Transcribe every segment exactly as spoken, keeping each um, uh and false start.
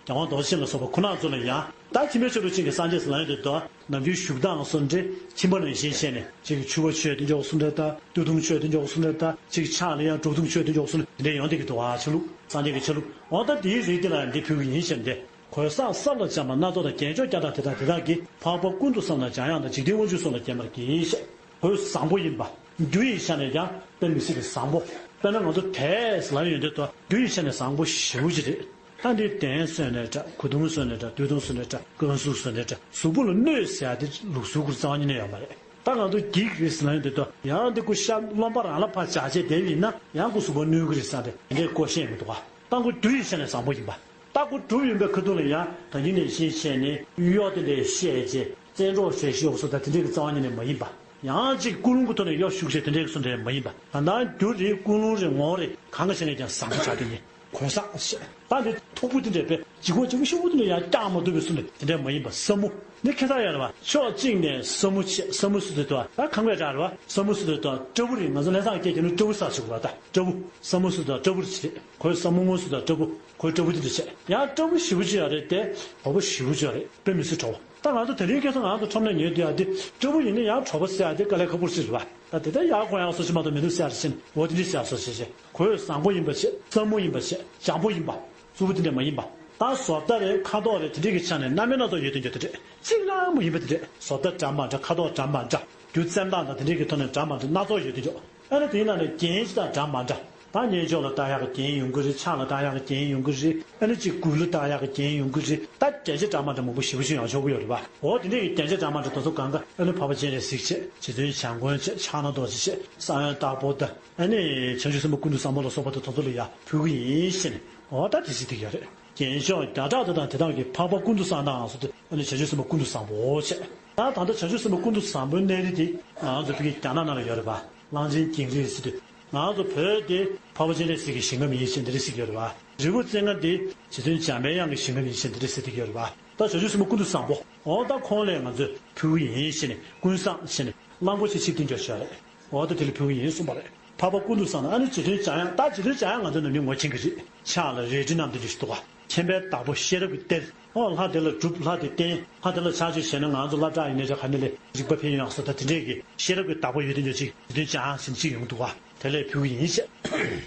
རྒྱལ་དབང་རྡོ་རྗེ་ཅན་ལ་སོགས་པ་ཁོ་ན་ཚོ་ལ་ཡང་། ད་ཁྱིམ་པའི་ཆོས་ལུགས་གཅིག་གི་སངས་རྒྱས་ཟེར་ལབ་ཡོང་དུས་དོ། ནམ་རྒྱུན་བཞུགས་སྟངས་སུ་འདྲ། ཁྱིམ་པ་ནང་བཞིན་བཤད་ནས་གཅིག་གི་ཕྱུ་པ་མཆོད་དེ་འཇོག་སུ་འདྲ་ད། སྟོད་ཐུང་མཆོད་དེ་འཇོག་སུ་འདྲ་ད། གཅིག་ཕྱག་ལ་ཡང་དྲུག་ཐུང་མཆོད་དེ་འཇོག་སུ་འདྲ་དེ་འདྲ་ཡོང་དེ་གི་འདུག་ཨ། ཆོས་ལུགས་སངས་རྒྱས་ཀྱི་ཆོས་ལུགས་འོ་ད་དེའི་རིགས་དེ་ལ་ཡང་འདི་ཕུལ་གི་ཡིན་ཞེས་འདི། གོས་བཟང་ས་ལ་འཇམ་པ་སྣ་ཚོགས་དང་རྒྱན་མཆོག་བརྒྱ་དང་དེ་དག་དེ་དག་གིས་འཕགས་པ་ཀུན་ཏུ་བསམ་དང་འཇམ་དབྱངས་དང་འཇིག་རྟེན་དབང་ཕྱུག་སོགས་ལ་བརྒྱན་པར་བགྱི་ཞེས། གོས་བཟང་པོ་ཡིན་པ། རྒྱུ་ཡི་ཆ་ནས་ཀྱང་དཔེ་མི་སྲིད་པའི་བཟང་པོ། དཔེར་ན་ང་ཚོ་དེས་ལབ་ཡོང་དུས་དོ་རྒྱུ་ཡི་ཆ་ནས་བཟང་པོ་ཞེ་པོ་ཅིག་རེད། ད་འདི་གདན་བཟོས་ནའི་འདྲ། གོས་ཐུང་བཟོས་ནའི་འདྲ། སྟོད་ཐུང་བཟོས་ནའི་འདྲ། ཀན་སུའུ་བཟོས་ནའི་འདྲ། གཟུགས་པོ་ལ་གནོད་ཟེར་ཡ་དེ་ལུགས་སྲོལ་ཁུར་རྩ་བ་ཉིད་ནས་ཡོད་མ་རེད། ད་ང་ཚོ་འགྱིག་རེད་ཟེར་ན་ཡོང་དུས་དོ་ཡང་འདི་ཁུ་ཤ་རློན་པ་རང་ལ་ཕར་བྱ་བྱེད་དེ་ཡིན་ན་ཡང་ཁུ་གཟུགས་པོ་གནོད་གི་རེད་ས་དེ་དེ་འདྲའི་ཀོ་ཤེས་མི་འདུག་ག་ད་ཁུ་རྒྱུ་ཡི་ཆ་ནས་བཟང་པོ་ཡིན་པ། ད་ཁུ་གྲུབ་ཡིན་པའི་ཁ་ཐུག་ལ་ཡང་ད་ཉིན་ནས་ཤེས་བྱས་ནས་གཡོ་དེ་འདྲའི་བཤད་བྱས་བཙན་འཕྲོག་བྱས་ཤོག་སོ་ད་དེ་འདྲའི་གི་རྩ་བ་ཉིད་ནས་མ་ཡིན་པ། ཡང་ཅིག་ཀུན་སློང་གི་ཐོག་ནས་གཡོ་ཞུགས་བྱས་དེ་འདྲའི་གི་སུ་འདྲའི་མ་ཡིན་པ། ད་ལྟ་རྒྱུ་རེད། ཀུན་སློང་རེད། ངོ་བོ་རེད། གང་གི་ཆ་ནས་ཀྱང་བཟང་པོ་ཆགས་དེ་ཉིད། གོས་བཟང་ཞེས། ད་འདི་མཐུག་པོ་དེ་འདྲ་དཔེ་ལྗིད་ཁོག་ལྗིད་ཁོག་ཤོག་བུ་དེ་འདྲ་ཡང་བཀྱག་མ་ཐུབ་པའི་སུ་འདྲ་དེ་འདྲ་མ་ཡིན་པ་སྲབ་མོ། འདི་ཁེ་ཐག་ཡོད་རེད་བ། ཕྱོགས་གཅིག་ནས་སྲབ་མོ་ཆེ། སྲབ་མོ་སུ་དེ་དོ་ད་ཁང་པའི་གྲས་རེད་བ། སྲབ་མོ་སུ་དེ་དོ་སྤྲ་བོ་རེད། ང་ཚོ་ལྷ་སར་སྐད་རྒྱག་ནི་སྤྲ་བོ་ས་ཞིག་རེད་བ། ད་སྤྲ་བོ། སྲབ་མོ་སུ་དོ་སྤྲ་བོ་རེད། གོས་སྲབ་མོ་སྔོ་སུ་དོ་སྤྲ་བོ། གོས་སྤྲ་བོ་དེ་འདྲ་བྱས་ཡང་སྤྲ་བོ་ཞེ་པོ་ཅིག་ཡོད་རེད་དེ། གོག་པོ་ཞེ་པོ་ཅིག་ཡོད་རེད། དཔེ་མི་སྲིད་དྲོ་བོ། ད་ང་ཚོ་དེ་རིང་ཁ་སང་ང་ཚོ་ཁྲོམ་ནས་ཉོས་དུས་ཨ་དེ་སྤྲ་བོ་ཡིན་ན་ཡང་དྲོ་པོ་ཟེར་ཨ་དེ་དཀའ་ལས་ཁག་པོ་ཞིག་རེད་བ། ད་དེ་ལྟར་ཡག་གོ་ཡག་སོ་ཞིག་མ་གཏོགས་མི་འདུག་ཟེར་ཨ་རེ་ཕྱིན་འོ་དེ་འདྲ་ཟེར་ཨ་སོ་ཞེས་བྱས། གོས་བཟང་པོ་ཡིན་པ་བྱས། སྲབ་མོ་ཡིན་པ་བྱས། འཇམ་པོ་ཡིན་པ། རྩུབ་པོ་དེ་འདྲ་མ་ཡིན་པ། ད་བཟོ་ལྟ་རེད། ཁ་དོག་རེད། དེ་འདྲའི་གི་ཆ་ནས་སྣ་མིན་སྣ་ཚོགས་ཡོད་དེ་འཇོག་དེ་འདྲ་གཅིག་ལ་མོ་ཡིན་པ་དེ་འདྲ། བཟོ་ལྟ་འདྲ་མ་འདྲ། ཁ་དོག་འདྲ་མ་འདྲ། རྒྱུ་བཙེམ་སྟངས་དང་དེ་འདྲའི་གི་ཐོག་ནས་འདྲ་མ་འདྲ་སྣ་ཚོགས་ཡོད་དེ་འཇོག་ཨ་ནི་དེའི་ནང་ནས་རྒྱན་ཅིག་དང་འདྲ་མ་འདྲ། ད་སྙན་ཅོག་ལ་བཏགས་ཡག་གི་རྒྱན་ཡོང་གི་རེད། ཕྱག་ལ་བཏགས་ཡག་གི་རྒྱན་ཡོང་གི་རེད། ཨ་ནི་གཅིག་མགུལ་ལ་བཏགས་ཡག་གི་རྒྱན་ཡོང་གི་རེད། ད་རྒྱན་ཆ་འདྲ་མ་འདྲ་མང་པོ་ཞེ་པོ་ཅིག་ཡོང་ཆོག་གི་ཡོད་རེད་པ། འོ་དེ་འདྲའི་གི་རྒྱན་ཆ་འདྲ་མ་འདྲ་དེ་ཚོ་གང་ག་ཨ་ནི་འཕགས་པ་སྤྱན་རས་གཟིགས་བྱས། རྗེ་བཙུན་བྱམས་མགོན་བྱས། ཕྱག་ན་རྡོ་རྗེ་བྱས། ས་བོན་དྭགས་པོ་དང་ཨ་ནི་བྱང་ཆུབ་སེམས་དཔའ་ཀུན་ཏུ་བཟང་པོ་ལ་སོགས་པ་དང་དེ་ཚོ་ལ་ཡ་ཕུལ་གི་ཡིན་ཞེས་ནས་འོ་ད་དེ་ཟེར་གི་ཡོད་རེད། རྒྱན་ཤོག་བརྒྱ་ཕྲག་དེ་དང་དེ་དག་གིས་འཕགས་པ་ཀུན་ཏུ་བཟང་དང་སོགས་ཏེ་ཨ་ནི་བྱང་ཆུབ་སེམས་དཔའ་ཀུན་ཏུ་བཟང་པོ་བྱས། ད་ད་ལྟ་བྱང་ཆུབ་སེམས་དཔའ་ཀུན་ཏུ་བཟང་པོའི་གནས་རིས་དེ་ང་ཚོ་ཕ་གི་རྒྱ་ནག་ནང་ལ་ཡོད་རེད་པ། གླང་ཆེན་གྱིང་རིས་ཟེར་དུས། ང་ཚོ་བོད་དེ་འཕགས་པ་སྤྱན་རས་གཟིགས་ཀྱི་ཞིང་ཁམས་ཡིན་ཞེས་འདི་འདྲ་ཟེར་གྱི་ཡོད་རེད་པ། རི་བོ་རྩེ་ལྔ་དེ་རྗེ་བཙུན་འཇམ་པའི་དབྱངས་ཀྱི་ཞིང་ཁམས་ཡིན་ཞེས་འདི་འདྲ་ཟེར་གྱི་ཡོད་རེད་པ། ད་བྱང་ཆུབ་སེམས་དཔའ་ཀུན་ཏུ་བཟང་པོ་འོ་ད་ཁོང་ལ་ང་ཚོས་ཕུལ་གྱི་ཡིན་ཞེས་ནས་ཀུན་བཟང་ཞེས་ནས་གླང་པོ་ཆེ་ཆིབས་བསྟན་འཇོག་བྱས་རེད། འོ་ད་དེ་ལ་ཕུལ་གྱི་ཡིན་གསུངས་པ་རེད། འཕགས་པ་ཀུན་ཏུ་བཟང་དང་ཨ་ནི་རྗེ་བཙུན་འཇམ་དབྱངས། ད་རྗེ་བཙུན་འཇམ་དབྱངས་ང་ཚོ་ནམ་རྒྱུན་ངོ་མཁྱེན་གྱི་རེད། ཕྱག་ལ་རལ་གྲི་བསྣམས་ཏེ་འདི་ཞིག་འདུག་ག་མཁྱེན་པའི་བདག་པོ་ཤེས་རབ་ཀྱི་གཏེར། ཨོ་ལྷ་དེ་ལ་སྒྲུབ། ལྷ་དེ་བསྟེན། ལྷ་དེ་ལ་ཕྱག་མཆོད་བྱས་ན་ང་ཚོ་སློབ་གྲྭ་ཡིན་ནའི་རེད། ག་ནས་ལས་རིག་པ་འཕེལ་ཡོང་ཡག་སོགས་ད་དེ་འདྲས་ཀྱི་ཤེས་རབ་ཀྱི་བདག་པོ་ཡོད་དེ་འཇོག་ཅིག་རྗེ་བཙུན་འཇམ་དབྱངས་ཟེར་ཅིག་ཡོང་གི་འདུག་ག་དེ་ལས་ཕུལ་གྱི་ཡིན་ཞེས།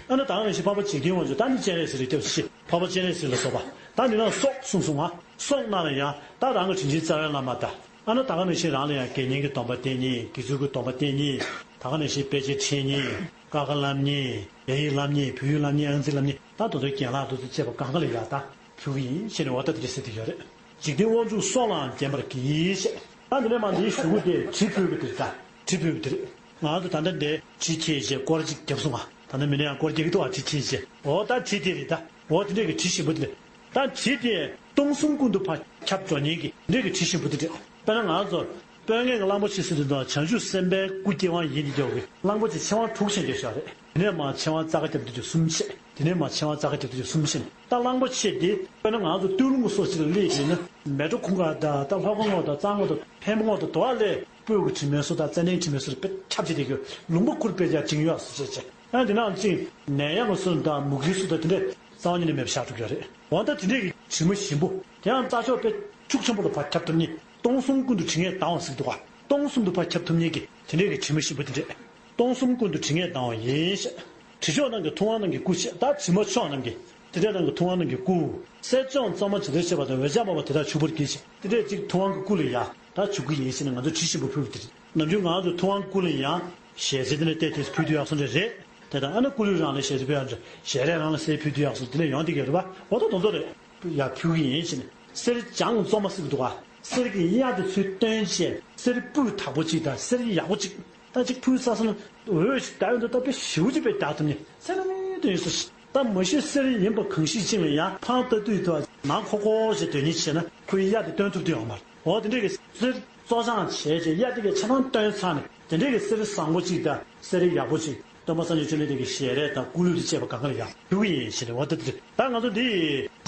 ཨ་ནི་ད་ག་ནང་བཞིན་འཕགས་པ་འཇིག་རྟེན་དབང་ཕྱུག་ད་ནི་སྤྱན་རས་གཟིགས་རེད་སྐྱབས་སུ་མཆི། འཕགས་པ་སྤྱན་རས་གཟིགས་ལ་སོགས་པ་ད་འདི་ན་སོགས་གསུངས་སོང་ང་། སོགས་ནང་ལ་ཡང་ད་རང་གི་དྲིན་ཅན་རྩ་བའི་བླ་མ་དང་། ཨ་ནི་ད་ག་ནང་བཞིན་རང་ལ་ཡང་དགེ་བསྙེན་གྱི་སྡོམ་པ་བསྟེན་མཁན། དགེ་ཚུལ་གྱི་སྡོམ་པ་བསྟེན་མཁན། ད་ག་ནང་བཞིན་དཔེ་ཆ་ཁྲིད་མཁན། ཀ་ཁ་བསླབ་མཁན། རྒྱ་ཡིག་བསླབ་མཁན། བོད་ཡིག་བསླབ་མཁན། ཨང་རྩིས་བསླབ་མཁན། ད་དེ་ཚོའི་རྒན་ལགས་དེ་ཚོ་བཅས་པ་གང་ག་ལ་ཡང་ད་ཕུལ་གྱི་ཡིན་ཞེས་ནས་འོ་ད་དེ་འདྲ་ཟེར་གྱི་ཡོད་རེད། འཇིག་རྟེན་དབང་ཕྱུག་སོགས་ལའང་བརྒྱན་པར་བགྱི་ཞེས། ད་འདི་ནས་མར་འདིའི་གཞུག་གུ་དེ་གྲི་ཕུལ་གྱི་དེ་རེད། ད་གྲི་ཕུལ་གྱི་དེ་རེད། ང་ཚོ་ད་ལྟ་འདིར་གྲི་ཁྱེར་བྱས་སྐོར་གཅིག་བརྒྱབ་སོང་ང་། ད་ལྟ་མི་ནས་ཡང་སྐོར་རྒྱག་གི་འདུག་ཨ། གྲི་ཁྱེར་བྱས། འོ་ད་གྲི་དེ་རེད་ད། འོ་དེ་འདྲས་ཀྱི་གྲི་ཞིམ་པོ་དེ་རེད། ད་གྲི་དེ་སྟོང་གསུམ་ཀུན་ཏུ་ཕར་ཁྱབ་འགྲོ་མཁན་གྱི་དེ་འདྲས་ཀྱི་གྲི་ཞིམ་པོ་དེ་རེད། དཔེར་ན་ང་ཚོ་དཔོན་ངན་གྱི་གླང་པོ་ཆེ་ཟེར་དུས་ད་བྱང་ཆུབ་སེམས་དཔའི་སྐུ་སྐྱེ་བ་ཡིན་དེ་འཇོག་གི་གླང་པོ་ཆེ་མཆེ་བ་དྲུག་ཅན་འདྲ་ཞིག་རེད། དེ་ནས་མར་མཆེ་བ་རྩ་ཁ་རྒྱབ་དུས་ཀྱི་གསུམ་ཆད། དེ་ནས་མར་མཆེ་བ་རྩ་ཁ་རྒྱབ་དུས་ཀྱི་གསུམ་ཆད། ད་གླང་པོ་ཆེ་འདི་དཔེར་ན་ང་ཚོ་སྟོད་ལུང་གི་སོ་ཅིག་ལ་སླེབས་ཡིན་ན་མལ་གྲོ་ཁུང་ཁ་དང་ད་ལྷོ་ཁ་ངོས་དང་རྩ་ངོས་དང་ཕལ་མོ་ངོས་དང་དོ་བ་ལས་སྤོས་ཀྱི་དྲི་མའི་སོ་དང་ཙན་དན་དྲི་མའི་སོ་དཔེ་ཁྱབ་ཆེ་དེ་གི་ལུང་པ་ཁུར་དཔེ་རྒྱ་བཅིངས་ཡོད་སོ་ཅེས་བྱས། ཡང་དེ་ནང་བཅིངས་ནད་ཡམས་སོ་དང་མུ་གེའི་སོ་དང་དེ་འདྲས་རྩ་བ་ཉིད་ནས་མེད་པ་བཞག་འགྲོ་གི་ཡོད་རེད། འོ་ད་དེ་འདྲས་ཀྱི་དྲི་མ་ཞིམ་པོ་དེ་ཡང་རྩ་ཕྱོགས་དཔེ་ཁྱུག་ཆེན་པོ་ལ་ཕར་ཁྱབ་ཐུབ་མཁན་སྟོང་གསུམ་ཀུན་ཏུ་དྲི་ངད་ལྡང་བ་ཟེར་གི་འདུག་ག་སྟོང་གསུམ་དུ་ཕར་ཁྱབ་ཐུབ་མཁན་གྱི་དེ་འདྲས་ཀྱི་དྲི་མ་ཞིམ་པོ་དེ་འདྲས། སྟོང་གསུམ་ཀུན་ཏུ་དྲི་ངད་ལྡང་བ་ཡིན་ཞེས། དྲི་མཆོག་རྣམས་ཀྱི་ཐུབ་དབང་རྣམས་ཀྱི་སྐུ་ཞེས། ད་དྲི་མ་མཆོག་རྣམས་ཀྱི་དེ་འདྲས་རྣམས་ཀྱི་ཐུབ་དབང་རྣམས་ཀྱི་སྐུ། གསེར་ལྕོག་གཙང་མ་ཇི་ལྟར་བཤད་པ་དང་འོད་འཇམ་འབར་བ་དེ་དག་བྱུག་པར་བགྱི་ཞེས། དེ་འདྲས་ཅིག་ཐུབ་དབང་གི་སྐུ་ལ་ཡ་ད་བྱུག་གི་ཡིན་ཞེས་ནས་ང་ཚོ་དྲི་ཞིམ་པོ་ཕུལ་བ་དེ་རེད། ནམ་རྒྱུན་ང་ཚོ་ཐུབ་དབང་སྐུ་ལ་ཡང་ཞལ་ཟས་དེ་འདྲས་བལྟས་ཏེ་ཕུལ་དུས་ཡག་སོང་འདྲ་རེད། དེ་དང་ཨ་ནི་སྐུ་ལུས་རང་ལ་ཞལ་ཟས་ཕུལ་ཡག་འདྲ་ཞལ་རས་རང་ལ་ཟས་ཕུལ་དུས་ཡག་སོང་དེ་འདྲས་ཡོང་དེ་ག་རེད་པ། འོ་ད་དེ་ཚོ་རེད། ཡ་ཕུལ་གི་ཡིན་ཞེས་ནས་གསེར་སྦྱངས་བཙོ་མ་ཟེར་གི་འདུག་ག་གསེར་གྱི་གཡའ་དེ་ཚུར་བཏོན་བྱས་གསེར་སྤུས་དག་པོ་གཅིག་དང་གསེར་ཡག་པོ་གཅིག་ད་གཅིག་ཕུལ་ཚར་སོང་ན་འོད་ཞིག་ད་ཡོང་དུས་ད་དཔེ་ཞེ་པོ་ཅིག་དཔེ་རྒྱག་ཐུབ་ནས་སེམས་ནང་དོན་ཡོད་ས་ཞིག་ད་མ་གཞི་གསེར་ཡིན་པ་གང་ཞིག་ཅིག་ལ་ཡང་འཕང་ལྟ་དུས་དུ་ནང་ཁོག་ཁོག་ཞིག་དོན་གཉེར་བྱས་ན་ཁོའི་གཡའ་དེ་བཏོན་ཐུབ་དུས་ཡོང་མ་རེད། འོ་དེ་འདྲས་ཀྱི་གསེར་བཙོ་སྦྱངས་བྱས་རྗེས་གཡའ་དེ་གའི་ཆ་ཚང་བཏོན་ཚར་ནས་དེ་འདྲས་ཀྱི་གསེར་བཟང་པོ་གཅིག་དང་གསེར་ཡག་པོ་གཅིག་སྟོན་པ་སངས་རྒྱས་བཅོམ་ལྡན་འདས་ཀྱི་ཞལ་རས་དང་སྐུ་ལུས་དང་བཅས་པ་གང་ག་ལ་ཡང་ཕུལ་གྱི་ཡིན་ཞེས་ནས་འོ་ད་དེ་ད་ང་ཚོ་འདི་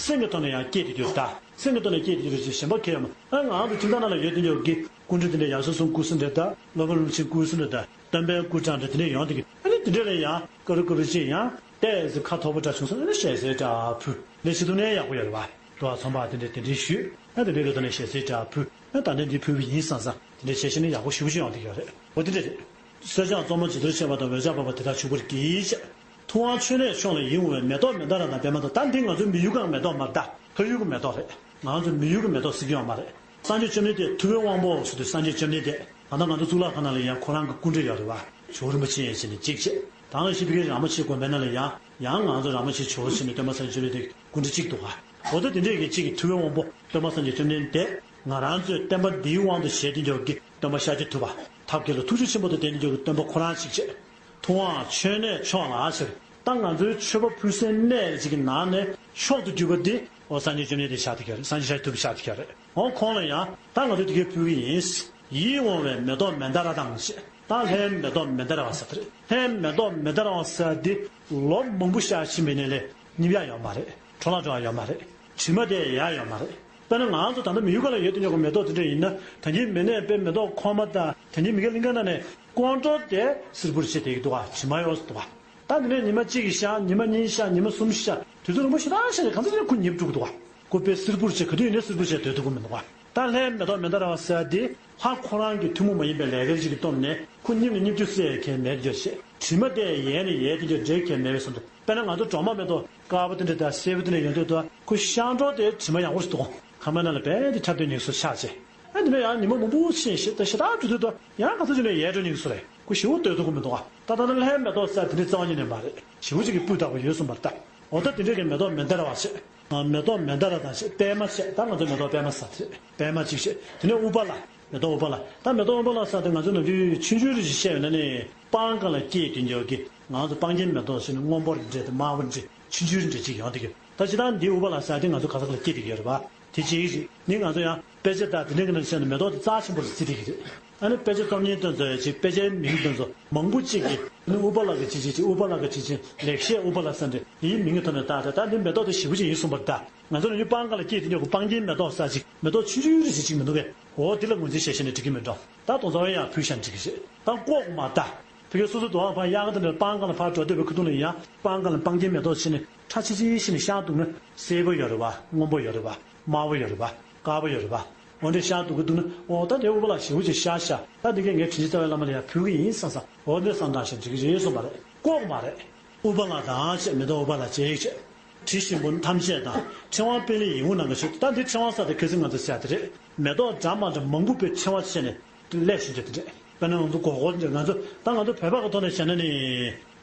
སེམས་ཀྱི་ཐོག་ནས་ཡང་སྐྱེས་ཏེ་གྱུར་ད། སེམས་ཀྱི་ཐོག་ནས་སྐྱེས་ཏེ་གྱུར་ཞེས་གཞན་པ་གལ་ཡོད་མ། ཨ་ང་ཚོ་ཁྱིམ་ཚང་ནང་ལ་ཡོད་དེ་འཇོག་གི་སྐུ་མགྲོན་དེ་འདྲ་ཡར་སོང་སོང་སྐུ་གཟུགས་འདྲ་ད་སློབ་དཔོན་སློབ་ཆེན་སྐུ་གཟུགས་འདྲ་ད་སྟོན་པའི་སྐུ་འདྲ་འདྲ་དེ་འདྲ་ཡོང་དེ་གི་ཨ་ནི་དེ་འདྲ་ལ་ཡང་ཀ་རུ་ཀ་རུ་ཅིག་ཡང་ཏོག་ཙམ་ཁ་དོག་པོ་འདྲ་བྱུང་སོང་ཨ་ནི་ཞལ་ཟས་འདྲ་ཕུལ་ལས་བྱེད་ཐུབ་ན་ཡག་པོ་ཡོད་རེད་བ། འགྲོ་བ་ཚོང་པ་དེ་འདྲས་དེ་འདྲས་ཞུས། ཨ་དེ་འདྲས་ཀྱི་ཐོག་ནས་ཞལ་གསེར་འདྲ་ཕུལ། ཨ་ད་ལྟ་འདི་ཕུལ་བ་ཡིན་བསམ་བསམ་དེ་འདྲས་བྱས་ཤིང་ནི་ཡག་པོ་ཞེ་པོ་ཅིག་ཡོང་བསྡད་ཀྱི་ཡོད་རེད། འོ་དེ་འདྲས་རེད། གསེར་སྦྱངས་གཙོ་མོ་བྱི་དོར་བྱས་པ་དང་འོད་ཆགས་འབར་བ་དེ་དག་བྱུག་པར་བགྱི་ཞེས། ཐུབ་དབང་མཆོད་གནས་མཆོག་ལ་ཡིད་འོང་བའི་མེ་ཏོག་མན་དཱ་ར་དང་པདྨ་དང་། ད་འདི་ང་ཚོའི་མི་ཡུལ་གྱི་མེ་ཏོག་མ་རེད་ད། ཕ་ཡུལ་གྱི་མེ་ཏོག་རེད། ང་ཚོ་མི་ཡུལ་གྱི་མེ་ཏོག་ཟེར་གྱི་ཡོད་མ་རེད། སངས་རྒྱས་བཅོམ་ལྡན་འདས་ཐུབ་པའི་དབང་པོ་ཟེར་དུས་སངས་རྒྱས་བཅོམ་ལྡན་འདས། ད་ལྟ་ང་ཚོ་གཙུག་ལག་ཁང་ནང་ལ་ཡང་ཁོ་རང་གི་སྐུ་འདྲ་ཡོད་རེད་བ། ཇོ་བོ་རིན་པོ་ཆེ་ཡིན་ཟེར་ནས་གཅིག་བྱས། ད་ག་ནང་བཞིན་ཕ་གིའི་ར་མ་ཆེའི་དགོན་པའི་ནང་ལ་ཡང་ཡང་ང་ཚོ་ར་མ་ཆེ་ཇོ་བོ་ཟེར་ནས་སྟོན་པ་སངས་རྒྱས་བཅོམ་ལྡན་འདས་སྐུ་འདྲ་གཅིག་འདུག་ག་འོ་ད་དེ་འདྲས་ཀྱི་གཅིག་གི་ཐུབ་པའི་དབང་པོ་སྟོན་པ་སངས་རྒྱས་བཅོམ་ལྡན་འདས། ང་རང་ཚོའི་བསྟན་པ་འདིའི་དབང་དུ་བྱས་ཏེ་འཇོག་གི་སྟོན་པ་ཤཱཀྱ་ཐུབ་པ། ཐབས་མཁས་ལ་ཐུགས་རྗེ་ཆེན་པོ་དང་ལྡན་ཏེ་འཇོག་གི་སྟོན་པ་ཁོ་རང་གཅིག་བྱས། ཐུབ་དབང་མཆོད་གནས་མཆོག་ལ་ཟེར། ད་ང་ཚོའི་མཆོད་པ་ཕུལ་སའི་གནས་ཅིག་གི་ནང་ནས་མཆོག་ཏུ་གྱུར་པ་འདི་འོ་སངས་རྒྱས་བཅོམ་ལྡན་འདས་ཤཱཀྱ་ཐུབ་པ་རེད། སངས་རྒྱས་ཤཱཀྱ་ཐུབ་པ་ཤཱཀྱ་ཐུབ་པ་རེད། འོ་ཁོང་ལ་ཡང་ད་ང་ཚོས་དེ་གའི་ཕུལ་གྱི་ཡིན། ཡིད་འོང་བའི་མེ་ཏོག་མན་དཱ་ར་དང་ཞེས། ད་ལྷའི་མེ་ཏོག་མན་དཱ་ར་བ་ཟེར་དེ་རེད། ལྷའི་མེ་ཏོག་མན་དཱ་ར་བ་ཟེར་འདི་ལོ་མང་པོ་ཤར་ཕྱིན་པའི་ནས་ལས་རྙེད་ཡག་ཡོད་མ་རེད། འཕྲོ་བརླག་འགྲོ་ཡག་ཡོད་མ་རེད། དྲི་མ་དེ་ཡལ་ཡག་ཡོད་མ་རེད། དཔེར་ན་ང་ཚོ་ད་ལྟ་མི་ཡུལ་ཁ་ལ་ཡོད་དུ་ཉོ་གི་མེ་ཏོག་དེ་འདྲ་ཡིན་ན། ད་གིན་མི་ནས་དཔེ་མེ་ཏོག་ཁོག་མ་དང་ད་གིན་མི་གི་གླིང་ག་ནང་ནས་ཀོང་ཀྲོ་དེ་སིལ་བུར་བྱས་བསྡད་ཀྱི་འདུག་ག་དྲི་མ་ཡོད་འདུག་ག་ད་དེ་ནས་ཉི་མ་གཅིག་གི་ཤར། ཉི་མ་གཉིས་ཤར། ཉི་མ་གསུམ་ཤར། དུས་ཚོད་རིང་པོ་ཞེ་དྲག་ཤར་ནས་གང་ཚ་ཅིག་ཁོ་ཉེབ་འགྲོ་གི་འདུག་ག་ཁོ་དཔེ་སིལ་བུར་བྱས་ག་དུས་ཡིན་ནའི་སིལ་བུར་བྱས་སྡོད་ཐུབ་ཀྱི་མི་འདུག་ག་ད་ལྷའི་མེ་ཏོག་མན་དཱ་ར་བ་ཟེར་དེ་ལྷ་ཁོ་རང་གི་ཐུན་མོང་མ་ཡིན་པའི་ལས་སྐལ་ཅིག་གི་སྟོབས་ནས་ཁོ་སྙིང་ནས་སྙིང་བཅུད་སད་ཡག་གང་ཡང་མེད་འགྱོ་ཞེས། དྲི་མ་དེ་ཡལ་ནས་ཡལ་དེ་འགྱོ་འདྲེ་གང་ཡང་མེད་པའི་བསམ་དུ། དཔེར་ན་ང་ཚོ་སྒྲོལ་མ་མེ་ཏོག་དཀར་པོ་དེ་འདྲ་དང་སེར་པོ་དེ་འདྲ་ཡོང་དུས་དུ་ཁོ་ཤར་འགྲོ་དེ་དྲི་མ་ཡག་པོ་ཞིག་འདུག་ཁང་པའི་ནང་ལ་རྦད་དེ་འཁྲབ་སྟོན་ཉིག་སུ་ཆགས་བྱས། ཨ་འདི་ནས་ཡང་ཉི་མ་མང་པོ་ཕྱིན་ཞེ་ད་ཞེ་དྲག་འགྲོ་དུས་དུ་ཡང་ག་ཚོད་ཅིག་ནས་ཡལ་འགྲོ་ཉིག་སུ་རེད། ཁོ་ཞེ་པོ་སྡོད་ཐུབ་ཀྱི་མི་འདུག་ད་ད་ལྟ་ལྷའི་མེ་ཏོག་ཟེར་དེ་འདྲའི་རྩ་བ་ཉིད་ནས་མ་རེད། ཞེ་པོ་ཅིག་གི་སྤུས་དག་པོ་ཡོད་གསུངས་པར་ལྟ། འོ་ད་དེ་འདྲའི་གི་མེ་ཏོག་མན་དཱ་ར་བ་བྱས། མེ་ཏོག་མན་དཱ་ར་དང་བཅས་པད་མ་བཅས། ད་ང་ཚོ་མེ་ཏོག་པད་མ་ཟེར་དེ་པད་མ་གཅིག་བཅས། དེ་ནས་ཨུ་པ་ལ། མེ་ཏོག་ཨུ་པ་ལ། ད་མེ་ཏོག་ཨུ་པ་ལ་ཟེར་དེ་ང་ཚོ་ནམ་རྒྱུན་ཆུང་ཆུང་རེ་ཞིག་བཤད་ཡོད་ན་ནི་སྤང་གང་ལ་སྐྱེས་དེ་འགྱོ་གི་ང་ཚོ་སྤང་རྒྱན་མེ་ཏོག་ཟེར་ནས་སྔོན་པོ་རེ་འདྲ་དང་དམར་པོ་རེ་འདྲ་ཆུང་ཆུང་རེ་འདྲ་ཅིག་ཡོང་དེ་གི་ད་ཇི་ལྟར་འདི་ཨུ་པ་ལ་ཟེར་དེ་ང་ཚོ་ག་ས་ག་ལ་སྐྱེས་དེ་གི་ཡོད་རེད་པ། དེ་གཅིག་རེད། ནི་ང་ཚོ་ཡང་དཔེ་ཆ་དང་དེ་འདྲ་གི་ནང་བཤད་ན་མེ་ཏོག་དེ་རྩ་ཆེན་པོ་རེ་བརྩི་དེ་གི་རེད། ཨ་ནི་དཔེ་ཆ་རྩོམ་མཁན་དེ་ཚོ་ཡང་ཅིག་དཔེ་ཆའི་མིང་དེ་ཚོ་མང་པོ་གཅིག་གིས་ནི་ཨུ་པ་ལ་གི་ཅི་ཅི་ཅི་ཨུ་པ་ལ་གི་ཅི་ཅི་ལེགས་བཤད་ཨུ་པ་ལ་ཟེར་འདི་ཡིན་མིང་གི་ཐོག་ནས་བཏགས་ཏེ་ད་འདི་མེ་ཏོག་དེ་ཞེ་པོ་ཅིག་ཡིན་གསུངས་པར་གདའ། ང་ཚོ་ནི་སྤང་གང་ལ་སྐྱེས་དེ་ཉོ་གི་སྤང་རྒྱན་མེ་ཏོག་ཟེར་ཅིག་མེ་ཏོག་ཆུང་ཆུང་རེ་ཞིག་ཅིག་མི་འདུག་གས། འོ་དེ་ལ་ངོས་འཛིན་བྱས་བྱས་ནས་འགྲིག་གི་མི་འགྲོ། ད་དོ་ཚོ་ཡང་ཕུལ་ཤག་འགྲིག་གི་རེད། ད་ལྐོག་མ་ད། ཕ་གི་སོ་སོ་དུ་བ་ཕ་གཡག་དེ་འདྲ་སྤང་གང་ལ་ཕར་འགྲོ་བསྡད་པའི་ཁུ་ཐུང་ལ་ཡང་སྤང་གང་ལ་སྤང་རྒྱན་མེ་ཏོག་ཕྱིན་ནས་ཁྲ་ཆི་ཆི་ཕྱིན་ནས་ཤར་འདུག་ན་སེར་པོ་ཡོད་རེད་བ། སྔོན་པོ་ཡོད་རེད་བ། དམར་པོ་ཡོད་རེད་བ། དཀར་པོ་ཡོད་རེད་བ། འོ་འདྲས་ཤར་འདུག་གི་འདུག་ན་འོ་ད་དེ་ཨུ་པ་ལ་ཞེ་པོ་ཅིག་ཤར་ཤག་ད་འདི་གས་ངས་དྲིན་ཅན་རྩ་བའི་བླ་མ་ལ་ཡང་ཕུལ་གི་ཡིན་བསམ་བསམ་འོ་འདྲས་བསམ་བཏང་ཞིག་འགྲིག་གི་རེད་གསུངས་པ་རེད། ལྐོག་མ་རེད། ཨུ་པ་ལ་དང་བཅས་མེ་ཏོག་ཨུ་པ་ལ་བཅས་ཡིག་བཅས། དྲི་ཞིམ་པོ་ཐམས་ཅད་དང་ཕྲེང་བ་པཎྜི་ཡིད་འོང་ནང་གི་ཆུ། ད་འདི་ཕྲེང་བ་ཟེར་དེ་ཁ་སང་ང་ཚོ་བཤད་དེ་རེད། མེ་ཏོག་འདྲ་མ་འདྲ་མང་པོ་པའི་ཕྲེང་བ་བྱས་ནས་སླས་ཤིང་འདྲ་དེ་འདྲས། དཔེར་ན་ང་ཚོ་སྒོར་སྒོར་འདྲ་ང་ཚོ་ད་ང་ཚོ་བོད་པ་གི་ཐོག་ནས་བྱས་ན་ནི།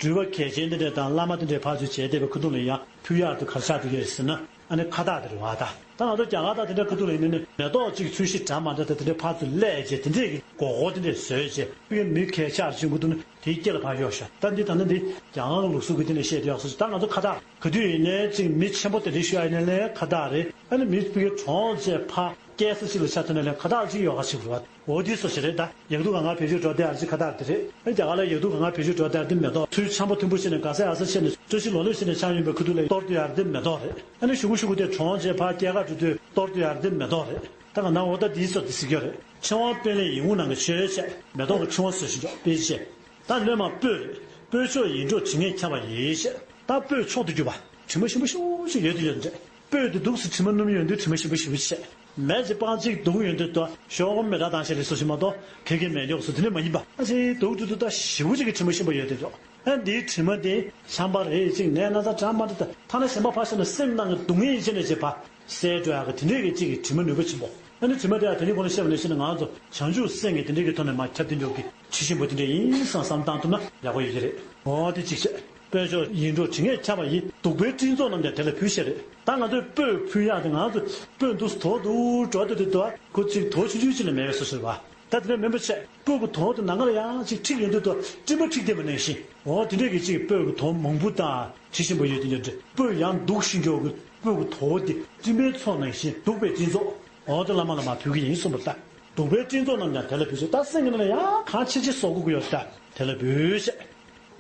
འགྲུལ་པ་གལ་ཆེན་དེ་འདྲས་དང་བླ་མ་དེ་འདྲས་ཕར་ཚུར་བྱས་བསྡད་པའི་ཁུ་ཐུང་ལ་ཡང་ཕུལ་ཡག་དུ་ག་རེ་ཆགས་འདུག་གས་ཟེར་ན། ཨ་ནི་ཁ་བཏགས་དེ་རེད་བ་ད། ད་ང་ཚོ་རྒྱ་གར་དང་དེ་འདྲ་ཁུ་ཐུང་ལ་ཡིན་ན་ནི་མེ་ཏོག་གཅིག་ཚོས་གཞི་འདྲ་མ་འདྲ་དང་དེ་འདྲས་ཕར་ཚུར་སླས་བྱས་དེ་འདྲས་ཀྱི་སྒོར་སྒོར་དེ་འདྲས་བཟོས་བྱས་ཕུལ་མི་གལ་ཆེ་བ་ཞིག་གི་འདུག་ན། དེའི་སྐེ་ལ་ཕར་གཡོགས་ཤོག་ད་འདི་ད་ནི་འདི་རྒྱ་གར་གྱི་ལུགས་སྲོལ་གྱི་སྟེང་ནས་བཤད་དེ་ཡག་སོ་ཞིག་ད་ང་ཚོ་ཁ་བཏགས་ག་དུས་ཡིན་ནའི་ཅིག་མི་ཆེན་པོ་དེ་འདྲའི་ཞུ་ཡ་ཡིན་ན་ལས་ཁ་བཏགས་རེད། ཨ་ནི་མི་ཕ་གིའི་གྲོངས་རྗེས་ཕར་སྐྱེལ་ས་ཅིག་ལ་ཆ་མཐུན་ན་ལས་ཁ་བཏགས་ཅིག་ཡོད་ག་ཞིག་རེད་བ། འོ་འདི་སོ་ཞིག་རེད་ད། ཡག་སྡུག་གང་ག་བེད་སྤྱོད་འགྲོ་བསྡད་ཡ་ཅིག་ཁ་བཏགས་དེ་རེད། ཨ་རྒྱ་གར་ལ་ཡག་སྡུག་གང་ག་བེད་སྤྱོད་འགྲོ་བསྡད་ཡ་དེ་མེ་ཏོག་ཚུལ་འཆམ་པོ་མཐུན་པོ་བྱས་ནས་ག་ས་ག་ས་བྱས་ནས་བཀྲ་ཤིས་ལོ་ལེགས་བྱས་ནས་ཆང་ཡོང་པའི་ཁུ་ཐུག་ལ་གཏོར་བསྡད་ཡ་དེ་མེ་ཏོག་རེད། ཨ་ནི་ཞུ་གུ་ཞུ་གུ་དེ་གྲོངས་རྗེས་ཕར་སྐྱེལ་ག་འགྲོ་དུས་གཏོར་བསྡད་ཡ་དེ་མེ་ཏོག་རེད། ད་ག་ན་འོ་ད་འདི་སོ་དེ་ཟེར་གྱི་རེད། ཕྲེང་བ་པཎྜི་ཡིད་འོང་ནང་གི་ཆོས་བཤད་མེ་ཏོག་གི་ཕྲེང་བ་བཟོ་བཞིན་འཇོག་དཔེ་ཅིག་བཤད། ད་སྔོན་མ་སྤོས་རེད། སྤོས་མཆོག་ཡིད་འཕྲོག་དྲི་ངད་ཁྱབ་པ་ཡིས་བཤད། ད་སྤོས་མཆོག་ཏུ་གྱུར་པ། དྲི་མ་ཞིམ་པོ་ཞེ་པོ་ཅིག་ཡོད་དེ་ཡོད་འདྲ། སྤོས་དེ་འདུག་སེ་དྲི་མ་སྣུམ་ཡོད་དུས་དྲི་མ་ཞིམ་པོ་ཞེ་པོ་ཅིག་བཤད། མེ་ལྕེ་སྤང་གཅིག་སྡུག་ཡོད་དུས་དོ་ཤོག་གུ་མེ་དྲག་དང་ཞེས་ལས་སོ་ཞིག་མ་གཏོགས་ཁེ་ཁེ་མེ་མགྱོགས་སུ་དེ་ནས་མ་ཡིན་པ། ཨ་ཅེ་འདུག་འདུག་འདུག་ད་ཞེ་པོ་ཅིག་གི་དྲི་མ་ཞིམ་པོ་ཡོད་དེ་འདྲ། ཨ་འདིའི་དྲི་མ་དེ་ཆམ་པ་རེད་ཅིག་ནད་ན་ཚ་འདྲ་མ་འདྲ་དང་ཐ་ན་གཞན་པ་ཕར་བཞག་ན་སེམས་ནང་གི་སྡུག་བསྔལ་ཡིན་ཕྱིར་ནས་བྱེད་པ། སེལ་འགྲོ་ཡག་གི་དེ་འདྲས་ཀྱི་གཅིག་གི་དྲི་མ་ནུས་པ་ཆེན་པོ། ཨ་ནི་དྲི་མ་དེ་ཡང་དེ་རིང་གོང་ལ་བཤད་པ་ནང་བཞིན་ང་ཚོ་བྱང་ཆུབ་སེམས་ཀྱི་དེ་འདྲས་ཀྱི་ཐོག་ནས་མར་ཁྱབ་གདལ་འགྲོ་གི་དྲི་ཞིམ་པོ་དེ་འདྲས་ཡིན་བསམ་བསམ་བཏང་ཐུབ་ན་ཡག་པོ་ཡོད་ཀྱི་རེད། འོ་དེ་གཅིག་བྱས། སྤོས་མཆོག་ཡིད་འཕྲོག་དྲི་ངད་ཁྱབ་པ་ཡིས། བདུག་པའི་སྤྲིན་ཚོགས་རྣམས་ཀྱང་དེ་ལ་ཕུལ་ཞེས་རེད། ད་ང་ཚོས་སྤོས་ཕུལ་ཡག་དེ་ང་ཚོ་སྤོས་འདུག་སེ་དོ་འདུག་འགྲོ་དེ་དེ་དོ་ཁོ་གཅིག་དོ་ཆུང་ཆུང་ཅིག་ལས་མེད་པའི་སོ་སོ་རེད་བ། ད་དེ་ནས་མིན་པ་བྱས། སྤོས་ཀྱི་དོང་དེ་ནམ་མཁའ་ལ་ཡང་ཅིག་འཁྲིགས་ཡོང་དུས་དོ་སྤྲིན་པ་འཁྲིགས་བསྡད་པ་ནང་བཞིན། འོ་དེ་འདྲས་ཀྱི་ཅིག་སྤོས་ཀྱི་དོང་མང་པོ་དང་དྲི་ཞིམ་པོ་ཡོད་དེ་འདྲ་སྤོས་ཡང་འདུག་ཤིང་འགྱོག་གི་སྤོས་ཀྱི་དོང་དེ་སྤྲིན་པའི་ཚོགས་ནང་བཞིན་བདུག་པའི་སྤྲིན་ཚོགས། འོ་དེ་བླ་མ་ལ་མར་ཕུལ་གྱི་ཡིན་གསུངས་པ་ལྟར། བདུག་པའི་སྤྲིན་ཚོགས་རྣམས་ཀྱང་དེ་ལ་ཕུལ་ཞེས། ད་སེམས་ཀྱི་ནང་ལ་ཡང་གང་ཆེ་ཆེ་བཟོ་དགོས་ཀྱི་ཡོད་ལྟར་དེ་ལ་ཕུལ་ཞེས།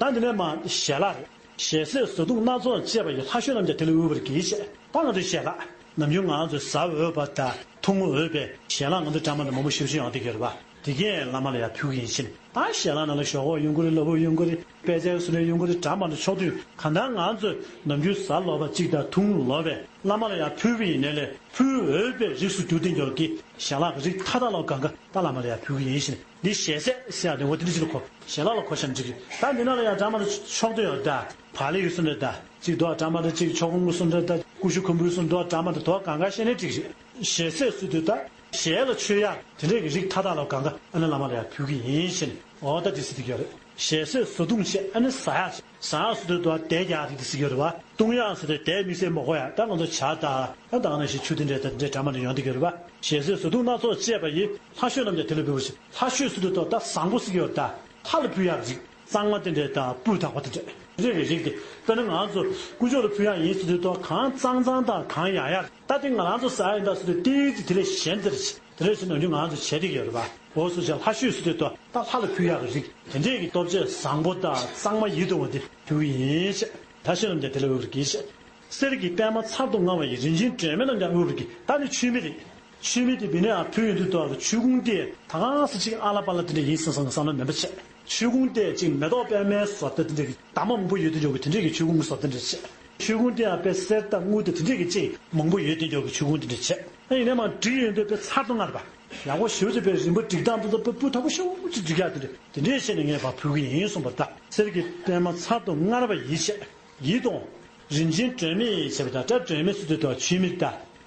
ད་འདི་ནས་མར་ཞལ་ལག་རེད། ཞལ་ཟས་བཟའ་བཏུང་སྣ་ཚོགས་བཅས་པ་ཡིས་ལྷ་བཤོས་རྣམས་ཀྱང་དེ་ལ་དབུལ་བར་བགྱི་ཞེས། ད་ང་ཚོའི་ཞལ་ལག་ནམ་རྒྱུན་ང་ཚོས་ཟ་འོས་པ་དང་འཐུང་འོས་པའི་ཞལ་ལག་ང་ཚོ་འདྲ་མི་འདྲ་མང་པོ་ཞེ་པོ་ཅིག་ཡོང་བསྡད་ཀྱི་ཡོད་རེད་པ། དེ་གས་བླ་མ་ལ་ཡང་ཕུལ་གྱི་ཡིན་ཕྱིན། ད་ཞལ་ལག་ནང་ལ་ཞོག་ཁོག་ཡོང་གི་རེད། ལ་ཕུག་ཡོང་གི་རེད། དཔེ་ཆའི་བཟོ་འདྲ་ཡོང་གི་རེད། འདྲ་མ་འདྲ་ཕྱོགས་བསྡུས་གང་ལྟར་ང་ཚོས་ནམ་རྒྱུན་གཟའ་ལོག་པ་གཅིག་དང་ཐུན་ལོག་པའི་བླ་མ་ལ་ཡང་ཕུལ་བ་ཡིན་ནའི་ལས་ཕུལ་འོས་པའི་རིགས་སུ་གྱུར་བསྡད་ཀྱོག་གི་ཞལ་ལག་གི་རིགས་མཐའ་དག་ལ་གང་ག་ད་བླ་མ་ལ་ཡང་ཕུལ་གྱི་ཡིན་ཕྱིན། འདི་ཞལ་ཟས་ཟེར་ཡག་དེ་འོ་དེ་འདྲ་ཞིག་ལ་གོ། ཞལ་ལག་ལ་གོ་ཤམ་འགྲིག་གི། ད་འདི་ནང་ལ་ཡང་འདྲ་མ་འདྲ་ཕྱོགས་བསྡུས་ཡོད་ད། བག་ལེབ་ཡོད་སུ་འདྲ་ད། གཅིག་འདུག་འདྲ་མ་འདྲ། གཅིག་ཆོ་ག་ངོ་སུ་འདྲ་ད། ཀུ་ཤུ་ཁམ་བུ་སུ་འདུག་འདྲ་མ་འདྲ་འདུག་གང་ག་བཤད་ནའི་འགྲིག་རེད། ཞལ་ཟས་ཟེར་དུས་ད། ཞལ་ལ་མཆོད་ཡག་དེ་འདྲས་ཀྱི་རིགས་མཐའ་དག་ལ་གང་ག་ཨ་ནི་བླ་མ་ལ་ཡང་ཕུལ་གྱི་ཡིན་ཞེས་ནས། འོ་ད་དེ་ཟེར་གྱི་ཡོད་རེད། ཞལ་ཟས་བཟའ་བཏུང་བྱས། ཨ་ནི་ཟ་ཡག་བྱས། ཟ་ཡག་ཟེར་དུས་ད་བསྡད་རྒྱག་རིགས་དེ་ཟེར་གྱི་ཡོད་རེད་བ། བཏུང་ཡག་ཟེར་དུས་བསྡད་དམིགས་བསལ་མ་དགོས་ཡ། ད་ང་ཚོ་ཇ་དང་ད་ག་ནང་བཞིན་ཆུ་དེ་འདྲས་ད་དེ་འདྲས་འདྲ་མ་འདྲ་ཡོང་བསྡད་ཀྱི་ཡོད་རེད་བ། ཞལ་ཟས་བཟའ་བཏུང་སྣ་ཚོགས་བཅས་པ་ཡིས་ལྷ་བཤོས་རྣམས་ཀྱང་དེ་ལ་འབུལ་བར་བྱ། ལྷ་བཤོས་ཟེར་དུས་ད་ད་བཟང་པོ་ཟེར་གྱི་ཡོད་རེད་ད། ལྷ་ལ་ཕུལ་ཡག་རིགས། གཙང་མ་དེ་འདྲས་དང་སྤོས་དག་པ་དེ་འདྲས། དེ་འདྲས་ཀྱི་རིགས་དེ། དཔེར་ན་ང་ཚོ་དཀོན་མཆོག་ལ་ཕུལ་ཡག་ཡིན་ཟེར་དུས་ད་གང་གཙང་གཙང་དང་གང་ཡག་ཡག་ད་དེ་ང་རང་ཚོ་ཟ་ཡག་ཡིན་ད་ཟེར་དུས་ཏིག་ཙི་དེ་ལས་གཞན་དེར་དེ་འདྲས་ཞིག་ནམ་རྒྱུན་ང་ཚོ་བྱས་བསྡད་ཀྱི་ཡོད་རེད་པ། འོ་སོ་ཅག་ལྷ་བཤོས་ཟེར་དུས་ད་ད་ལྷ་ལ་ཕུལ་ཡག་གི་རིགས་དེ་འདྲས་ཀྱི་ལྟོ་ཆས་བཟང་པོ་དང་གཙང་མ་ཡིད་དུ་འོང་བ་དེ་ཕུལ་གྱི་ཡིན་ཞེས། ད་ཤེས་ལམ་དེ་དེ་ལ་འོས་པར་གྱིས་ཞེས། གསེར་གྱི་པདྨ་ཚར་དུ་དངར་བ་ཡིས། རིན་ཆེན་སྒྲོན་མེ་རྣམས་ཀྱང་དངར་བར་བགྱི། ད་ནི་མཆོད་མེ་རེད། མཆོད་མེ་དེ་བི་ནས་ཨ་ཕུལ་ཡོང་དུས་ཐོག་ལ་མཆོད་ཀོང་དེ་ད་གང་ས་ཅིག་ཨ་ལ་པ་ལ་དེ་འདྲ་ཡིན་བསམ་བསམ་བསམ་བློ་མེད་པ་བྱས། མཆོད་ཀོང་དེ་ཅིག་མེ་ཏོག་པད་མའི་བཟོ་ལྟ་དེ་འདྲ་གི་འདབ་མ་མང་པོ་ཡོད་དེ་འཇོག་གི་དེ་འདྲ་གི་མཆོད་ཀོང་གི་བཟོ་ལྟ་འདྲ་བྱས། མཆོད་ཀོང་དེ་ཡང་དཔེ་གསེར་དང་དངུལ་དང་དེ་འདྲ་གི་ཅིག་མང་པོ་ཡོད་དེ་འཇོག་གི་མཆོད་ཀོང་དེ་འདྲ་བྱས། ཨ་ཡིན་ནའི་མ་འགྲིག་ཡོང་དུས་དཔེ་ཚར་དུ་དངར་བ། ཡག་པོ་ཞེ་པོ་ཅིག་དཔེ་རིན་པོ་འགྲིག་སྟངས་དེ་ཚོ་དཔེ་སྤུས་དག་པོ་ཞེ་པོ་ཅིག་འགྲིག་ཡག་དེ་འདྲ་དེ་འདྲ་བྱས་ནས་ངས་ཕར་ཕུལ་གི་ཡིན་གསུངས་པ་ད། གསེར་གྱི་པདྨ་ཚར་དུ་དངར་བ་ཡིས་བྱས། ཡིད་དུ་འོང་། རིན་ཆེན་སྒྲོན་མེ་ཡིས་བྱས་པ་དང་སྒྲ་སྒྲོན་མེ་ཟེར་དུས་ད་མཆོད་མེ་ད།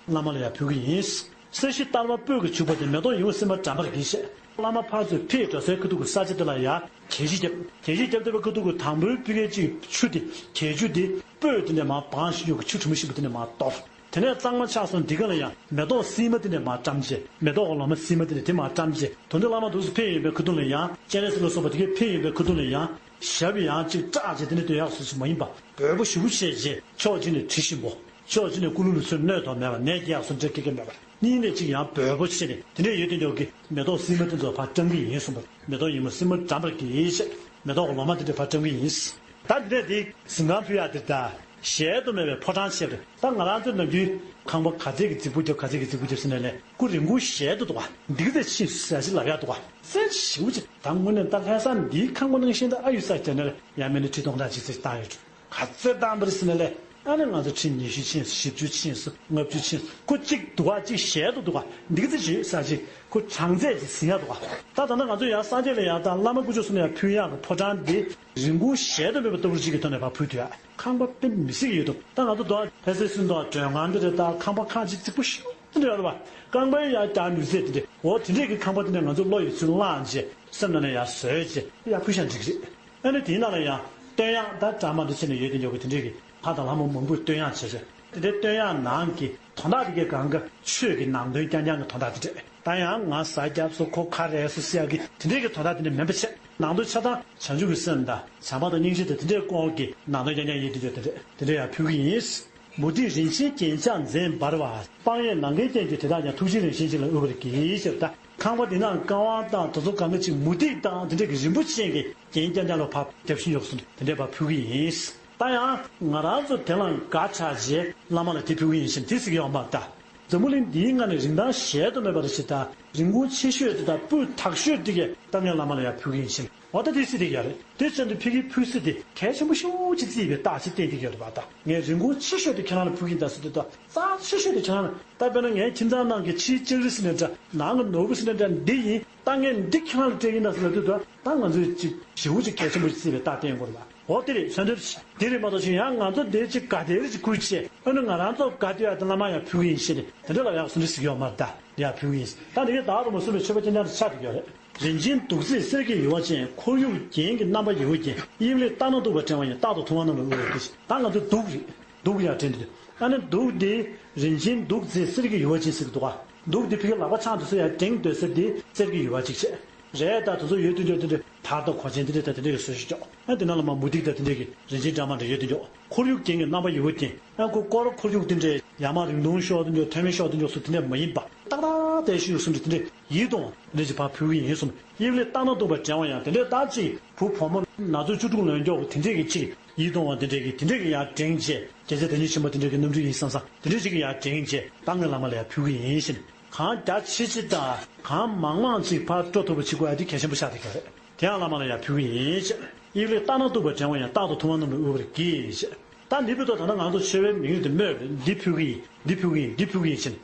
བླ་མ་ལ་ཡང་ཕུལ་གྱི་ཡིན། ས་གཞི་བསྟར་བ་སྤོས་ཀྱིས་བྱུགས་པ་དེ་མེ་ཏོག་ཡིད་འོང་སིལ་མ་དགྲམ་པར་བགྱིད་ཅེས། བླ་མ་ཕར་ཚུར་ཕེབས་འགྲོ་སའི་ཁ་ཐུག་གི་ས་ཆ་དེ་ལ་ཡང་གད་ཕྱིས་བརྒྱབ། གད་ཕྱིས་བརྒྱབ་བསྡད་པའི་ཁ་ཐུག་གི་དང་པོའི་ཕ་གིའི་གཅིག་ཆུ་དེ་གད་ཆུ་དེ་སྤོས་དེ་ནས་མར་སྦངས་ཤིག་ཡོད་ཀྱི་ཆུ་དྲི་མ་ཞིམ་པོ་དེ་ནས་མར་གཏོར། དེ་ནས་གཙང་མ་ཆགས་སོང་། འདི་ག་ལ་ཡང་མེ་ཏོག་སིལ་མ་དེ་ནས་མར་བཀྲམ་བྱས། མེ་ཏོག་གི་ལོ་མ་སིལ་མ་དེ་ནས་དེ་མར་བཀྲམ་བྱས། དོན་དུ་བླ་མ་འདུག་སེ་ཕེབས་ཡོང་བའི་ཁ་ཐུག་ལ་ཡང་སྤྱན་རས་གཟིགས་ལ་སོགས་པ་དེ་གས་ཕེབས་ཡོང་བའི་ཁ་ཐུག་ལ་ཡང་། ཞབས་ཡང་གཅིག་བཀྲག་བྱས་དེ་ནས་སྡོད་ཡག་བཟོ་ཞིག་མ་ཡིན་པ། འབོལ་པོ་ཞེ་པོ་བྱས་རྗེས་ཕྱོགས་གཅིག་ནས་དྲི་ཞིམ་པོ། ཕྱོགས་གཅིག་ནས་ཀུ་ལུ་ལུ་ཚོས་སྣོད་དང་མེད་པ་ནས་རྒྱག་སོ་འདྲ་སྐད་ཀྱི་མེད་པ། གཉིས་ནས་གཅིག་ཡང་འབོལ་པོ་བྱས་ནས་དེ་འདྲས་ཡོད་དེ་འཇོག་གི་མེ་ཏོག་སིལ་མ་དེ་ཚོ་ཕར་བཀྲམ་གི་ཡིན་གསུངས་པ། མེ་ཏོག་ཡིད་འོང་སིལ་མ་དགྲམ་པར་བགྱིས་ཞེས་མེ་ཏོག་གི་ལོ་མ་དེ་འདྲས་ཕར་བཀྲམ་གི་ཡིན། ད་འདི་ནས་དེ་གཟིམ་ཁང་ཕུལ་ཡག་དེ་ད། གཞལ་དུ་མེད་པའི་ཕོ་བྲང་ཆེ་བ་རེད། ད་ང་རང་ཚོའི་ནམ་རྒྱུན་ཁང་པ་ག་ཚད་ཀྱི་རྫིག་པོ་རྒྱབ་ག་ཚད་ཀྱི་རྫིག་པོ་རྒྱབ་ཟེར་ནས་ལས་ཁོ་རིན་གོང་གཞལ་དུ་འདུག་ག་འདི་ག་ཚད་ཕྱིན་སོང་ཟེར་ཞིག་ལབ་ཡག་འདུག་ག་གསལ་ཞེ་པོ་ཅིག་ད་དངོས་གནས་ད་ལྷ་ས་འདིའི་ཁང་པ་ནང་བཞིན་ད་ཨ་ཡོད་ས་རྒྱ་ནས་ཡང་མིན་ན་ཁྲི་སྟོང་ཕྲག་གཅིག་ཙམ་བཏང་ཡོད་འགྲོ། ག་ཚོད་བཏང་པ་རེད་ཟེར་ན་ལས་ཨ་ནི་ང་ཚོ་ཁྲི་ཉི་ཤུ་ཕྱིན་སོང་། བཞི་བཅུ་ཕྱིན་སོང་། ལྔ་བཅུ་ཕྱིན་སོང་། ཁོ་གཅིག་འདུག་ག་གཅིག་གཞལ་དུ་འདུག་ག་འདི་ག་ཚད་ཞིག་ཡོད་ས་ཅིག་ཁོ་གྲངས་ཚད་ཅིག་ཟིན་ཡག་འདུག་ག་ད་ད་ལྟ་ང་ཚོ་ཡང་སངས་རྒྱས་ལ་ཡང་དང་བླ་མ་དཀོན་མཆོག་གསུམ་ལ་ཡང་ཕུལ་ཡག་གི་ཕོ་བྲང་འདི་རིན་གོང་གཞལ་དུ་མེད་པ་ལྟ་བུ་ཅིག་གི་ཐོག་ནས་ཕར་ཕུལ་དུས་ཡ། ཁང་པ་དཔེ་མི་སྲིད་ཀྱི་ཡོད་དོ། ད་ང་ཚོ་མདོ་ཕལ་ཆེར་སུན་ཏོག་མགྲོན་ཁང་འདི་རེད། ད་ཁང་པ་ཁག་ཅིག་རྫིག་པོ་ཞེ་པོ་འདི་རེད་བ། རྐང་པའི་ཡ་རྒྱག་ནུས་ཚད་འདི་རེད། འོ་དེ་འདྲས་ཀྱི་ཁང་པ་འདི་ནས་ང་ཚོ་བློ་ཡོད་ཚུལ་བླངས་བྱས་སེམས་ནང་ནས་ཡ་བཟོས་བྱས་ཡ་ཕུལ་ཤག་འགྲིག་གི་རེད། ཨ་ནི་དེའི་ནང་ལ་ཡང་བསྟོད་དབྱངས་ད་གྲངས་མང་དུ་ཕྱིན་ནས་ཡོད་དེ་འཇོག་གི་དེ་འདྲས་ཀྱི་ལྷ་དང་ལྷ་མོ་མང་པོས་བསྟོད་དབྱངས་བྱས་བྱས་དེ་འདྲའི་བསྟོད་དབྱངས་ནང་གི་དོན་དག་དེ་གའི་སྒང་ག་ཆོས་ཀྱི་ནང་དོན་རྐྱང་རྐྱང་གི་དོན་དག་དེ་འདྲས། ད་ཡང་ང་ཟ་རྒྱབ་སོ་ཁོ་ཁ་རས་སོ་ཟེར་ཡག་གི་དེ་འདྲས་ཀྱི་དོན་དག་དེ་འདྲས་མིན་པ་བྱས། ནང་དོན་ཆ་ཚང་བྱང་ཆུབ་ཀྱི་སེམས་དང་བྱམས་པ་དང་སྙིང་རྗེ་དང་དེ་འདྲའི་སྐོར་གྱི་ནང་དོན་རྐྱང་རྐྱང་ཡིན་དུས་ཅོག་དེ་འདྲས་དེ་འདྲས་ཡང་ཕུལ་གྱི་ཡིན། མུ་ཏིག་རིན་ཆེན་རྒྱན་ཆ་འཛིན་འབར་བ། སྤང་ཡས་ནམ་མཁའི་སྟེང་དུ་དེ་དག་ཀྱང་། ཐུགས་རྗེའི་རང་བཞིན་གཅིག་ལ་དབུལ་བར་བགྱི་ཞེས་པ་དང་། ཁང་པ་འདི་ནང་ཀ་ཝང་དང་དེ་ཚོ་གང་ག་ཅིག་མུ་ཏིག་དང་དེ་འདྲས་ཀྱི་རིན་པོ་ཆེ་གི་རྒྱན་རྐྱང་རྐྱང་ལ་ཕར་བརྒྱབ་བཞིན་ཡོད་སོང་། དེ་འདྲས་ཕར་ཕུལ་གྱི་ཡིན། ད་ཡང་ང་རང་ཚོ་དེ་ལ་དགའ་ཆགས་རྗེས་བླ་མ་ལ་དེ་ཕུལ་གྱི་ཡིན་ཞེས་དེ་ཟེར་གྱི་ཡོད་མ་རེད་ད། འཛམ་བུ་གླིང་འདིའི་ངང་ནས་རིན་ཐང་གཞལ་དུ་མེད་པ་རེ་ཞིག་དང་རིན་གོང་ཆེ་ཤོས་དེ་དང་སྤུས་དག་ཤོས་དེ་གས་ད་ངས་བླ་མ་ལ་ཡང་ཕུལ་གྱི་ཡིན་ཞེས། འོ་ད་དེ་སྲིད་དེ་ཡ་རེད། དེ་བཞིན་དུ་ཕ་གིའི་ཕུལ་སྲིད་དེ་གལ་ཆེན་པོ་ཤོས་ཅིག་བརྩིས་པའི་རྟགས་ཅིག་བསྟན་གྱི་ཡོད་རེད་པ། ད་ངས་རིན་གོང་ཆེ་ཤོས་དེ་ཁྱེད་རང་ལ་ཕུལ་གྱི་ཡིན་ད་ཟེར་དུས་ད་རྩ་ཆེ་ཤོས་དེ་ཁྱེད་རང་ལ། ད་དཔེར་ན་ངའི་ཁྱིམ་ཚང་ནང་གི་ཕྱིའི་ལྕགས་རི་ཟེར་ནའི་འདྲ། ནང་གི་ནོར་བུ་ཟེར་ནའི་འདྲ། འདི་ཡིན། ད་ངས་འདི་ཁྱེད་རང་ལ་སྤྲད་ཀྱི་ཡིན་ད་ཟེར་ལབ་དུས་ད་ད་ང་ཚོས་ཅིག་ཞེ་པོ་ཅིག་གལ་ཆེན་པོ་ཞིག་བརྩིས་པའི་རྟགས་བསྟན་དགོས་རེད་པ། འོ་དེ་རེད། མཚོན་དོན་དེ་རེད་མ་གཏོགས་ཅིག་ཡང་ང་ཚོ་འདིར་ཅིག་དགའ་དེར་ཅིག་ཁུར་བྱས། ཨ་ནི་ང་རང་ཚོ་དགའ་དེ་ཡ་དེ་བླ་མ་ཡང་ཕུལ་གྱི་ཡིན་ཞེས་ནས་དེ་འདྲ་ལ་ཡག་སུ་འདྲ་ཞིག་ཡོད་མ་རེད། ད་འདི་ཡང་ཕུལ་གྱི་ཡིན། ད་འདི་གའི་བདག་ཏུ་མ་བཟུང་བའི་མཆོད་པ་རྐྱང་རྐྱང་དེ་ཆགས་བསྡད་ཡོད་རེད། རིན་ཆེན་གདུགས་མཛེས་གསེར་གྱི་ཡུ་བ་ཅན། ཁོར་ཡུག་རྒྱན་གྱི་རྣམ་པ་ཡི་གུ་ཅན། དབྱིབས་ལེགས་རྟ་ནག་གདུགས་པ་བྲན་པ་ཡིས། རྟག་ཏུ་ཐུབ་དབང་རྣམས་ལ་དབུལ་བར་བགྱི། ད་ང་ཚོ་གདུགས་རེད། གདུགས་ཡང་བྲན་འདུག་ཨ་ནི་གདུགས་འདི་རིན་ཆེན་གདུགས་མཛེས་གསེར་གྱི་ཡུ་བ་ཅན་ཟེར་གྱི་འདུག་ག་གདུགས་འདི་ཕ་གི་ལག་པ་འཆང་དུས་སུ་ཡང་བྲེང་སྡོད་ས་འདི་གསེར་གྱི་ཡུ་བ་ཅིག་བྱས། རས་དང་དེ་ཚོ་ཡོད་དུས་འཇོག་དེ་འདྲའི་དར་དང་གོས་ཆེན་དེ་འདྲའི་དང་དེ་འདྲའི་བཟོ་ཞིག་འཇོག་ཨ་དེ་ནང་ལ་མར་མུ་ཏིག་དང་དེ་འདྲའི་གི་རིན་ཆེན་འདྲ་མ་འདྲ་ཡོད་དུས་འཇོག་ཁོར་ཡུག་རྒྱན་གྱི་རྣམ་པ་ཡི་གུ་ཅན། ཨ་ཁོ་སྐོར་ཁོར་ཡུག་དེ་འདྲའི་ཡར་མར་རིང་ཐུང་ཤོར་དུ་འཇོག་ཐོན་མི་ཤོར་དུ་འཇོག་སུ་དེ་འདྲ་མ་ཡིན་པ། ཏག་ཏག་བསྡད་ཤིག་ཡོད་སུ་འདྲ་དེ་འདྲའི་ཡིད་དུ་འོང་། དེ་འདྲ་ཅིག་ཕར་ཕུལ་གྱི་ཡིན་གསུངས། དབྱིབས་ལེགས་རྟ་ནག་གདུགས་པ་བྲན་པ་ཡིས། དེ་འདྲའི་ད་ཅིག་བུ་བུ་མོ་ན་ཚོད་བཅུ་དྲུག་ལོན་འཇོག་གི་དེ་འདྲའི་གི་ཅིག་ཡིད་དུ་འོང་བ་དེ་འདྲའི་གི་དེ་འདྲའི་གི་ཡར་བྲེང་བྱས། རྒྱལ་སྲས་བདག་ཉིད་ཆེན་པོ་དེ་འདྲའི་གི་རྣམ་འཕྲུལ་ཡིན་བསམ་བསམ་དེ་འདྲའི་ཅིག་གི་ཡར་བྲེང་བྱས། ད་ངས་བླ་མ་ལ་ཡར་ཕུལ་གྱི་ཡིན་ཞེས། གང་རྒྱ་ཆེ་ཆེ་དང་གང་མང་མང་ཅིག་ཕར་སྤྲོ་ཐུབ་པ་བྱེད་དགོས་ཡ་དེ་གལ་ཆེན་པོ་ཆགས་བསྡད་ཀྱི་རེད། དེ་ཡང་བླ་མ་ལ་ཡར་ཕུལ་གྱི་ཡིན་ཞེས། དབྱིག་ལེ་རྟ་ནག་གཏུགས་པ་དྲན་པ་ཡང་རྟག་ཏུ་ཐུབ་དབང་རྣམ་རོལ་དབུལ་བར་བགྱི་ཞེས། ད་འདི་བུ་དང་ད་ལྟ་ང་ཚོ་མཆོད་པའི་མིང་དེ་སྨོས་པས། འདི་ཕུལ་གྱི་ཡིན། འདི་ཕུལ་གྱི་ཡིན། འདི་ཕུལ་གྱི་ཡིན་ཞེས།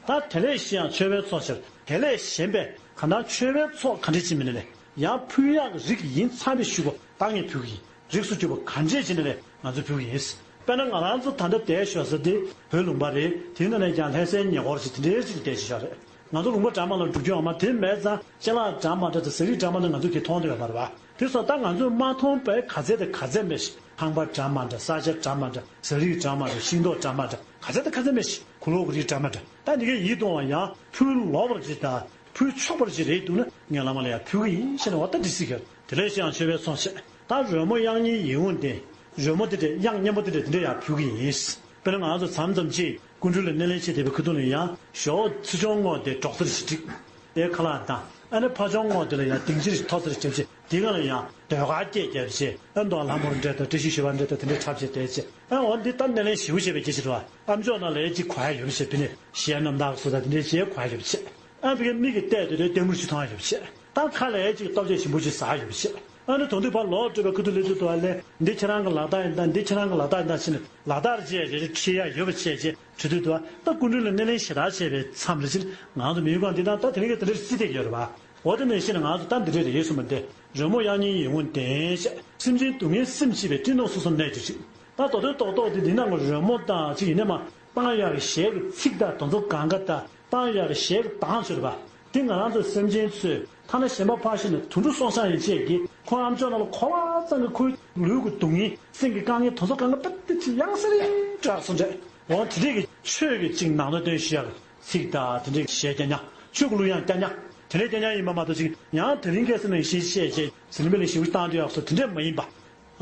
ད་དེ་ལས་གཞན་ཡང་མཆོད་པའི་ཚོགས་ཆེར། དེ་ལས་གཞན་པས་གང་ལྟར་མཆོད་པའི་ཚོགས་ག་འདྲ་ཅིག་མིན་ནའི་ལས་ཡང་ཕུལ་ཡག་གི་རིགས་ཡིན་ཚང་མས་ཞུ་དགོས། ད་ངས་ཕུལ་གྱི་ཡིན། རིགས་སུ་གྱུར་པ་གང་བྱས་ཅི་ནས་ལས་ང་ཚོས་ཕུལ་གྱི་ཡིན། དཔེར་ན་ང་རང་ཚོ་ད་ལྟ་བསྡད་ཞོར་ས་དེ་བོད་ལུང་པ་རེད། དེའི་ནང་ནས་ཀྱང་ལྷ་སའི་ཉེ་འཁོར་ཞིག་དེ་འདྲའི་ཞིག་བསྡད་ཅི་ཤོག་རེད། ང་ཚོ་ལུང་པ་འདྲ་མ་ལ་འགྲོ་རྒྱུ་ཡོད་མ་རེད། དེ་མེད་ཙང་ཅ་ལག་འདྲ་མ་འདྲ་དང་ཟས་རིགས་འདྲ་མ་འདྲ་ང་ཚོས་དེ་མཐོང་དུ་ཡོད་མ་རེད་བ། དེ་སོགས་ད་ང་ཚོས་མ་མཐོང་པའི་ག་ཚད་དང་ག་ཚད་མེད་ཞིག་ཁང་པ་འདྲ་མ་འདྲ། ས་ཆ་འདྲ་མ་འདྲ། ཟས་རིགས་འདྲ་མ་འདྲ། ཤིང་ཏོག་འདྲ་མ་འདྲ། ག་ཚད་དང་ག་ཚད་མེད་ཞིག་གོས་ལོག་གི་རིགས་འདྲ་མ་འདྲ། ད་འདི་གའི་ཡིད་གཏོང་བ་ཡང་ཕུལ་ལོག་པར་ཅིག་དང་། ཕུལ་ཆོག་པར་ཅིག་རེད་འདུག་ན་ངས་བླ་མ་ལ་ཡང་ཕུལ་གྱི་ཡིན་ཞེས་ནས་འོ་ད་འདི་སྲིད་ཀྱི། དེ་ལས་ཤི་ཡང་མཆོད་པའི་ཚོགས་བཅས། ད་རོལ་མོ་དབྱངས་སྙན་ཡིད་འོང་ལྡན། རོལ་མོ་དེ་འདྲས་དབྱངས་སྙན་པོ་དེ་འདྲས་དེ་འདྲས་ཡང་ཕུལ་གྱི་ཡིན། དཔེར་ན་ང་ཚོ་མཚམས་མཚམས་ཅིག་སྐུ་མགྲོན་ལ་སྣེ་ལེན་བྱེད་བསྡད་པའི་ཁ་ཐུག་ལ་ཡང་ཞོགས་ཚུར་ཕྱོགས་ངོས་དེ་སྒྲོག་ཙེ་ཞིག་བསྒྲིགས། དེའི་ཁ་ལག་དང་། ཨ་ནི་ཕར་ཕྱོགས་ངོས་དེ་ལ་ཡང་སྡིངས་ཆ་ཞིག་ཐོག་ཙེ་རྒྱབ་བྱས། དེའི་སྒང་ལ་ཡང་ཟློས་གར་སྐད་རྒྱབ་བྱས། ཨ་མདོ་ལྷ་མོར་འདྲ་དང་བཀྲ་ཤིས་ཞུ་བ་འདྲ་དང་དེ་འདྲས་འཁྲབ་བྱས་བསྡད་བྱས། ཨ་འོ་འདི་ལྟར་སྣེ་ལེན་ཞེ་པོ་བྱས་པའི་སྐད་ཆ་རེད་བ། ཨ་མཆོག་རྣམས་ལ་ཅིག་གོ་ཡ་ཡོད་པ་བྱས། དཔེར་ན་གཞས་རྣམ་དག་སོགས་དང་དེ་འདྲའི་གཞས་གོ་ཡ་ཡོད་པ་བྱས། ཨ་ཕ་གིའི་མིག་གིས་བལྟས་དུས་དེ་ལྟད་མོ་ཞིག་མཐོང་ཡ་ཡོད་པ་བྱས། ད་ཁ་ལ་ཅིག་ལྟོ་ཆས་ཞིམ་པོ་ཅིག་ཟ་ཡ་ཡོད་པ་བྱས། ཨ་ནི་དོན་དུ་ཕར་ལོག་སྤྲོད་པའི་ཁ་ཐུག་སླེབས་དུས་དུ་བ་ལས་འདི་ཁྱེད་རང་གི་ལག་རྟགས་ཡིན་ད། འདི་ཁྱེད་རང་གི་ལག་རྟགས་ཡིན་ད་ཞེས་ནས་ལག་རྟགས་རེ་བྱས་རེ་རེ་ཁྲིད་ཡ་ཡོད་པ་བྱས་རྗེས་བྱེད་དུས་དུ་བ། ད་སྐུ་མགྲོན་ལ་སྣེ་ལེན་ཞེ་དྲག་བྱས་པའི་མཚམས་རེ་ཅིག་ང་ཚོ་མི་ཡུལ་གང་འདི་དང་ད་དེ་རིང་གི་དེ་འདྲ་རྩིས་བསྡད་ཡོད་རེད་བ། འོ་དེ་ནས་ཤི་ན་ང་ཚོ་ད་འདི་འདྲས་རེད་གསུངས་པ་འདི། རོལ་མོ་དབྱངས་སྙན་ཡིད་འོང་ལྡན་ཞེས། སེམས་ཅན་སྡུག་བསྔལ་སེམས་ཤེས་པའི་སྤྲིན་ནག་སོ་སོར་གནས་གྱུར་ཅིག་ད་མདོ་དོན་རྡོག་རྡོག་དེ་འདི་ནང་གི་རོལ་མོ་དང་ཅིག་ཡིན་ནས་མ། བཏང་ཡག་གི་གཞས་ཀྱི་ཚིག་དང་དོན་ཚོ་གང་ག་དང་བཏང་ཡག་གི་གཞས་ཀྱི་གདངས་ཚོད་རེད་པ། འདི་ང་རང་ཚོ་སེམས་ཅན་ཚོས་ཐ་ན་གཞན་པ་ཕར་ཞོག་ནས་དུད་འགྲོ་སོང་ས་ཡིན་ཆེད་ཀྱི་ཁོ་ཨ་མཆོག་རྣམས་ལ་གོ་བ་ཙམ་གྱིས་ཁོའི་ལུས་ཀྱི་སྡུག་བསྔལ། སེམས་ཀྱི་དཀའ་ངལ། དོན་ཚོ་གང་ག་དཔེ་དེ་ཅིག་ཡང་སེ་རེ་དྲག་སོང་འདྲ། འོ་དེ་འདྲས་ཀྱི་ཆོས་ཀྱི་ཅིག་ནང་དོན་སྟོན་ཤེས་ཡག་གི་ཚིག་དང་དེ་འདྲས་ཀྱི་གཞས་རྐྱང་རྐྱང་། ཆོས་ཀྱི་གླུ་དབྱངས་རྐྱང་རྐྱང་། དེ་འདྲས་རྐྱང་རྐྱང་ཡིན་པ་མ་གཏོགས་ཅིག་ཡང་དེ་རིང་ཁ་སང་ནས་ཤེས་བཤད་བྱས་ཟིན་པ་ལ་ཞིབ་བཏང་དུས་ཡག་སོ་དེ་འདྲས་མ་ཡིན་པ།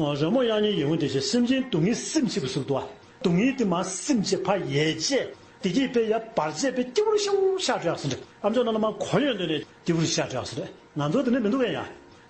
རོལ་མོ་དབྱངས་སྙན་ཡིད་འོང་ལྡན་ཞེས། སེམས་ཅན་སྡུག་བསྔལ་སེམས་ཤེས་པ་ཟེར་གྱི་འདུག་བ། སྡུག་བསྔལ་དེ་མར་སེམས་ཅན་ཕར་ཡལ་བྱས་བདེ་སྐྱིད་དཔེ་ཡར་འབར་བྱས་དཔེ་སྐྱིད་པོ་ཞེ་པོ་ཤར་འགྲོ་ཡག་ཟེར་འདྲ། ཨ་མཆོག་རྣམས་ལ་མར་གོ་ཡོང་དུས་ནས་སྐྱིད་པོ་ཞིག་ཤར་འགྲོ་ཡག་ཟེར་འདྲ། ང་ཚོ་དེ་འདྲ་མི་འདུག་གས་ཡ།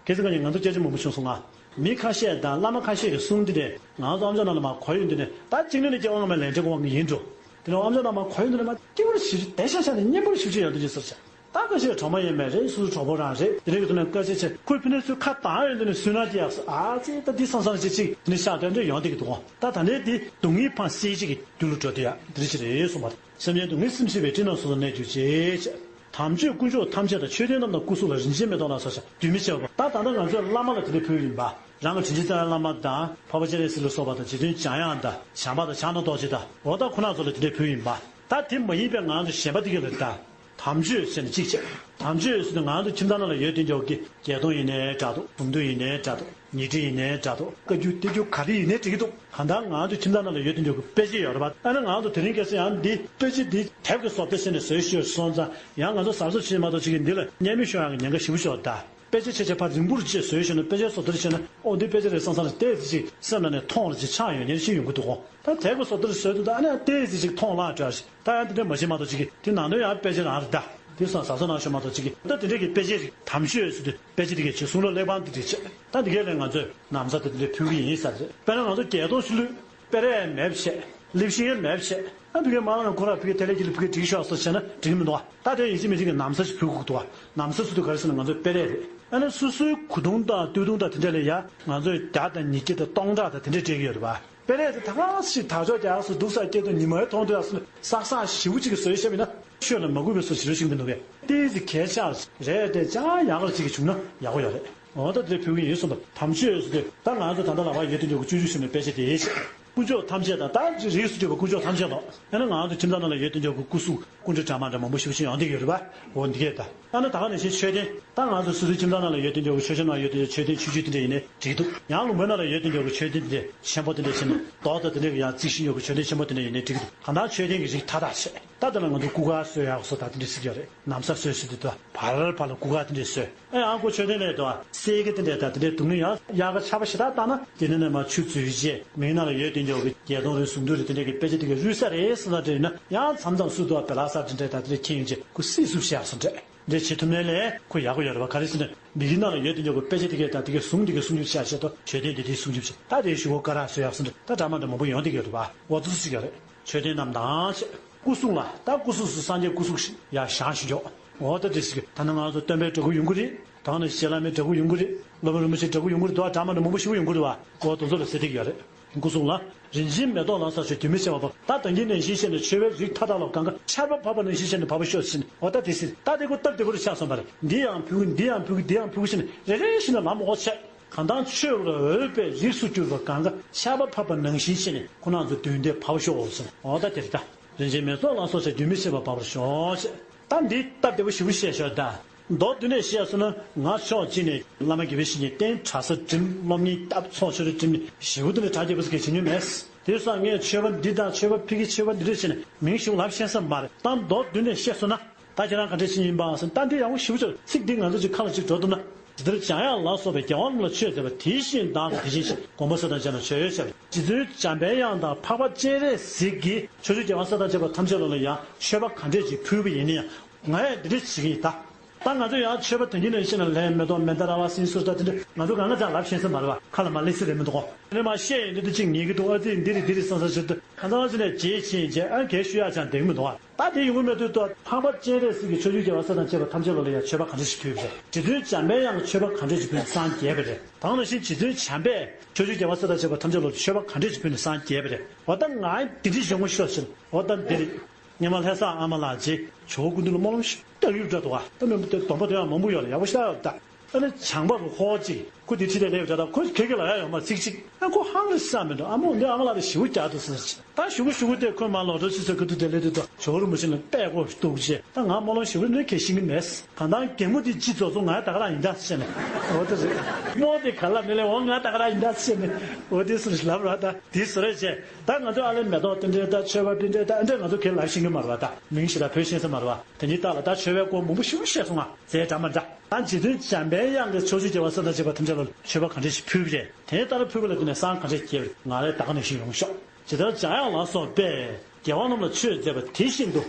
གལ་སྲིད་ཁ་ཉིན་ང་ཚོ་སྐད་ཆ་མང་པོ་བྱུང་སོང་ང་། མི་ཁ་ཤས་དང་བླ་མ་ཁ་ཤས་ཀྱི་གསུང་འདི་འདྲས་ང་ཚོ་ཨ་མཆོག་རྣམས་ལ་མར་གོ་ཡོང་དུས་ནས། ད་གཅིག་ནས་ནི་སྐྱེ་བ་སྔ་མའི་ལས་འབྲས་ཀྱི་དབང་གིས་ཡིན་འགྲོ། དེ་ནས་ཨ་མཆོག་རྣམས་མར་གོ་ཡོང་དུས་ནས་མར་སྐྱིད་པོ་ཞིག་བདེ་ཤག་ཤག་ནས་སྙན་པོ་ཞིག་ཅིག་ཡོང་དུས་ཅིག་ཟེར་བྱས། ད་ཁ་ཤས་གྲོགས་མོ་ཡིན་མེད་རེད། སོ་སོ་གྲོགས་པོ་རང་རེད། དེ་རིང་གི་ཐོག་ནས་སྐད་ཆ་བྱས། ཁོས་ཕི་ནས་ཚུར་ཁ་བཏང་ཡོང་དུས་ནས་སུན་སྣང་སྐྱེ་ཡག་སོ། ཨ་ཙི་ད་འདི་སང་སང་ཅིག་ཅིག་དེ་ནས་ཤག་དོན་འདྲ་ཡོང་བསྡད་ཀྱི་འདུག་གོ། ད་ད་ནས་འདི་སྡུག་བསྔལ་ཕངས་སེལ་བྱེད་ཀྱི་རྒྱུ་ལ་འགྲོ་དུས་ཡ་འདི་འདྲ་ཞིག་རེད་གསུངས་པ། སེམས་ཅན་སྡུག་བསྔལ་སེམས་ཤེས་པའི་སྤྲིན་ནག་སོ་སོར་གནས་གྱུར་ཅིག་དམ་ཆོས་དཀོན་མཆོག་ཐམས་ཅད་དང་། མཆོད་རྟེན་རྣམས་དང་སྐུ་གཟུགས་ལ། རིན་ཆེན་མེ་ཏོག་ལ་སོགས་ཤིང་དུས་མི་འཆད་པ། ད་ད་ལྟ་ང་ཚོས་བླ་མ་ལ་དེ་འདྲ་ཕུལ་ཡིན་པ། རང་གི་དྲིན་ཅན་རྩ་བའི་བླ་མ་དང་འཕགས་པ་སྤྱན་རས་གཟིགས་ལ་སོགས་པ་དང་། རྗེ་བཙུན་འཇམ་དབྱངས་དང་བྱམས་པ་དང་ཕྱག་ན་རྡོ་རྗེ་དང་། འོ་ད་ཁོ་རང་ཚོ་ལ་དེ་འདྲ་ཕུལ་ཡིན་པ། ད་དེ་མ་ཡིན་པའི་ང་ཚོ་གཞན་པ་དེ་ག་ལ་ད། དམ་ཆོས་ཟེར་ནས་གཅིག་བྱས། དམ་ཆོས་ཟེར་དུས་ང་ཚོ་ཁྱིམ་ཚང་ནང་ལ་ཡོད་དེ་འཇོག་གི་བརྒྱད་སྟོང་ཡིན་ནའི་འདྲ་འདུག་གཟུངས་བསྡུས་ཡིན་ནའི་འདྲ་འདུག་ཉི་ཁྲི་ཡིན་ནའི་འདྲ་འདུག་བཀའ་འགྱུར་བསྟན་འགྱུར་ག་རེ་ཡིན་ནའི་འགྲིག་གི་འདུག་གང་ལྟར་ང་ཚོ་ཁྱིམ་ཚང་ནང་ལ་ཡོད་དེ་འཇོག་གི་དཔེ་ཆ་ཡོད་རེད་པ། ཨ་ནི་ང་ཚོ་དེ་རིང་ཁ་སང་ཡང་འདི་དཔེ་ཆ་འདི་དེབ་ཀྱི་བཟོ་ལྟ་བྱས་ནས་བཟོས་ཤོར་སོང་ཙང་། ཡང་ང་ཚོ་གཟབ་གཟབ་བྱེད་མ་གཏོགས་ཅིག་གིས་འདི་ལ་བརྙན་མིག་ཤོར་ཡག་གི་ཉེན་ཁ་ཞེ་པོ་ཅིག་ཡོད་ད། དཔེ་ཆ་ཆེ་ཆེ་ཕར་རིང་པོར་བྱས་བཟོས་ཤོར་ན། དཔེ་ཆའི་བཟོ་ལྟར་བྱས་ན། ཨོ་འདི་དཔེ་ཆ་རེད་བསམ་བསམ་ལ་ཏོག་ཙམ་ཅིག་སེམས་ནང་ནས་མཐོང་རུ་ཅིག་ཆགས་ཡོང་མཁན་ཞིག་ཡོང་གི་འདུག་གོ། ད་དེབ་ཀྱི་བཟོ་ལྟར་བཟོས་འདུག་ད་ཨ་ནི་ཏོག་ཙམ་ཅིག་མཐོང་ལངས་འགྲོ་ཡག་ཞིག་ད་ཡང་དེ་འདྲ་མ་བྱེད་མ་གཏོགས་ཅིག་གིས་དེ་ནང་དོན་ཡང་དཔེ་ཆ་རང་རེད་ད། དེ་སོང་གཟབ་གཟབ་གནང་ཤོག་མ་གཏོགས་ཅིག་གིས་ད་དེ་འདྲ་གི་དཔེ་ཆའི་རིགས་དམ་ཆོས་ཟེར་དུས་དཔེ་ཆ་དེ་གས་བྱས། གསུང་རབ་གླེགས་བམ་དེ་འདྲ་བྱས། ད་དེ་གས་ལས་ང་ཚོས་ན་བཟའ་དེ་འདྲ་ཕུལ་གི་ཡིན་ཟེར་རེད། དཔེར་ན་ང་ཚོ་བརྒྱད་སྟོང་ཞིག་བླུགས། དཔེ་རས་མེད་པ་བྱས། ལེབ་ཤིང་ཡང་མེད་པ་བྱས། ཨ་ཕ་གིའི་མ་ལ་ཁོ་ར་ཕ་གིའི་དེ་ལས་ཀྱི་ལ་ཕ་གིའི་འགྲིག་ཤོག་ཟེར་བྱས་ན་འགྲིག་གི་མི་འདུག་བ། ད་དེ་ཡིན་གཅིག་མིན་གཅིག་གི་ན་བཟའ་ཞིག་ཕུལ་དགོས་འདུག་བ། ན་བཟའ་ཟེར་དུས་ག་རེ་ཟེར་ན་ང་ཚོའི་དཔེ་རས་རེད། ཨ་ནི་སོ་སོའི་གོས་ཐུང་དང་སྟོད་ཐུང་དང་དེ་འདྲ་ལ་ཡ་ང་ཚོས་བརྒྱ་དང་ཉིས་བརྒྱ་དང་སྟོང་ཕྲག་དང་དེ་འདྲ་སྤྲད་ཀྱི་ཡོད་རེད་བ། དཔེ་རས་དེ་ད་ག་ཞིག་དར་ལྕོག་རྒྱག་སོ་འདུག་ས་སྐྱེ་དུས་ཉི་མའི་མཐོང་དུས་ཨ་སོ་བསགས་བསགས་ཞེ་པོ་ཅིག་གི་བཟོས་བཞག་པ་ཡིན་ན་ཆོས་ལ་མ་གུས་པའི་བཟོ་ཞེ་པོ་ཞིག་མི་འདུག་གས། ཏོག་ཙམ་གལ་ཆེ་རེད་དེ་ཅང་ཡག་ག་ཅིག་གི་བྱུང་ན་ཡག་པོ་ཡོད་རེད། འོ་ད་དེ་ཕུལ་གྱི་ཡིན་གསུངས་པ། དམ་ཆོས་ཟེར་དུས་ད་ང་ཚོ་ད་ལྟ་ལག་པར་ཡོད་དེ་འདྲ་གི་སྤྱོད་འཇུག་ཟེར་ནས་དཔེ་ཆ་དེ་ཞིག་དཀོན་མཆོག་ཐམས་ཅད་དང་། ད་རིགས་སུ་གྱུར་པའི་དཀོན་མཆོག་ཐམས་ཅད་དང་། ཡང་ན་ང་ཚོ་ཁྱིམ་ཚང་ནང་ལ་ཡོད་དེ་འདྲ་གི་སྐུ་གཟུགས་སྐུ་འདྲ་འདྲ་མ་འདྲ་མང་པོ་ཞེ་པོ་ཅིག་ཡོང་བསྡད་ཡོད་རེད་པ། འོ་འདི་གས་ད། ཡང་ན་ད་ག་ནང་བཞིན་མཆོད་རྟེན། ད་ང་ཚོ་སོ་སོའི་ཁྱིམ་ཚང་ནང་ལ་ཡོད་དེ་འདྲ་གི་མཆོད་ཆས་ནང་ཡོད་དེ་འདྲ་མཆོད་རྟེན་ཆུང་ཆུང་དེ་འདྲ་ཡིན་ནའི་འགྲིག་འདུག་ཡང་ལུང་པའི་ནང་ལ་ཡོད་དེ་འདྲ་གི་མཆོད་རྟེན་དེ་འདྲ་ཆེན་པོ་དེ་འདྲ་བྱས་ནས་རྡོ་དང་དེ་འདྲ་གི་ཡང་རྩིག་ཤིང་ཡོད་གི་མཆོད་རྟེན་ཆེན་པོ་དེ་འདྲ་ཡིན་ནའི་འགྲིག་འདུག་གང་ལྟར་མཆོད་རྟེན་གྱི་རིགས་མཐའ་དག་བྱས། ད་དེ་ལ་ང་ཚོ་སྐུ་མཁར་བཟོས་ཡག་སོགས་ད་དེ་འདྲ་ཟེར་གྱི་ཡོད་རེད། ན་བཟའ་བཟོས་ཟེར་དུས་ད་བར་བར་ལ་སྐུ་མཁར་དེ་འདྲ་བཟོས། ཨེ་ཡང་ཁོ་མཆོད་རྟེན་ལས་དུ་གསེར་གྱི་དེ་འདྲ་ད་དེ་འདྲའི་འདུག་ནི་ཡང་དབྱར་ཁ་ཆར་པ་ཞེ་དྲག་བཏང་ན་དེ་ནས་ནས་མར་ཆུ་འཛུལ་རྗེས་མིག་ནང་ལ་ཡོད་དེ་འཇོག་གི་བརྒྱད་སྟོང་རེ་གཟུངས་བསྡུས་རེ་དེ་འདྲ་གི་དཔེ་ཆ་དེ་གའི་རུལ་ས་རེད་ཟེར་ན་དྲན་ན་ཡང་མཚམས་མཚམས་སུ་དུ་བ་བེ་ལ་ས་དེ་འདྲ་ད་དེ་འདྲ་ཁྱེར་ཡོང་རྗེས་ཁོ་སྲིད་སུབ་བྱས་སོང་འདྲ་འདྲ་བྱེད་ཐུབ་ནའི་ལས་ཁོ་ཡག་པོ་ཡོད་རེད་བ། ག་རེ་ཟེར་ན་མིག་ནང་ལ་ཡོད་དེ་འཇོག་གི་དཔེ་ཆ་དེ་གའི་ད་དེ་གའི་གཟུངས་དེ་གའི་སྲུང་སྐྱོབ་བྱས་ཆེད་དུ་མཆོད་རྟེན་དེ་དེའི་སྲུང་སྐྱོབ་བྱས། ད་དེའི་གཞུག་གུ་སྐ་རགས་བཟོས་ཡག་སོང་འདྲ་ད་འདྲ་མ་འདྲ་མང་པོ་ཡོང་བསྡད་ཀྱི་ཡོད་རེད་བ། འོ་ཙི་ཙི་ཅིག་ཡོད་རེད། མཆོད་རྟེན་རྣམས་དང་བྱས། སྐུ་གཟུགས་ལ་ད་སྐུ་གཟུགས་སུ་སངས་རྒྱས་སྐུ་གཟུགས་ཤིག་ཡར་བཞེངས་ཤིག་ཡོད། འོ་ད་དེ་ཞིག་ད་ནི་ང་ཚོ་སྟོན་པའི་འདྲ་སྐུ་ཡོང་གི་རེད། ད་ནི་ཞལ་བླ་མའི་འདྲ་སྐུ་ཡོང་གི་རེད། སློབ་དཔོན་རིན་པོ་ཆེའི་འདྲ་སྐུ་ཡོང་གི་རེད། འདུག་གྲངས་མང་ནས་མང་པོ་ཞིག་ཡོང་གི་རེད་བ། འོ་དེ་ཚོ་ལ་ཟེར་བསྡད་ཀྱི་ཡོད་རེད། སྐུ་གཟུགས་ལ། རིན་ཆེན་མེ་ཏོག་ལ་སོགས་ཆོས་དུས་མི་ཕྱེད་པ་བབས། ད་ད་གིན་ནང་བཞིན་བཤད་ནས་མཆོད་པའི་རིགས་མཐའ་དག་ལ་གང་ག་ཆར་པ་བབས་པ་ནང་བཞིན་བཤད་ནས་བབས་པ་ཤོག་ཟེར་ནས། འོ་ད་དེ་ཟེར། ད་དེ་ཀོ་སྟབས་བདེ་པོ་རུ་ཆགས་སོང་བ་རེད། འདི་ཡང་ཕུལ་གི། འདི་ཡང་ཕུལ་གི། འདི་ཡང་ཕུལ་གི་ཟེར་ནས་རེ་རེ་བཞིན་ལ་ལམ་འོག་ཆད། གང་དང་མཆོད་པར་འོས་པའི་རིགས་སུ་གྱུར་པ་གང་ག་ཆར་པ་བབས་པ་ནང་བཞིན་བཤད་ནས་ཁོ་རང་ཚོ་མདུན་དེ་བབས་པ་ཤོག་ཟེར་ནས། འོ་ད་དེ་རེད་ད། རིན་ཆེན་མེ་ཏོག་ལ་སོགས་ཆོས་དུས་མི་ཕྱེད་པ་བབས་པར་ཤོག་ཟེར། ད་འདི་སྟབས་བདེ་པོ་ཞེ་པོ་བཤད་ཤོག་ད། མདོར་བསྡུས་ནས་བཤད་སོང་ན། ང་ཕྱོགས་གཅིག་ནས་བླ་མ་དགེ་བའི་བཤེས་གཉེན་བསྟེན། གྲྭ་ས་འགྲིམ། སློབ་གཉེར་བཏབ། ཚོགས་ཆོས་རེ་འགྲིམ་ནས་ཞེ་པོ་དེ་འདྲ་གྲ་རྒྱས་པོ་ཟེར་མཁན་བྱེད་མྱོང་མེད། དེ་སོང་ངས་མཆོད་པ་འདི་དང་མཆོད་པ་ཕ་གི་མཆོད་པ་འདི་འདྲ་བྱས་ནས་མིང་ཞེ་པོ་ལབ་ཤེས་ས་མ་རེད། ད་མདོར་བསྡུས་ནས་བཤད་སོང་ན། ད་ཁྱེད་རང་ག་འདྲ་ཞིག་ཡིན་པའང་ཟེར། ད་འདི་ཡག་པོ་ཞེ་པོ་ཅིག་ཚིག་འདི་ང་ཚོ་ཅིག་ཁ་ལ་ཅིག་འགྲོ་ཐུབ་ན། ཇི་ལྟར་འཇམ་དབྱངས་ལ་སོགས་པས། རྒྱལ་བ་རྣམས་ལ་མཆོད་མཛད་པ། དེ་བཞིན་བདག་གིས་དེ་བཞིན་གཤེགས། མགོན་པོ་སྲས་དང་བཅས་རྣམས་མཆོད་པར་བྱ། རྗེ་བཙུན་འཇམ་པའི་དབྱངས་དང་འཕགས་པ་སྤྱན་རས་གཟིགས་ཀྱིས་ཕྱོགས་བཅུའི་རྒྱལ་བ་སྲས་དང་བཅས་པ་ཐམས་ཅད་ལ་ལ་ཡང་མཆོད་པ་ག་འདྲས་ཅིག་ཕུལ་བ་ཡིན་ན་ཡང་། ང་ཡང་འདི་འདྲས་བྱེད་ཀྱི་ཡིན་ད། ད་ང་ཚོ་ཡང་མཆོད་པ་དོན་གྱི་ནང་བཤད་ན་ལྷའི་མེ་ཏོག་མནྡཱ་ར་བ་སིནྡྷུ་སུ་ཏྲ་དེ་འདྲ་ང་ཚོ་གང་ག་ཙམ་ལབ་ཤེས་ས་མ་རེད་བ། ཁ་ལ་མ་ལེ་སི་རེད་མི་འདུག་གོ། དེ་ནས་མ་བཤད་ཡིན་འདི་འདི་ཅིག་ངེས་ཀྱི་འདུག་ཨ་ཙི་འདི་རེད་འདི་རེད་བསམ་བསམ་བྱེད་དུས་གང་ཚང་ཅི་ནས་རྗེས་ཕྱིན་རྗེས་ཨ་གས་ཞུ་ཡག་ཅང་འདེགས་མི་འདུག་ཨ། ད་དེ་ཡོང་གི་མེད་དུས་ད་འཕགས་པ་སྤྱན་རས་གཟིགས་ཀྱིས་ཕྱོགས་བཅུའི་རྒྱལ་བ་སྲས་དང་བཅས་པ་ཐམས་ཅད་ལ་ལ་ཡང་མཆོད་པ་ག་འདྲ་ཞིག་ཕུལ་བ་རེད། རྗེ་བཙུན་འཇམ་པའི་དབྱངས་ཀྱིས་མཆོད་པ་ག་འདྲ་ཞིག་ཕུལ་ནས་སངས་རྒྱས་པ་རེད། ད་ག་ནང་བཞིན་རྗེ་བཙུན་བྱམས་པས་ཕྱོགས་བཅུའི་རྒྱལ་བ་སྲས་དང་བཅས་པ་ཐམས་ཅད་ལ་མཆོད་པ་ག་འདྲ་ཞིག་ཕུལ་ནས་སངས་རྒྱས་པ་རེད། འོ་ད་ང་འདི་འདྲ་ཞིག་ཡོང་གི་ཤོག་ཟེར། འོ་ད་འདི་རེད། སྔོན་མ་ལྷ་ས་ཨ་མ་ལགས་ཀྱིས་ཇོ་བོ་སྐུ་མདུན་ལ་སྨོན་ལམ་ཞིག་བཏབ་ཡོད་འདྲ་འདུག་ཨ། ད་མི་འདི་སྡོམ་པ་དེ་ཡང་མང་པོ་ཡོད་ལ་ཡག་པོ་ཞེ་དྲག་ཡོད་ད། ཨ་ནི་བྱང་པ་རུ་ཧོ་ཅིག་ཁོ་དེ་ཁྲིད་དེ་སླེབས་ཡོད་ད། ཁོ་ཁྱེད་ཀྱི་ལ་ཡ་ཡོད་མ་ཚིག་ཅིག་ཨ་ཁོ་ཧང་རེ་ས་མི་འདུག་ཨ་མོ་འདི་ཨ་མ་ལགས་དེ་ཞེ་པོ་རྒྱག་འདུག་ཟེར་ཅིག་ད་ཞུ་གུ་ཞུ་གུ་དེ་ཁོས་མ་ལོག་འགྲོ་ཅི་ཟེར་གི་འདུག་དེ་སླེབས་དུས་ད་ཇོ་བོ་རིན་པོ་ཆེ་ལ་པད་ཁོ་གཏུག་ཅེས་ད་ང་སྨོན་ལམ་ཞེ་པོ་ནི་ཁས་ཤེས་ཀྱི་མེད། གང་ལྟར་གད་མོ་དེ་ཅི་ཙོག་ཙོག་ང་ད་ག་རང་ཡིན་ད་ཟེར་ནས། འོ་དེ་རེད། རྨོ་དེ་ག་ལ་མི་ལས་འོ་ང་ད་ག་རང་ཡིན་ད་ཟེར་ནས། འོ་དེ་སུ་ལབ་ར་ད་དེ་སུ་རེད་ཅེས། ད་ང་ཚོ་ཨ་ལེ་མེ་ཏོག་དེ་འདྲས་ད་མཆོད་པ་དེ་འདྲས་ད་ཨ་འདྲས་ང་ཚོ་གས་ལབ་ཤེས་ཀྱི་མ་རེད་བ། ད་མིང་ཞིག་ད་ཕུལ་ཤེས་ས་མ་རེད་བ། དེ་ཉིད་ལྟ་ལ་ད་མཆོད་པའི་སྐོར་མང་པོ་ཞིག་བཤད་སོང་ང་། རྫས་འདྲ་མ་འདྲ། ད་རྗེ་བཙུན་འཇམ་པའི་དབྱངས་ཀྱིས་ཕྱོགས་བཅུའི་རྒྱལ་བ་སྲས་དང་བཅས་པ་ཐམས་ཅད་ལ་མཆོད་པ་ག་འདྲ་ཞིག་ཕུལ་བ་རེད། དེ་ལྟར་ཕུལ་བ་ལ་བརྟེན་ནས་སངས་ག་འདྲ་སྐྱེས་པ་རེད། ང་ལ་ད་ག་ནང་བཞིན་ཡོང་ཤོག་ཇི་ལྟར་འཇམ་དབྱངས་ལ་སོགས་པས། རྒྱལ་བ་རྣམས་ལ་མཆོད་མཛད་པ་དེ་བཞིན་དུ།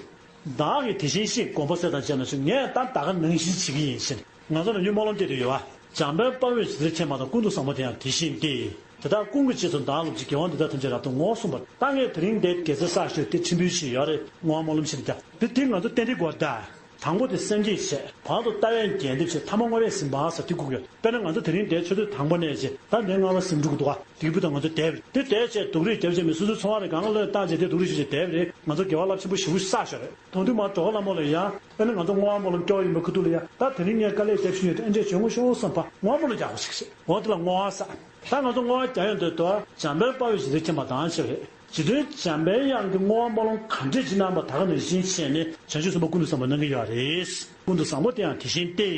བདག་གིས་དེ་བཞིན་གཤེགས། མགོན་པོ་སྲས་དང་བཅས་རྣམས་མཆོད། ངས་ད་ད་ག་ནང་བཞིན་བྱེད་ཀྱི་ཡིན་ཟེར། ང་ཚོ་ལ་ཉུང་སྨོན་ལམ་བཏབ་དུས་ཡོད་བ། འཇམ་དཔལ་དཔའ་བོས་ཇི་ལྟར་མཁྱེན་པ་དང་། ཀུན་ཏུ་བཟང་པོ་དེ་ཡང་དེ་བཞིན་ཏེ། དེ་དག་ཀུན་གྱི་རྗེས་སུ་བདག་སློབ་ཅིང་། རྒྱལ་བ་འདི་དག་ཐམས་ཅད་རབ་ཏུ་བསྔོ། གསུངས་པ། ད་ངས་དེ་རིང་འདིར་དགེ་རྩ་བསགས་ཞུས་ཏེ་ཁྲིམས་ཕུལ་ཞིག་ཡོད་རེད། བསྔོ་བ་སྨོན་ལམ་ཞིག་རེད་ད། དེ་དེ་ང་ཚོ་ཏན་ཏན་དགོས་ད། དང་པོ་དེ་སེམས་བསྐྱེད་བྱས། བར་དུ་ལྟ་བས་རྒྱས་འདེབས་བྱས། ཐ་མ་བསྔོ་བས་ཟིན་པ་ཟེར་དེ་དགོས་ཡོད། དཔེར་ན་ང་ཚོ་དེ་རིང་འདིར་ཆུ་ཚོད་དང་པོ་ནས་བྱས་ད་འདིར་བསྔོ་བ་ཟིན་འགྲོ་གི་འདུག་ག་དེ་བུ་དང་ང་ཚོ་བསྡད་པ་རེད། དེ་བསྡད་བྱས་སྡུག་རུས་རྒྱབ་བྱས་མི་སོ་སོའི་འཚོ་བ་རེ་གང་ལ་བཏང་བྱས་དེ་སྡུག་རུས་ཞུ་བྱས་བསྡད་པ་རེད། ང་ཚོ་དགེ་བ་རླབས་ཆེན་པོ་ཞེ་པོ་བསགས་ཤོག་རེད། དོན་དུ་མ་གྲོགས་ལྷ་མོ་ལ་ཡ། དཔེར་ན་ང་ཚོ་བསྔོ་བ་སྨོན་ལམ་སྐྱོ་བ་ཡིན་པའི་ཁུ་ཐུག་ལ་ཡ། ད་དེ་རིང་ངས་དཀའ་ལས་རྒྱབ་ཤིང་ཡོད་དེ་ཨེ་འདྲས་བྱོན་དགོས་ཤོག་བསམ་པ་བསྔོ་བ་སྨོན་ལམ་རྒྱག་དགོས་ཞིག་རེད། འོ་དེ་ལ་བསྔོ་བ་ཟེར། ད་ང་ཚོ་བསྔོ་བ་རྒྱག་ཡོང་དུས་དོ་འཇམ་དཔལ་དཔའ་བོས་ཇི་ལྟར་མཁྱེན་པ་དང་ཞེས་པ་རེད། རྗེ་བཙུན་འཇམ་པའི་དབྱངས་ཀྱིས་བསྔོ་བ་སྨོན་ལམ་ག་འདྲས་ཅིག་གནང་བ་ད་ག་ནང་བཞིན་བྱས་ནས་བྱང་ཆུབ་སེམས་དཔའ་ཀུན་ཏུ་བཟང་པོ་གནང་གི་ཡོད་རེད། ཀུན་ཏུ་བཟང་པོ་དེ་ཡང་དེ་བཞིན་ཏེ།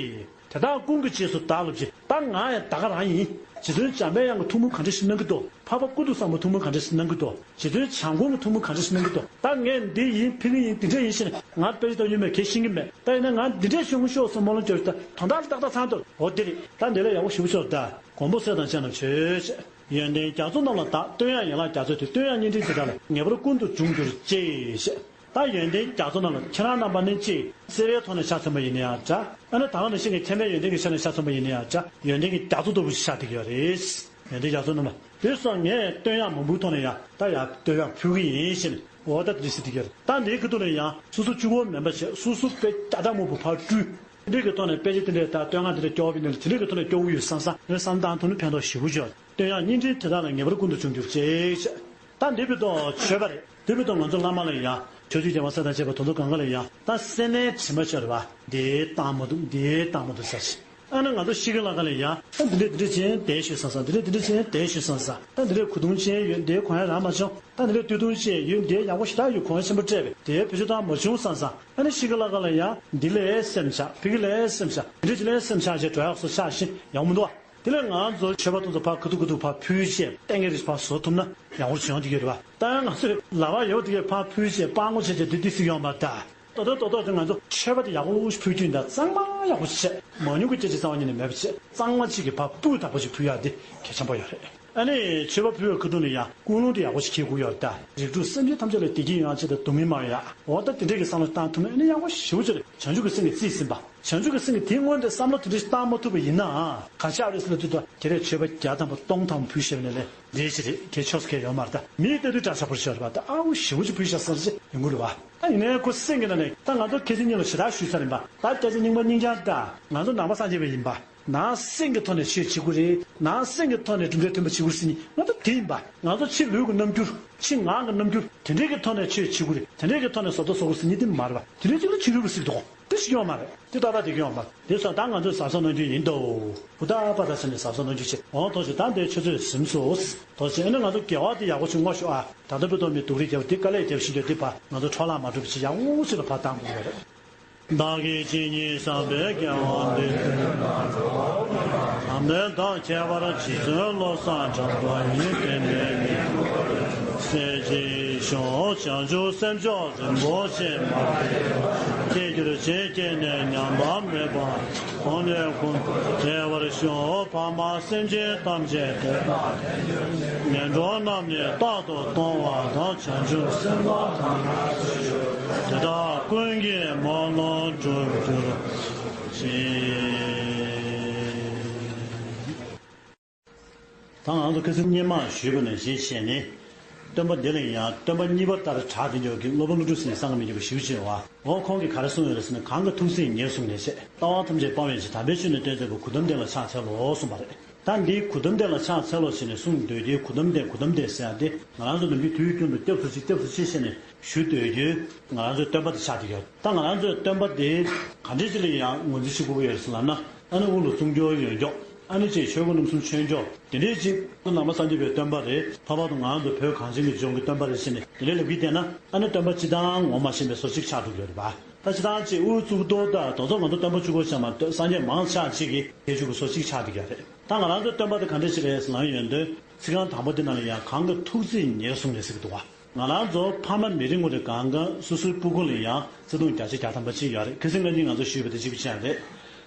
དེ་དག་ཀུན་གྱི་རྗེས་སུ་བདག་སློབ་ཅིང་། ད་ང་ཡང་ད་ག་རང་ཡིན། རྗེ་བཙུན་འཇམ་པའི་དབྱངས་ཀྱིས་ཐུགས་སྨོན་ག་འདྲ་ཞིག་གནང་གི་འདུག་འཕགས་པ་ཀུན་ཏུ་བཟང་པོས་ཐུགས་སྨོན་ག་འདྲ་ཞིག་གནང་གི་འདུག་རྗེ་བཙུན་བྱམས་མགོན་གྱིས་ཐུགས་སྨོན་ག་འདྲ་ཞིག་གནང་གི་འདུག་ད་ངས་འདི་ཡིན་ཕ་གི་ཡིན་འདི་འདྲ་ཡིན་ཞེས་ནས་ང་དཔེ་ཆ་ལྟ་མྱོང་མེད་མཁན་ཤེས་ཀྱི་མེད། ད་ཡིན་ན་ང་འདི་འདྲས་བྱུང་ཤོག་བསམ་སྨོན་ལམ་སྐྱོར་ད་དོན་དག་ལ་ཏག་ཏག་ཚང་འདུག་འོ་འདི་རེད། ད་འདི་ལས་ཡག་པོ་ཞེ་པོ་ཅིག་ད། མགོན་པོ་སྲས་དང་བཅས་རྣམས་མཆོད་ཅེས། ཡོན་ཏན་རྒྱ་མཚོ་རྣམས་ལ་བདག་བསྟོད་དབྱངས་ཡན་ལག་རྒྱ་མཚོ་སྟེ། བསྟོད་དབྱངས་སྙན་སྤྲིན་དེ་དག་ལས། ངེས་པར་ཀུན་ཏུ་འབྱུང་གྱུར་ཅིག་ཞེས། ད་ཡོན་ཏན་རྒྱ་མཚོ་རྣམས་ལ་ཁྱེད་རང་རྣམ་པ་ནི་ཅིག་བརྩེ་བའི་ཐོག་ནས་ཆ་མཚོན་པ་ཡིན་ན་ཡང་འདྲ། ཨ་ནི་ད་ག་ནང་བཞིན་གྱི་མཚན་མའི་ཡོན་ཏན་གྱི་ཆ་ནས་ཆ་མཚོན་པ་ཡིན་ན་ཡང་འདྲ། ཡོན་ཏན་གྱི་རྒྱ་མཚོ་ལྟ་བུ་ཞིག་ཆགས་བསྡད་ཀྱི་ཡོད་རེད། ཡོན་ཏན་རྒྱ་མཚོ་རྣམས་ལ། དེ་སོང་ངས་བསྟོད་དབྱངས་མང་པོའི་ཐོག་ནས་ཡང་ད་ཡང་བསྟོད་དབྱངས་ཕུལ་གྱི་ཡིན་ཞེས་ནས། འོ་ད་དེ་འདྲ་ཟེར་བསྡད་ཀྱི་ཡོད་རེད། ད་འདིའི་ཁ་ཐུག་ནས་ཡང་སོ་སོ་གཅིག་པོ་མིན་པ་བྱས་སོ་སོ་དཔེ་ལྕགས་དྲ་མང་པོ་ཕར་བསྐྲུན། འདི་གི་ཐོག་ནས་དཔེ་ཆ་དེ་འདྲས་དང་བསྟོད་བསྔགས་དེ་འདྲས་སྐྱོར་བ་ཡིན་ན་དེ་འདྲས་ཀྱི་ཐོག་ནས་སྐྱོར་གྱི་ཡོད་བསམ་བསམ་ནས་བསམ་བཏང་ཐུབ་ན་ཕན་ཐོགས་ཞེ་པོ་ཅིག་ཡོད། བསྟོད་དབྱངས་སྙན་སྤྲིན་དེ་དག་ལ་ངེས་པར་ཀུན་ཏུ་འབྱུང་གྱུར་ཅིག་ད་འདི་བོད་དུ་མཆོད་པ་རེད། འདི་བོད་དུ་ང་ཚོ་བླ་མ་ལ་ཡང་ཕྱོགས་བཅུའི་རྒྱལ་བ་སྲས་དང་བཅས་པ་དེ་ཚོ་གང་ག་ལ་ཡང་ད་སེར་སྣའི་དྲི་མ་ཤོར་བ་འདི་བཏང་མ་འདུག་འདི་བཏང་མ་འདུག་ཟེར་ཞིག་ཨ་ནི་ང་ཚོ་ཤི་གི་ལ་ག་ལ་ཡང་ད་འདི་འདྲས་འདི་འདྲས་བྱས་དེ་ཞུས་བསམ་བསམ་འདི་འདྲས་འདི་འདྲས་བྱས་དེ་ཞུས་བསམ་བསམ་ད་འདི་འདྲས་གོས་ཐུང་ཅན་ཡོད་འདི་གོན་ཡ་རག་མ་བྱུང་། ད་འདི་འདྲས་སྟོད་ཐུང་ཅན་ཡོད་འདི་ཡག་པོ་ཞེ་དྲག་ཡོད་གོན་ཡ་ཆེན་པོ་སྤྲད་པས་དེ་བེད་སྤྱོད་བཏང་མ་བྱུང་བསམ་བསམ། ཨ་ནི་ཤི་གི་ལ་ག་ལ་ཡང་འདི་ལས་སེམས་ཆགས་ཕ་གི་ལས་སེམས་ཆགས་འདི་འདྲས་ཅིག་ལས་སེམས་ཆགས་བྱས་འགྲོ་ཡག་སོ་ཆགས་ཤིང་ཡག་མི་འདུག་བ། དེ་ལས་ང་ཚོ་མཆོད་པ་དེ་ཚོ་ཕར་ཁ་ཐུག་ཁ་ཐུག་ཕར་ཕུལ་བྱས་ལྟས་ངན་རེ་ཕར་བཟོ་ཐུབ་ན་ཡག་པོ་བྱུང་བསྡད་ཀྱི་རེད་བ། ད་ཡང་ང་ཚོས་ལག་པ་ཡོད་དེ་གས་ཕར་ཕུལ་བྱས་སྤྲང་པོ་བྱས་བྱས་དེ་འདི་སྲིད་ཡོང་མ་ད། ཏོག་ཏོག་ཏོག་ཏོག་དེ་ང་ཚོ་མཆོད་པ་དེ་ཡག་པོ་ཕུལ་རྒྱུ་ཡིན་ད་གཙང་མ་ཡག་པོ་བྱས་མང་ཉུང་གི་སྐད་ཆ་རྩ་བ་ཉིད་ནས་མེད་པ་བྱས་གཙང་མ་གཅིག་གིས་ཕར་སྤུས་དག་པོ་ཞིག་ཕུལ་ཡག་དེ་གལ་ཆེན་པོ་ཡོད་རེད། ཨ་ནི་མཆོད་པ་ཕུལ་བའི་ཁ་ཐུག་ནས་ཡང་ཀུན་སློང་དེ་ཡག་པོ་ཞིག་འཁྱེར་དགོས་ཡོད་རེད་ད། རིགས་དྲུག་སེམས་ཅན་ཐམས་ཅད་ལ་བདེ་སྐྱིད་ཡོང་ཡག་ཆེད་དུ་སྡུག་བསྔལ་མ་ཡོང་ཡག་འོ་ད་དེ་འདྲས་ཀྱི་བསམ་བློ་བཏང་ཐུབ་ན་ཨ་ནི་ཡག་པོ་ཞེ་པོ་ཅིག་རེད། བྱང་ཆུབ་ཀྱི་སེམས་ཀྱིས་རྩིས་ཟིན་པ། བྱང་ཆུབ་ཀྱི་སེམས་ཀྱིས་དེའི་སྔོན་དུ་བསམ་བློ་དེ་འདྲས་ཞིག་བཏང་མ་ཐུབ་པ་ཡིན་ནའང་ག་ཆགས་རེད་ཟེར་ན་དུས་ད་ཁྱེད་རས་མཆོད་པ་བརྒྱ་ཐམ་པ་སྟོང་ཐམ་ཕུལ་ཤེས་པ་ནས་ལས་འདྲས་ཞིག་རེད། ཁྱེད་ཆོས་སུ་ཁས་ཡོད་མ་རེད་ད། མིའི་ལྟ་དུས་འདྲ་ཆགས་པོ་ཞིག་རེད་པ། ད་ཨ་འུ་ཞེ་པོ་ཅིག་ཕུལ་ཤག་བསམ་ཅིག་ཡོང་གི་རེད་པ། ད་ཡིན་ནའི་ཁོ་སེམས་ཀྱི་ནང་ནས་ད་ང་ཚོ་ཁ་སང་ཉིན་ལ་ཞེ་དྲག་ཞུས་ཚར་ཡིན་པ། ད་སྐད་ཆ་རྙིང་པ་རྙིང་རྐྱང་ད་ང་ཚོ་ནང་པ་སངས་རྒྱས་པ་ཡིན་པ། ནང་སེམས་ཀྱི་ཐོག་ནས་ཆོས་བྱེད་དགོས་རེད། ནང་སེམས་ཀྱི་ཐོག་ནས་གྲུབ་འབྲས་ཐོན་པ་བྱེད་དགོས་ཟེར་མཁན་ང་ཚོ་དེ་ཡིན་པ། ང་ཚོ་ཕྱི་ལུས་ཀྱི་རྣམ་འགྱུར། ཕྱི་ངག་གི་རྣམ་འགྱུར་དེ་འདྲས་ཀྱི་ཐོག་ནས་ཆོས་བྱེད་དགོས་རེད། དེ་འདྲས་ཀྱི་ཐོག་ནས་བཟོ་ལྟ་བཟོ་དགོས་ཟེར་མཁན་དེ་མ་རེད་པ། དེ་འདྲས་ཅིག་ལ་ཕྱི་རོལ་པ་ཟེར་གྱི་འདུག་དེ་ཞིག་ཡོད་མ་རེད། དེ་ཏག་ཏག་དེ་གི་ཡོད་མ་རེད། དེ་སོང་ད་ང་ཚོས་གཟབ་གཟབ་གནང་རྒྱུ་ཡིན་ད། ཧུར་ཐག་པ་ད་བྱས་ནས་གཟབ་གཟབ་གནང་རྒྱུ་བྱེད། འོང་ཐོག་ཆེ་ད་འདིར་ཆུ་ཚོད་ཟིན་སོང་། ཐོག་ཆེ་ཨ་ནི་ང་ཚོ་དགེ་བ་དེ་ཡག་པོ་ཞིག་བསྔོ་ཤོག་ཨ། ད་ལྟ་བུ་ཐོག་མའི་སྡུག་རུས་བརྒྱབ་པ་དེ་དཀའ་ལས་བརྒྱབ་བཞིན་འདུག་དེ་ཕར་ང་ཚོ་འཕྲོ་བརླག་མ་འགྲོ་བ་ཅིག་ཡག་པོ་ཞིག་ལ་ཕར་བཏང་དགོས་ཡོད་རེད། བདག་གིས་ཇི་སྙེད་བསགས་པའི་དགེ་བ་འདི། དམ་ལྡན་དང་ཁྱད་པར་རྗེ་བཙུན་བློ་བཟང་གྲགས་པ་ཡི་བསྟན་པའི་མིང་གསལ་བྱེད་ཤོག་བྱང་ཆུབ་སེམས་མཆོག་རིན་པོ་ཆེ་མ་སྐྱེས་གྱུར་ཅིག་སྐྱེས་ནས་ཉམས་པ་མེད་པ་གོང་ནས་གོང་དུ་འཕེལ་བར་ཤོག་ཕ་མ་སེམས་ཅན་ཐམས་ཅད་དེ་དག་ངན་འགྲོ་རྣམས་ནས་རྟག་ཏུ་སྟོངས་པ་དང་། བྱང་ཆུབ་སེམས་དཔའ་ཐམས་ཅད་དེ་དག་ཀུན་གྱི་སྨོན་ལམ་འགྲུབ་གྱུར་ཅིག་ད་ང་ཚོ་ཁ་སང་སྔོན་མ་ཞུས་པ་ནང་བཞིན་བྱས་ནས། སྟོན་པ་འདི་ལ་ཡང་སྟོན་པ་གཉིས་པ་ལྟར་གྲགས་བསྡད་མཁན་གྱི་སློབ་དཔོན་ཀླུ་སྒྲུབ་ཟེར་མཁན་སངས་རྒྱས་མི་འགྱུར་བ་ཞེ་པོ་ཅིག་ཡོད་པ། འོ་ཁོང་གིས་ག་རེ་གསུངས་ཡོད་རེད་ཟེར་ན། གང་གི་ཐུགས་བརྩེས་ཉེར་བཟུང་ནས་བྱས། ལྟ་བ་ཐམས་ཅད་སྤང་བའི་ཕྱིར། དམ་པའི་ཆོས་ནི་སྟོན་མཛད་པ། གོའུ་ཏམ་དེ་ལ་ཕྱག་འཚལ་ལོ་གསུངས་པ་རེད། ད་འདིའི་གོའུ་ཏམ་དེ་ལ་ཕྱག་འཚལ་ལོ་ཞེས་ནས་གསུངས་སྡོད་དེ། གོའུ་ཏམ་དེ་གོའུ་ཏམ་དེ་ཟེར་ཡག་དེ་ང་རང་ཚོ་ནམ་རྒྱུན་དུས་རྒྱུན་དུ་སྐྱབས་སུ་མཆི་སྐྱབས་སུ་མཆི་ཞེས་ནས་ཞུ་སྡོད་རྒྱུ་ང་རང་ཚོའི་སྟོན་པ་དེ་ཆགས་བསྡད་ཡོད། ད་ང་རང་ཚོའི་སྟོན་པ་དེ་ག་འདྲས་ཅིག་ལ་ཡང་ངོས་འཛིན་བྱེད་དགོས་ཀྱི་ཡོད་རེད་ཟེར་ལབ་ན། ཨ་ནི་དབུ་ལ་གསུང་སྒྱུར་ཡོན་མཆོག་ཨ་ནི་ཅིག་ཆོས་སྐུ་རྣམ་གསུམ་ཆོས་མཆོག་དེ་འདྲས་ཅིག་ནང་པ་སངས་རྒྱས་པའི་སྟོན་པ་རེད། ལྷག་པར་དུ་ང་རང་ཚོ་བོད་གངས་ཅན་གྱི་ལྗོངས་ཀྱི་སྟོན་པ་རེད་ཟེར་ནས་དེ་འདྲས་ལབ་ཀྱི་བསྡད་ན། ཨ་ནི་སྟོན་པ་སྤྱིར་བཏང་ངོ་མ་ཤེས་པའི་བཟོ་ཅིག་ཆགས་འགྲོ་གི་ཡོད་རེད་པ། ད་སྤྱིར་བཏང་ཅིག་དབུ་གཙུག་ཏོར་ད་དེ་ཚོ་ང་ཚོ་སྟོན་པ་བཅུ་སྐོར་ཆགས་མ་གཏོགས་སངས་རྒྱས་མང་ཆེ་ཅིག་གིས་ཁྱད་ཆོས་ཀྱི་བཟོ་ཅིག་ཆགས་བསྡད་ཀྱི་ཡོད་རེད། ད་ང་རང་ཚོའི་སྟོན་པ་དེ་ག་འདྲས་ཅིག་རེད་ཟེར་ལབ་ཡོང་དུས། ཚིག་རྐང་དང་པོ་དེ་ནང་ལ་ཡང་གང་གི་ཐུགས་བརྩེས་ཉེར་བཟུང་ནས་ཟེར་གྱི་འདུག་བ། ང་རང་ཚོ་ཕ་མ་མི་རེ་ངོ་རེ་གང་ག་སོ་སོའི་སྤུ་གུ་ལ་ཡང་བརྩེ་དུང་བརྒྱ་ཆ་བརྒྱ་ཐམ་པ་ཅིག་ཡོད་རེད། ཁ་སང་ང་གཉིས་ང་ཚོ་ཞུས་པ་དེ་གཅིག་པ་ཅན་རེད།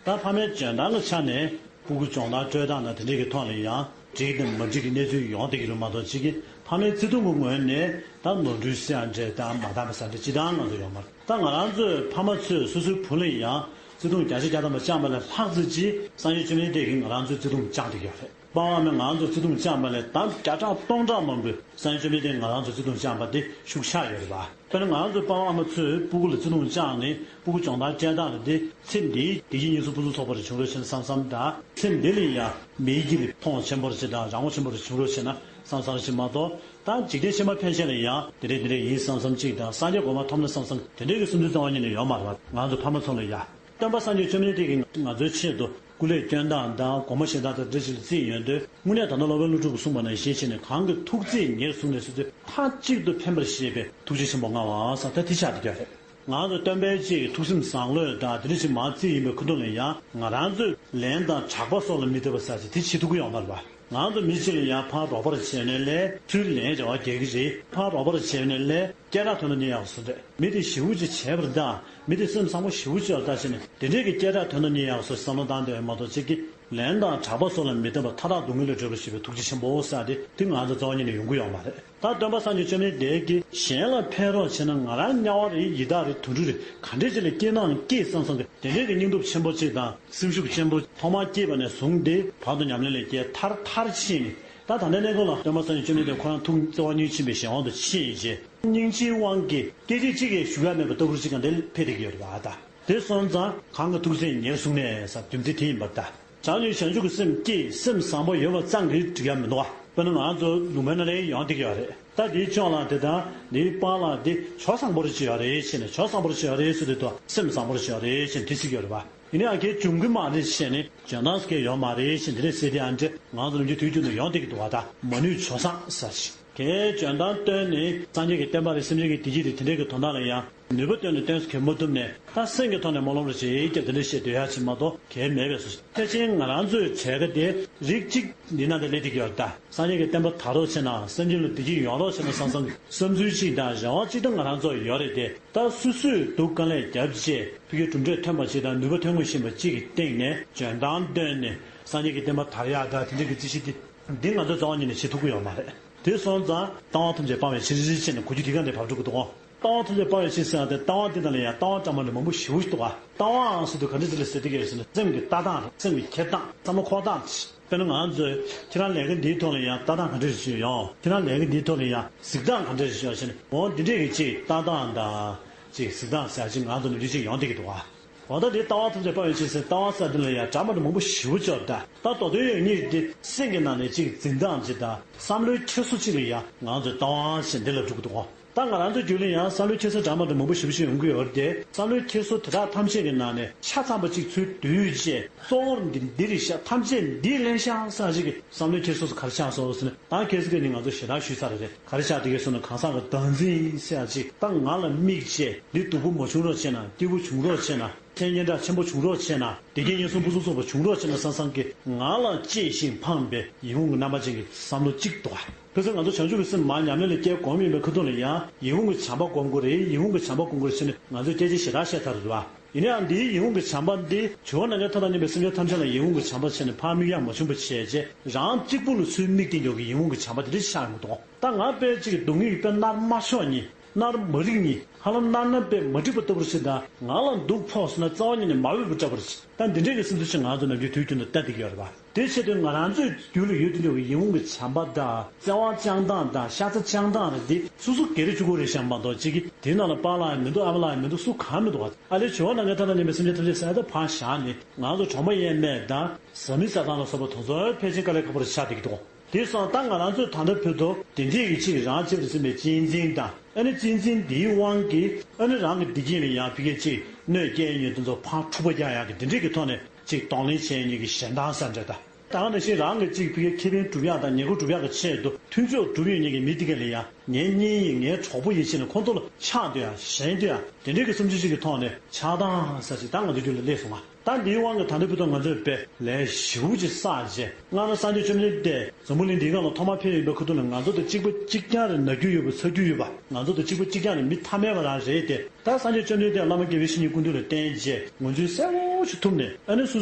ད་ཕ་མའི་འཇོན་ཐང་གི་ཆ་ནས་སྤུ་གུ་སྦྱོང་བརྡར་སྤྲོད་སྟངས་དང་དེ་འདྲས་ཀྱི་ཐོག་ལ་ཡང་འགྲིག་དང་མ་འགྲིག་གི་གནས་ཚུལ་ཡོང་བསྡད་ཀྱི་རེད་མ་གཏོགས། གཅིག་གི་ཕ་མའི་བརྩེ་དུང་གི་ངོས་ནས་ད་ནོར་འཁྲུལ་སེ་ཡང་འདྲ་དང་མ་འདང་བ་ས་འདྲ་སྤྱིར་བཏང་ང་ཚོ་ཡོད་མ་རེད། ད་ང་རང་ཚོའི་ཕ་མ་ཚོས་སོ་སོའི་བུ་ལ་ཡང་བརྩེ་དུང་བརྒྱ་ཆ་བརྒྱ་ཐམ་པ་བཅངས་པ་ལས་ལྷག་ཙམ་ཅིག་སངས་རྒྱས་བཅོམ་ལྡན་འདས་ཀྱིས་ང་རང་ཚོའི་བརྩེ་དུང་བཅངས་བསྡད་ཀྱི་ཡོད་རེད། པ་ཕ་མས་ང་ཚོར་བརྩེ་དུང་བཅངས་པ་ལས་ད་བརྒྱ་ཕྲག་སྟོང་ཕྲག་མང་པོས་སངས་རྒྱས་བཅོམ་ལྡན་འདས་ང་རང་ཚོར་བརྩེ་དུང་བཅངས་པ་དེ་ཤུགས་ཆག་ཡོད་རེད་པ། དཔེར་ན་ང་ཚོའི་པ་ཕ་ཨ་མ་ཚོས་སྤུ་གུ་ལ་བརྩེ་དུང་བཅངས་ནས་སྤུ་གུ་སྦྱོང་བརྡར་སྤྲད་སྟངས་རེད་དེ། ཚེ་འདིའི་བདེ་སྐྱིད་སྙིང་སུ་ཕུན་སུམ་ཚོགས་པ་རེ་བྱུང་རོགས་ཞེས་བསམ་བསམ་དང་། ཚེ་འདི་ལ་ཡང་མི་ཡི་དཀྱིལ་ལ་མཐོང་ཆེན་པོ་རེ་ཅིག་དང་རང་དབང་ཆེན་པོ་རེ་བྱུང་རོགས་ཞེས་ན་བསམ་བསམ་རེ་ཅིག་མ་གཏོགས། ད་འཇིག་རྟེན་ཕྱི་མ་ཕན་ཆད་ལ་ཡང་དེ་འདྲས་དེ་འདྲས་ཡིན་བསམ་བསམ་ཅིག་དང་། སངས་རྒྱས་གོ་འཕང་ཐོབ་ན་བསམ་བསམ་དེ་འདྲས་ཀྱི་བསམ་ཚུལ་རྩ་བ་ཉིད་ནས་ཡོད་མ་རེད་པ། ང་ཚོ་ཕ་མ་ཚོ་ལ་ཡང་། སྟོན་པ་སངས་རྒྱས་བཅོམ་ལྡན་འདས་ཀྱིས་ང་ཚོའི་ཆེད་དུ་སྐུ་ལས་བསྐྱོན་སྟངས་དང་སྒོ་མོ་ཕྱེ་སྟངས་དང་འདྲ་ཞིག་ལ་བརྩིས་ཡོང་དུས། དངོས་གནས་ད་ལྟ་སློབ་དཔོན་ཀླུ་སྒྲུབ་ཀྱིས་གསུངས་པ་ནང་བཞིན་བྱས་ནས་གང་གི་ཐུགས་བརྩེས་ཉེར་བཟུང་ནས་ཟེར་དུས། མཐའ་གཅིག་ཏུ་ཕན་པར་བཞེད་པའི་ཐུགས་རྗེ་ཆེན་པོ་མངའ་བ་ཟེར་ད་དེ་ཆགས་བསྡད་ཀྱི་ཡོད་རེད། ང་ཚོ་སྟོན་པའི་ཅིག་ཐུགས་སེམས་བཟང་བློས་དང་དེ་འདྲ་ཞིག་མར་བརྩིས་ཡིན་པའི་ཁ་ཐུག་ལ་ཡང་ང་རང་ཚོས་ལན་དང་གྲགས་པ་སོགས་ལ་མི་ལྟོས་པ་ཟེར་ཅིག་དེ་བྱེད་ཐུབ་ཀྱི་ཡོད་མ་རེད་པ། ང་ཚོ་མི་གཅིག་ལ་ཡང་ཕར་རོགས་པ་རེ་བྱས་ནས་ལས་ཚུར་ལན་རྒྱག་པ་རྒྱག་གི་རེད། ཕར་རོགས་པ་རེ་བྱས་ནས་ལས་སྐད་གྲགས་ཐོན་ན་ནི་ཡག་བཟོ་འདྲ། མི་དེ་ཞེ་པོ་ཅིག་བྱས་པ་རེད་ད། མི་དེ་སེམས་བཟང་པོ་ཞེ་པོ་ཅིག་ཡོད་རེད་ད་ཟེར་ནས་དེ་འདྲས་ཀྱི་སྐད་གྲགས་ཐོན་ན་ནི་ཡག་བཟོ་བསམ་བློ་བཏང་བསྡད་ཡོད་མ་གཏོགས། གཅིག་གི་ལན་དང་གྲགས་པ་སོགས་ལ་མི་ལྟོས་པར་མཐའ་དག་སྡུག་བསྔལ་ལས་སྒྲོལ་བར་བྱེད་པའི་ཐུགས་རྗེ་ཆེན་པོ་ཟེར་དེ་དེ་ང་ཚོ་རྩ་བ་ཉིད་ནས་ཡོང་གི་ཡོད་མ་རེད། ད་སྟོན་པ་སངས་རྒྱས་བཅོམ་ལྡན་འདས་ཀྱིས་གཞན་ལ་ཕན་རོགས་བྱས་ན་ང་རང་དམྱལ་བ་རེད། ཡི་དྭགས་རེད། དུད་འགྲོ་རེད། ག་འདྲས་ཅིག་ལ་སྐྱེས་ནའང་སྐྱེས་བསམ་བསམ་གི་དེ་འདྲས་ཀྱི་སྙིང་སྟོབས་ཆེན་པོ་ཅིག་དང་སེམས་ཤུགས་ཆེན་པོ། ཐོག་མར་སྐྱེས་པ་ནས་བཟུང་སྟེ་བར་དུ་ཉམས་ལེན་ལ་བསྐྱལ། མཐར་མཐར་ཕྱིན་ནས་ད་ད་ལྟའི་གནས་སྐབས་ལ་སྟོན་པ་སངས་རྒྱས་བཅོམ་ལྡན་འདས་ཁོ་རང་ཐུགས་རྩ་བ་ཉིད་ཕྱིན་པའི་གཞན་དབང་དུ་ཕྱིན་རྗེས། སྙིང་རྗེའི་དབང་གིས་སྐད་ཅིག་གཅིག་ཡང་ཞུ་ཡ་མེད་པ་ལྟ་བུ་ཅིག་ག་འདྲ་ཕེབས་བསྡད་ཀྱི་ཡོད་རེད་པ། ད་དེ་སོང་ཙང་གང་གི་ཐུགས་བརྩེས་ཉེར་བཟུང་ནས་ཟེར་རྒྱུ་མཚན་དེ་ཡིན་པ་རེད་ད། བྱང་ཆུབ་བྱང་ཆུབ་ཀྱི་སེམས་སྐྱེས། སེམས་བཟང་པོ་ཡོད་པ་ཙམ་གྱིས་འགྲིག་ཡ་མི་འདུག་བ། དཔེར་ན་ང་ཚོ་ལུང་པའི་ནང་ལ་ཡོང་བསྡད་ཀྱི་ཡོད་རེད། ད་དེའི་ཕྱོགས་ལ་དེ་དང་དེའི་བར་ལ་དེ་ཇོ་བཟང་པོ་རེ་ཅིག་ཡོད་རེད་ཟེར་ནས། ཇོ་བཟང་པོ་རེ་ཅིག་ཡོད་རེད་ཟེར་དུས་ད་སེམས་བཟང་པོ་རེ་ཅིག་ཡོད་རེད་ཟེར་ནས་དེ་ཟེར་གྱི་ཡོད་རེད་པ། ཡིན་ནའང་གལ་འབྱུང་གི་མ་རེད་ཟེར་ནས། འཇོན་ཐང་ཟེར་མཁན་ཡོད་མ་རེད་ཟེར་ནས་དེ་འདྲས་ཟེར་དེ་ཨ་འདྲས་ང་ཚོ་ནམ་རྒྱུན་དུས་རྒྱུན་དུ་ཡོང་བསྡད་ཀྱི་འདུག་བ། ད་མ་ནུས་ཇོ་བཟང་ཟེར་ཞིག་གལ་འཇོན་ཐང་བཏོན་ནས་སངས་རྒྱས་ཀྱི་བསྟན་པ་རེད། སེམས་ཅན་གྱི་བདེ་སྐྱིད་རེད། དེ་འདྲས་ཀྱི་དོན་དག་ལ་ཡང་ནུས་པ་བཏོན་ནས་བཏོན་ཟེར་མཁན་མ་ཐུབ་ནས། ད་སེམས་ཀྱི་ཐོག་ནས་སྨོན་ལམ་རེ་བྱེད་ཀྱི་དེ་འདྲས་བཤད་སྡོད་ཡ་ཅིག་མ་གཏོགས་གལ་མེད་པས་སོ། ཕལ་ཆེར་ང་རང་ཚོའི་བྱེད་ཀ་དེ་རིགས་གཅིག་འདི་ནང་དུ་སླེབས་བསྡད་ཀྱི་ཡོད་རེད་ད། སངས་རྒྱས་ཀྱི་བསྟན་པ་དར་རོགས་བྱས་ན། སེམས་ཅན་ལ་བདེ་སྐྱིད་ཡོང་རོགས་བྱས་ན་བསམ་བསམ་གྱི་བསམ་ཚུལ་གཅིག་དང་རེ་བ་གཅིག་ད་ང་རང་ཚོར་ཡོད་རེད་དེ། ད་སོ་སོས་སྡུག་དཀའ་ལས་བརྒྱབ་བྱས་ཕ་གིའི་གྲུབ་འབྲས་ཐོན་པ་ཅིག་དང་ནུས་པ་ཐོན་དགོས་བཞིན་པ་གཅིག་གི་སྟེང་ནས་འཇོན་ཐང་བཏོན་ནས་སངས་རྒྱས་ཀྱི་བསྟན་པ་དར་ཡག་དང་དེ་འདྲ་གི་རྩིས་གཞི་དེ་ འདི་ང་ཚོས་རྩ་བ་ཉིད་ནས་བྱེད་ཐུབ་ཀྱི་ཡོད་མ་རེད། དེ་སོང་ཙང་ལྟ་བ་ཐམས་ཅད་སྤང་བའི་ཕྱིར་ཅེས་ནས་གོ་རྒྱུ་དེ་ག་ནས་བབས་འགྲོ་གི་འདུག་གོ། ལྟ་བ་ཐམས་ཅད་སྤང་བའི་ཕྱིར་ཟེར་ཡང་དེ་ལྟ་བ་འདི་དག་ལ་ཡང་ལྟ་བ་འདྲ་མི་འདྲ་མང་པོ་ཞེ་པོ་ཞིག་འདུག་ག། ལྟ་བའང་ཟེར་དུས་ག་འདྲ་ཅིག་ལ་ཟེར་གྱི་ཡོད་ཟེར་ན། སེམས་ཀྱི་ལྟ་སྟངས་རེད། སེམས་ཀྱི་འཁྱེར་སྟངས། བསམ་བློ་འཁོར་སྟངས། དཔེར་ན་ང་ཚོས་ཁྱེད་རང་ལས་ཀ་འདིའི་ཐོག་ལ་ཡང་ལྟ་སྟངས་ག་འདྲ་ཞིག་ཡོད། ཁྱེད་རང་ལས་ཀ་འདིའི་ཐོག་ལ་ཡང་གཟིགས་སྟངས་ག་འདྲ་ཞིག་ཡོད་ཟེར་ན། འོ་འདི་འདྲས་ཀྱི་ཅིག་ལྟ་སྟངས་དང་ཅིག་གཟིགས་སྟངས་ཟེར་ཡ་ཅིག་ང་ཚོ་ནམ་རྒྱུན་ཅིག་ཡོང་བསྡད་ཀྱི་འདུག་ག། འོ་ད་འདི་ལྟ་བ་ཐམས་ཅད་སྤང་བའི་ཕྱིར་ཟེར། ལྟ་བ་ཟེར་འདི་ལ་ཡང་འདྲ་མི་འདྲ་མང་པོ་ཞེ་པོ་ཅིག་ཡོད་རེད་ད། ད་མདོ་དོན་ཡོད་ཉིད་འདི་སེམས་ཀྱི་ནང་ནས་ཅིག་འཛིན་སྟངས་ཅིག་དང་བསམ་བློའི་འཁྱེར་སོ་ཅིག་ལ་ཡང་ང་ཚོས་ལྟ་བ་ཞེས་འདི་ལབ་འགྲོ་གི་འདུག་ག། ད་ང་རང་ཚོའི་རྒྱུད་ལ་ཡང་བསམ་བློའི་འཁྱེར་སོ་འདྲ་མི་འདྲ་མང་པོ་ཞེ་པོ་ཅིག་ཡོང་གི་ཡོད་རེད་དེ། བསམ་བློའི་འཁྱེར་སོ་དེ་དག་ཐམས་ཅད་ཀྱི་ནང་ནས་ཆ་ཚང་པ་ཅིག་ཚུར་བསྡུས་བྱས། གཙོ་བོར་འདི་འདི་རེད་ཤག། ཐམས་ཅད་འདིས་ལེན་ཤག་ཟེར་ཡ་ཅིག་གི་བསམ་བློའི་འཁྱེར་སོ་སུ་ག་རེ་ཆགས་སོང་ཟེར་ན། ད་ཁ་སང་ཁ་ཉིན་ང་ཚོ་ཞེ་དྲག་ཞུས་ཚར་རེད། ག་རེ་ཆགས་བསྡད་ཀྱི་སོང་ན། གང་ཟག་གི་བདག་འཛིན་ཟེར་ཡ་ཅིག། ད་ང་ལ་དམིགས་བྱས་འདི་སྡུག་པོ་མ་བྱུང་རོགས་བྱས་ན། སྐྱིད་པོ་བྱུང་རོགས་བྱས་ན། མཚན་སྙན་གྲགས་ཆེན་པོ་བྱུང་རོགས་བྱས་ན། བདེ་སྐྱིད་ཡིན་གསུང་ཕུན་སུམ་ཚོགས་པ་བྱུང་རོགས་བྱས་ན་བསམ་བསམ་གྱི་ང་ལ་གཅེས་ཤིང་ཕངས་པའི་ཡིད་འོང་གི་རྣམ་པ་ཅན་གྱི་བསམ་བློ་གཅིག་འདུག་ག། ཁ་སང་ང་ཚོ་བྱང་ཆུབ་ཀྱི་སེམས་མར་ཉམས་ལེན་ལ་བསྐྱལ་གོམས་ཡིན་པའི་ཁ་ཐུག་ལ་ཡང་ཡིད་འོང་གི་བྱམས་པ་སྒོམ་དགོས་རེད། ཡིད་འོང་གི་བྱམས་པ་སྒོམ་དགོས་རེད་ཟེར་ནས་ང་ཚོས་སྐད་ཆ་ཞེ་དྲག་བཤད་ཚར་རེད་བ། ཡིན་ནའང་འདིའི་ཡིད་འོང་གི་བྱམས་པ་འདི་བྱིའུ་ནང་གི་མཐའ་དང་མཉམ་པའི་སེམས་ཅན་ཐམས་ཅད་ལ་ཡིད་འོང་གི་བྱམས་པ་བྱས་ནས་ཕར་དམིགས་ཡག་མ་བྱུང་བ་བྱས་རྗེས། རང་གཅིག་པུ་ལ་ཚུར་དམིགས་ཏེ་འཇོག་གི་ཡིད་འོང་གི་བྱམས་པ་དེ་འདྲ་ཆགས་ཡོང་གི་འདུག། ད་ང་དཔེ་གཅིག་གི་སྡུག་བསྔལ་གྱི་དཔེ་མནར་མ་ཆོག་ཉིན། མནར་མ་རིགས་ཉིན། ཧ་ལམ་མནར་ན་དཔེ་མ་འགྲིག་པ་ལྟ་བུར་བྱེད། ད་ང་ལ་སྡུག་ཕོག་སོང་ན་རྩ་བ་ཉིད་ནས་མ་འོས་པ་འདྲ་པོ་རེད། ད་འདི་འདྲས་ཀྱི་སེམས་ཚོར་ཅིག་ང་ཚོ་ནམ་རྒྱུན་དུས་རྒྱུན་དུ་བལྟ་བསྡད་ཀྱི་ཡོད་རེད་པ། དེ་ཆེད་དུ་ང་རང་ཚོའི་རྒྱུད་ལ་ཡོད་དུ་འཇོག་གི་ཡིད་འོང་གི་བྱམས་པ་དང་། བརྩེ་བ་བཅངས་སྟངས་དང་། ཤ་ཚ་བཅངས་སྟངས་རེད། འདི་སོ་སོ་སྒེར་གྱི་གཅིག་པོ་རེད་བཤད་མ་གཏོགས། གཅིག་གིས་དེའི་ནང་ལ་པཱ་ལགས་ཡང་མི་འདུག། ཨ་མ་ལགས་ཡང་མི་འདུག། སུ་གང་མི་འདུག་ག། ཨ་ལས་བྱིའུ་ནང་གི་མཐའ་དང་མཉམ་པའི་སེམས་ཅན་ཐམས་ཅད་ས་ཡ་ད་ཕར་བཞག་ནས། ང་ཚོ་གྲོགས་མོ་ཡས་མས་དང་བཟའ་མི་བཟའ་སྟངས་ལ་སོགས་པ་དེ་ཚོ་ཕལ་ཆེར་དཀའ་ལས་ཁག་པོ་རེ་ཆགས་བསྡད་ཀྱི་འདུག། དེ་སོང་ཙང་ད་ང་རང་ཚོས་ད་ལྟ་བར་དུ་དེ་འདྲས་ཀྱི་ཅིག་རང་གཅེས་པར་འཛིན་པའི་གཅེས་འཛིན་དང་། ཨ་ནི་གཅེས་འཛིན་འདིའི་དབང་གིས་ཨ་ནི་རང་གི་བདེ་སྐྱིད་ལ་ཡང་ཕ་གིར་ཅིག་གནོད་སྐྱེལ་མཁན་དེ་ཚོ་ཕར་འཁྲུག་པ་རྒྱག་ཡག་གི་དེ་འདྲས་ཀྱི་ཐོག་ནས་ཅིག་གདོང་ལེན་བྱེད་མཁན་གྱི་ཞེ་སྡང་ཟེར་འདྲ་ད། ད་ག་ནང་བཞིན་རང་གི་ཅིག་ཕ་གིར་ཁེ་ཕན་སྒྲུབ་ཡག་དང་ཉེས་མཁོ་སྒྲུབ་ཡག་གི་ཆེད་དུ་མཐུན་ཕྱོགས་སྒྲུབ་ཡོང་མཁན་གྱི་མི་དེ་ག་ལ་ཡང་ངའི་གཉེན་ཡིན། ངའི་གྲོགས་པོ་ཡིན་ཟེར་ནས་ཁོང་ཚོ་ལ་ཆགས་སྡོད་ཡག། ཞེན་སྡོད་ཡག། དེ་འདྲས་ཀྱི་སེམས་ཚོར་ཅིག་གི་ཐོག་ནས་ཆགས་སྡང་ཟེར་ཅིག་ད་ང་ཚོའི་རྒྱུད་ལ་སླེབས་སོང་ང་། ད་འདིའི་དབང་གིས་ད་ལྟ་བར་དུ་ང་ཚོས་དཔེ་ལས་ཞེ་པོ་ཅིག་བསགས་རྗེས། སྔ་ན་སངས་རྒྱས་བཅོམ་ལྡན་འདས་འཛམ་བུ་གླིང་འདིའི་སྒང་ལ་ཐོག་མར་ཕེབས་ཡོང་པའི་ཁ་ཐུག་ལ་ང་ཚོ་དང་གཅིག་པ་གཅིག་རྐྱང་རེད་ན་རྒྱུ་ཡོད་པ། ཚ་རྒྱུ་ཡོད་པ། ང་ཚོ་དང་གཅིག་པ་གཅིག་རྐྱང་རེད། མི་ཐ་མལ་པ་རང་རེད་དེ། ད་སངས་རྒྱས་བཅོམ་ལྡན་འདས་བླ་མ་དགེ་བའི་བཤེས་གཉེན་ཀུན་འདུས་ལ་བསྟེན་རྗེས་ངོས་འཛིན་གསལ་པོ་ཞིག་ཐུབ་ནས། ཨ་ནི་སོ་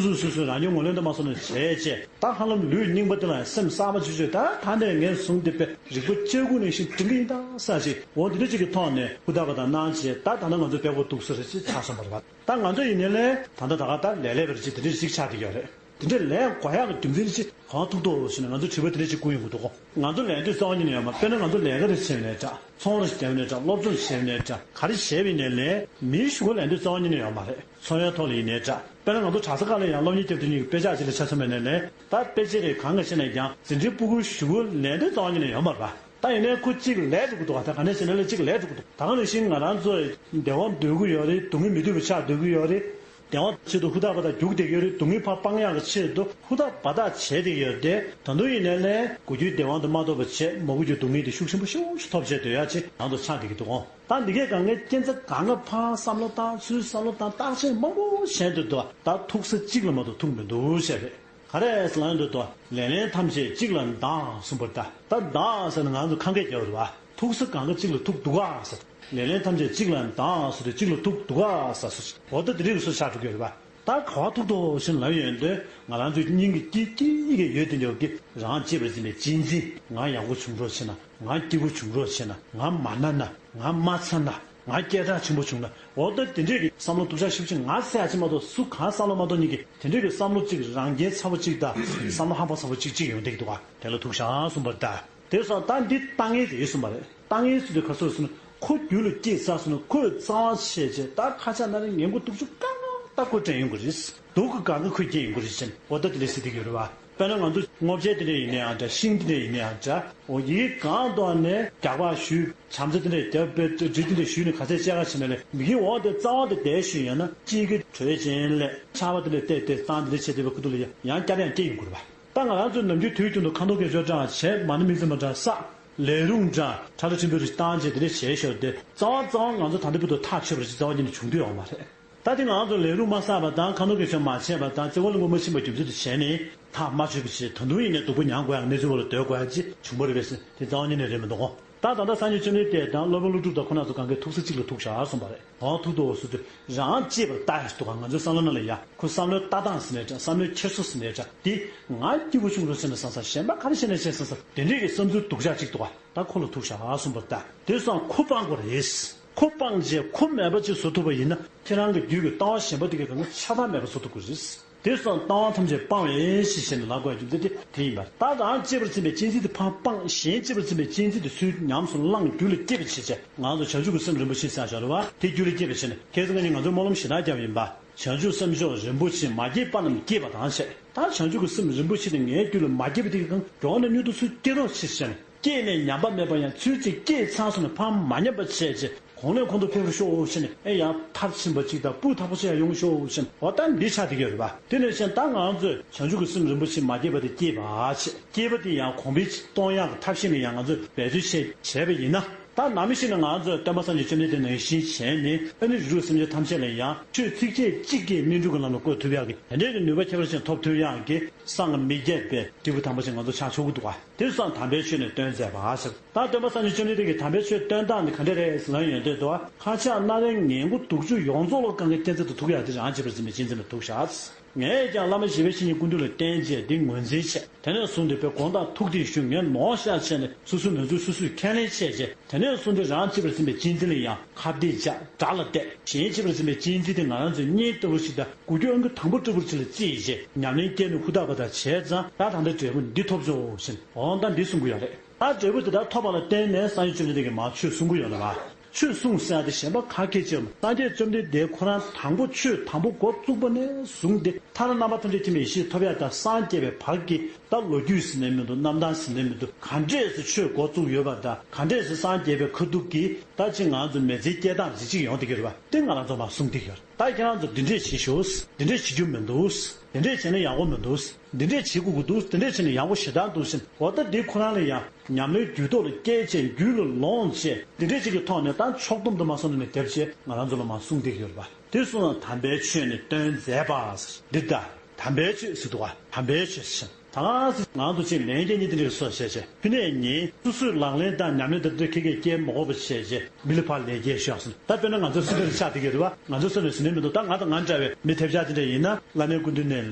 སོས་སོ་སོས་རང་ཉིད་ངོས་ལེན་དུ་མ་སོང་ནས་བྱས་རྗེས། ད་ཧ་ལམ་ལུས་རྙིང་པ་དེ་ལ་ཡང་སེམས་གསར་པ་ཅིག་བཅོས། ད་ད་ནས་ངས་བཟུང་སྟེ་དཔེ་རིག་པ་གཅིག་པུ་ནང་བཞིན་སྒྲིང་གི་ཡིན་ད་ཟེར་ཅིག། འོ་འདི་འདྲ་ཅིག་གི་ཐོག་ནས་ཧུར་ཐག་པ་དང་གནང་རྗེས། ད་ད་ལྟ་ང་ཚོ་དཔེ་ཁོ་འདུག་ས་རེད་ཅེས་ཆགས་སོང་བ་རེད་པ། ད་ང་ཚོ་ཡིན་ནའི་ལས་ད་ལྟ་ད་ག་ད་ལས་ལས་པ་རེད་ཅེས་དེ་འདྲ་ཅིག་ཆགས་བསྡད་ཡོད་རེད། དེ་འདྲ་ལས་དགོས་ཡག་གི་རྒྱུ་མཚན་ཅིག་གང་ཐུག་འདུག་ཟེར་ནས་ང་ཚོ་དྲི་བ་དེ་འདྲ་ཅིག་བསྐུར་ཡོང་གི་འདུག་གོ། ང་ཚོ་ལས་དོན་རྩ་བ་ཉིད་ནས་ཡོད་མ། དཔེར་ན་ང་ཚོ་ལས་ཀ་རེ་བྱས་ནའི་འདྲ། ཚོང་རེ་བརྒྱབ་ནའི་འདྲ། སློབ་སྦྱོང་བྱས་ནའི་འདྲ། ག་རེ་བྱས་པ་ཡིན་ནའི་ལས་མིའི་གཞུག་གུ་ལས་དོན་རྩ་བ་ཉིད་ནས་ཡོད་མ་རེད། འཚོ་བའི་ཐོག་ལ་ཡིན་ནའི་འདྲ། དཔེར་ན་ང་ཚོ་གྲྭ་ས་ཁག་ལ་ཡང་སློབ་གཉེར་བརྒྱབ་དུས་ཉིད་ཀྱི་དཔེ་ཆ་ཅིག་ལ་ཆ་མཚོན་པ་ཡིན་ནའི་ལས། ད་དཔེ་ཆ་རེ་གང་ག་བྱས་ནའི་ཀྱང་འཛིན་གྲྭའི་སྤུ་གུའི་གཞུག་གུ་ལས་དོན་རྩ་བ་ཉིད་ནས་ཡོད་མ་རེད་པ། ད་ཡིན་ནའི་ཁོ་གཅིག་ལས་འགྲོ་གི་འདུག་ག། ད་ག་ནས་བྱས་ནའི་ལས་གཅིག་ལས་འགྲོ་གི་འདུག། ད་ག་ནང་བཞིན་ང་རང་ཚོ་བདེ་བ་འདོད་ཀྱི་ཡོད་རེད། སྡུག་བསྔལ་མི་འདོད་པ་ཆགས་འདོད་ཀྱི་ཡོད་རེད། བདེ་བ་ཆེད་དུ་ཧུར་ཐག་པ་དང་རྒྱུག་བསྡད་ཀྱི་ཡོད་རེད། སྡུག་བསྔལ་ཕར་སྤང་ཡག་གི་ཆེད་དུ་ཧུར་ཐག་འབད་ཐག་བྱས་བསྡད་ཀྱི་ཡོད་རེད་དེ། ད་དུང་ཡིན་ནའི་ལས་དགོས་རྒྱུའི་བདེ་བ་དེ་མ་ཐོབ་པ་བྱས། མ་དགོས་རྒྱུའི་སྡུག་བསྔལ་དེ་ཤུགས་ཆེན་པོ་ཤུགས་ཆེ་ཐོབ་བྱས་སྡོད་ཡག་ཅིག་ང་ཚོ་ཆགས་བསྡད་ཀྱི་འདུག་གོ། ད་འདི་གས་གང་གའི་རྐྱེན་རྩ་གང་ག་ཕར་བསམ་བློ་བཏང་། ཚུར་བསམ་བློ་བཏང་། བརྟག་དཔྱད་མང་པོ་བྱས་འདུག་འདུག། ད་ཐུག་ས་གཅིག་ལ་མ་གཏོགས་ཐུག་མི་འདུག་བཤད་རེད། ག་རེ་ཟེར་ལབ་ཡོང་དུས་དོ། ལེ་ལན་ཐམས་ཅད་གཅིག་ལ་འདང་གསུངས་པ་རེད་ད། ད་འདང་ཟེར་ན་ང་ཚོ་ཁ་སྐད་རྒྱག་པ་རེད་བ། ཐུག་ས་གང་ག་གཅིག་ལ་ཐུག་འདུག་ག་ཟེར། ལེ་ལན་ཐམས་ཅད་གཅིག་ལ་འདང་ཟེར་དུས་གཅིག་ལ་ཐུག་འདུག་ག་ཟེར་སོ། འོ་ད་དེ་རིགས་སུ་ཆགས་འགྲོ་གི་རེད་བ། ད་ག་བ་ཐུག་འདུག་ཟེར་ལབ་ཡོང་དུས་ང་རང་ཚོའི་སྙིང་གི་དཀྱིལ་དཀྱིལ་གྱི་ཡོད་དེ་འདྲ་གི་རང་གཅེས་པར་འཛིན་པའི་གཅེས་འཛིན། ང་ཡག་པོ་བྱུང་རོགས་བྱས་ན། ང་སྐྱིད་པོ་བྱུང་རོགས་བྱས་ན། ང་མ་ན་ན། ང་མ་ཚ་ན། ང་སྐད་གྲགས་ཆེན་པོ་བྱུང་ན། འོ་ད་དེ་འདྲས་ཀྱི་བསམ་བློ་སྡུག་ཅག་ཞིབ་ཅིག་ང་ཟེར་ཡ་ཅིག་མ་གཏོགས་སུ་གང་བསམ་བློ་མ་གཏོང་མཁན་གྱི་དེ་འདྲས་ཀྱི་བསམ་བློ་གཅིག་རང་རྐྱེན་ཚ་པོ་གཅིག་དང་བསམ་བློ་ཧམ་པ་ཚ་པོ་གཅིག་གཅིག་ཡོང་བསྡད་ཀྱི་འདུག་ག། དེ་ལ་ཐུག་ཤག་གསུངས་པ་རེད་ད། དེ་སོང་ད་འདི་ལྟ་ངན་རེད་གསུངས་པ་རེད། ལྟ་ངན་ཟེར་དུས་ག་ཚོད་ཟེར་ན་ཁོ་རྒྱུད་ལ་སྐྱེས་ཚར་སོང་ན་ཁོས་གཙང་བ་བྱས་བྱས་ད་ཁ་ཆག་ན་རེ་ངན་པ་སྡུག་ཅག་གང་ལྟ་ཁོ་དྲན་ཡོང་གི་རེད། སྡུག་གི་གང་གི་ཁོས་སྐྱེས་ཡོང་གི་རེད་ཅེས་འོ་ད་དེ་ལས་ཟེར་བསྡད་ཀྱི་ཡོད་རེད་བ། དཔེར་ན་ང་ཚོ་སྔོ་ཕྱེ་དེ་འདྲ་ཡིན་ན་ཡང་འདྲ། ཤིང་དེ་འདྲ་ཡིན་ན་ཡང་འདྲ། འོ་ཡི་གེ་གང་ཐོག་ནས་རྒྱག་པ་ཞུས། བྱམས་བརྩེ་དེ་འདྲ་རྒྱབ་པའི་འབྲི་དེ་འདྲ་ཞུས་ནས་ག་ཚད་བཅད་ག་བྱས་ན་ལས་མི་གི་འོག་དེ་རྩ་བ་དེ་བསྡད་ཞུས་ཡོད་ན་དཔྱིད་ཀྱི་དྲོད་ཅན་ལས་ཆར་པ་དེ་འདྲ་བལྟས་ཏེ་གཙང་དེ་འདྲ་བྱས་བསྡད་པའི་ཁུ་ཐུག་ལ་ཡང་ཡང་བསྐྱར་ཡང་སྐྱེ་ཡོང་གི་རེད་བ། ད་ང་རང་ཚོའི་ནམ་རྒྱུན་དུས་རྒྱུན་དུ་ཁ་འཐོར་སྐད་ཤོར་འདྲ་བྱས། མ་ཎི་དམིགས་བརྩེ་མ་འདྲ་བསགས། ལས་རུང་འདྲ་ཁྲ་ཁྲ་ཁྲིམ་པོའི་རིགས་བཏང་བྱས་དེ་འདྲ་བྱས་ཤོར་ཏེ་རྩ་བ་རྩ་བ་ང་ཚོ་ད་ལྟ་བར་དུ་ཐག་ཆོད་པ་རེད་ཅེས་རྩ་བ་ཉིད་ནས་བྱུང་འདོད་ཡོད་མ་རེད། ད་དེ་ང་ཚོ་ལས་རུང་མ་བསགས་པ་དང་ཁ་འཐོར་སྐད་ཤོར་མ་བྱས་པ་དང་བརྩེ་བ་བླུན་པོ་མ་ཕྱིན་པ་རྒྱུ་མཚན་དུ་བྱས་ནས་ཐག་མ་ཆོད་པ་བྱས། ད་དུང་ཡིན་ནའི་སྡུག་པོ་མྱངས་དགོས་ཡག་གནས་ཚུལ་བ་ལ་སྡོད་དགོས་ཡག་ཅིག་བྱུང་བ་རེད་པས་ཟེར་དེ་རྩ་བ་ཉིད་ནས་རེད་མི་འདུག་གོ། ད་ད་ལྟ་སངས་རྒྱས་བཅོམ་ལྡན་འདས་དང་སློབ་དཔོན་ཀླུ་སྒྲུབ་དང་ཁོ་རང་ཚོ་གང་གའི་ཐུག་ས་གཅིག་ལ་ཐུག་བཞག་གསུངས་པ་རེད། འོ་ཐུག་འདུག་ཟེར་དུས་རང་གཅེས་པར་ལྟ་ཡ་ཞིག་འདུག་ག་ང་ཚོའི་བསམ་བློ་ནང་ལ་ཡ་ཁོ་བསམ་བློའི་ལྟ་སྟངས་ཟེར་ནའི་འདྲ། བསམ་བློའི་འཁྱེར་སོ་ཟེར་ནའི་འདྲ། དེ་ང་སྐྱིད་པོ་བྱུང་འགྲོ་ཟེར་ནས་བསམ་བསམ། གཞན་པ་ག་རེ་བྱས་ནས་བྱས་བསམ་བསམ། དེ་འདྲས་ཀྱི་བསམ་ཚུལ་སྡུག་ཅག་ཅིག་འདུག་ག་ད་ཁོ་ལ་ཐུག་བཞག་གསུངས་པ་རེད། ད་དེ་སོང་ཁོ་སྤང་དགོས་རེད། ཁོ་སྤངས་རྗེས་ཁོ་མེད་པ་ཅིག་བཟོ་ཐུབ་པ་ཡིན་ན་ཁྱེད་རང་གི་རྒྱུད་ཀྱི་ལྟ་བ་གཞན་པ་དེ་གའི་སྒང་ག་ཆགས་སྡང་མེད་པ་བཟོ་ཐུབ་དགོས་རེད། དེ་སོང་ལྟ་བ་ཐམས་ཅད་སྤང་བའི་ཕྱིར་ཞེས་ནས་ལབ་དགོས་རྒྱུ་མཚན་དེ་དེ་ཡིན་པ། ད་རང་གཅེས་པར་འཛིན་པའི་གཅེས་འཛིན་དེ་ཕར་སྤངས། གཞན་གཅེས་པར་འཛིན་པའི་གཅེས་འཛིན་དེ་ཚུར་ཉམས་སུ་བླངས། རྒྱུད་ལ་སྐྱེས་པའི་ཕྱིར་བྱས། ང་ཚོ་བྱང་ཆུབ་ཀྱི་སེམས་རིན་པོ་ཆེ་ཟེར་ཡག་ཅིག་ཡོད་རེད་པ། དེ་རྒྱུད་ལ་སྐྱེས་པའི་ཕྱིར་ནི་ཁྱེད་ཚོ་ང་གཉིས་ང་ཚོའི་སྨོན་ལམ་ཞེ་དྲག་བརྒྱབ་ཡིན་པ། བྱང་ཆུབ་སེམས་མཆོག་རིན་པོ་ཆེ། མ་སྐྱེས་པ་རྣམས་སྐྱེས་པ་དང་བྱས། ད་བྱང་ཆུབ་ཀྱི་སེམས་རིན་པོ་ཆེ་དེ་ངའི་རྒྱུད་ལ་མ་སྐྱེས་པ་དེ་གའི་སྒང་ག་མགྱོགས་ནས་མྱུར་དུ་ཚུར་སྐྱེ་རོགས་ཞེས་བྱས་ནས། སྐྱེས་ནས་ཉམས་པ་མེད་པར་ཡང་ཚུལ་གཅིག་སྐྱེས་ཚར་སོང་ནས་ཕར་མ་ཉམས་པ་བྱས་རྗེས་གོང་ནས་གོང་དུ་འཕེལ་བར་ཤོག་ཞེས་ནས། ཨེ་ཡང་མཐར་ཕྱིན་པ་གཅིག་དང་སྤུས་དག་པོ་ཞིག་ཡང་ཡོང་ཤོག་ཞེས་ནས། འོ་ད་འདི་ཆགས་བསྡད་ཀྱི་ཡོད་རེད་པ། དེ་ནས་བཤད་ན་ད་ང་ཚོས་བྱང་ཆུབ་ཀྱི་སེམས་རིན་པོ་ཆེ་མ་སྐྱེས་པ་དེ་སྐྱེས་པ་བྱས། སྐྱེས་པ་དེ་ཡང་གོང་འཕེལ་གཏོང་ཡག་གི་ཐབས་ཤེས་ལ་ཡང་ང་ཚོས་འབད་བརྩོན་བྱས་བྱས་པ་ཡིན་ན། ད་ནམ་ཞིག་ནས་ང་ཚོས་སྟོན་པ་སངས་རྒྱས་བཅོམ་ལྡན་འདས་ནང་བཞིན་བྱས་ནས། ཨ་ནི་རིགས་དྲུག་སེམས་ཅན་ཐམས་ཅད་ལ་ཡང་ཆོས་ཚིགས་བཅད་གཅིག་གིས་སྨིན་གྲོལ་གྱི་ལམ་ལ་བཀོད་ཐུབ་ཡག་གི་དེ་འདྲའི་གི་ནུས་པ་ཁྱད་པར་ཅན་ཐོབ་ཐུབ་ཡག་གི་སངས་མི་རྒྱས་པའི་སྐྱེས་བུ་དམ་པ་ཞིག་ང་ཚོ་ཆགས་ཆོག་གི་འདུག་ག་དེ་སོང་དམ་པའི་ཆོས་ནི་སྟོན་མཛད་པ་ཟེར། ད་སྟོན་པ་སངས་རྒྱས་བཅོམ་ལྡན་འདས་ཀྱིས་དམ་པའི་ཆོས་སྟོན་སྟངས་འདི་ག་འདྲ་རེད་ཟེར་ལབ་ཡོང་དུས་འདུག་ག་མཁར་ཆག་སྣ་རལ་ངན་དགུ་དུག་ཆུ་ཡོངས་རྫོགས་ལ་གང་གི་སྐྱེད་ཚལ་དུ་ཐུག་ཡག་དེ་རང་གཅེས་པར་འཛིན་པའི་གཅེས་འཛིན་ལ་ཐུག་བཞག་ངས་ཀྱང་བླ་མ་ཞི་བའི་བཤེས་གཉེན་ཀུན་འདུས་ལ་བསྟེན་བྱས་འདི་ངོས་འཛིན་བྱས། དེ་ནས་བཟུང་སྟེ་དཔེ་དགོངས་དག་ཐུགས་བདེ་ཞུ། ངས་ནོར་ཤག་བྱས་ནས་སོ་སོའི་ནོར་འཛོལ་སོ་སོས་ཁས་ལེན་བྱས་རྗེས། དེ་ནས་བཟུང་སྟེ་རང་གཅེས་པར་འཛིན་པའི་གཅེས་འཛིན་ལ་ཡང་ཁ་གཏད་བཅག་དགྲ་ལ་གཏད། གཞན་གཅེས་པར་འཛིན་པའི་གཅེས་འཛིན་དེ་ང་རང་ཚོའི་གཉེན་ལྟ་བུ་ཞིག་དང་འགུལ་སྐྱོད་ཨང་ཀི་དང་པོ་ལྟ་བུ་ཅིག་ལ་བརྩིས་རྗེས་ཉམས་ལེན་སྐྱེས་ནས་ཧུར་ཐག་པ་དང་བྱས་ཙང་ད་ད་ལྟ་འབྲས་བུ་འདི་ཐོབ་ཆོག་ཟེར། འོ་ད་འདི་གསུང་གི་ཡོད་རེད། ད་འབྲས་བུ་དེ་དག་ཐོབ་པ་ལ་བརྟེན་ནས་སངས་རྒྱས་བཅོམ་ལྡན་འདས་ཀྱིས་མར་ཆོས་གསུང་གི་ཡོད་རེད་པ། ཆོས་གསུངས་ཟེར་ཡག་དེ་གཞན་པ་ག་གེ་ཅིག་ཡོད་མ། སངས་རྒྱས་བཅོམ་ལྡན་འདས་ཁོ་རང་དང་པོ་ཆོས་དང་པོ་འགོ་བཙུགས་པ་ནས་བཟུང་སྟེ་ཐར་རྣམ་པ་ཐམས་ཅད་མཁྱེན་པའི་ཡེ་ཤེས་ཐོབ་ཡག་དང་སངས་རྒྱས་པའི་བར་གྱི་ད་ལོ་རྒྱུས་ཟེར་ནའི་མི་འདུག་རྣམ་ཐར་ཟེར་ནའི་མི་འདུག་ག་འདྲས་སེ་ཆོས་འགོ་བཙུགས་ཡོད་པ་དང་ག་འདྲས་སེ་སངས་རྒྱས་པའི་ཁ་ཐུག་གི་ད་ཅིག་ང་ཚོ་མི་ཚེའི་སྐྱེལ་སྟངས་ཟེར་ཅིག་ཡོང་བསྡད་ཀྱི་རེད་པ། དེ་ང་རང་ཚོ་མར་གསུང་བསྡད་ཀྱི་ཡོད་རེད། ད་ཁྱེད་རང་ཚོ་འདི་འདྲས་བྱེད་ཤོག་འདི་འདྲས་བྱེད་རྒྱུ་མི་འདུག་འདི་འདྲས་བྱས་ན་ཡག་པོ་མི་འདུག་འདི་འདྲས་བྱེད་དགོས་ཀྱི་འདུག་འདི་འདྲས་བྱས་ན་ཡག་པོ་ཞེ་དྲག་འདུག་ཟེར། འོ་ད་འདི་ཁོ་རང་ལ་ཡང་ཉམས་ལེན་རྒྱུད་ཐོག་ལ་སྐྱེས་བྱས་རྒྱུད་ལ་ལོངས་བྱས་འདི་འདྲས་ཅིག་གི་ཐོག་ནས་ད་ཕྱོགས་བསྡོམས་དུ་མ་སོང་ནས་ནས་བསྡེབས་བྱས་ང་རང་ཚོ་ལ་མར་གསུང་བསྡད་ཀྱི་ཡོད་རེད་པ། དེ་གསུངས་ན་དམ་པའི་ཆོས་ནི་སྟོན་མཛད་པ་ཟེར་འདི་ལྟ། དམ་པའི་ཆོས་ཟེར་འདུག་ག་དམ་པའི་ཆོས་ཟེར། ད་ག་སེ་ང་ཚོ་ཅིག་ལན་རྒྱག་མཁན་དེ་འདྲ་གི་སོ་བྱས་བྱས་ཕུ་ནས་ཉིན་སོ་སོས་ལག་ལེན་དང་ཉམས་ལེན་དེ་འདྲ་ཁེ་ཁེ་སྐྱེལ་མ་དགོས་པ་བྱས་བྱས་མི་ལ་ཕར་ལན་རྒྱག་ཤོག་ཟེར། ད་དཔེར་ན་ང་ཚོ་སུ་འདྲ་ཆགས་བསྡད་ཀྱི་རེད་པ། ང་ཚོ་སུ་ནས་ཟེར་ནས་མི་འདུག་ད་ང་དང་ང་འདྲ་བའི་མི་ཐེབས་ཆག་དེ་འདྲ་ཡིན་ན་བླ་མའི་སྐུ་མདུན་ནས་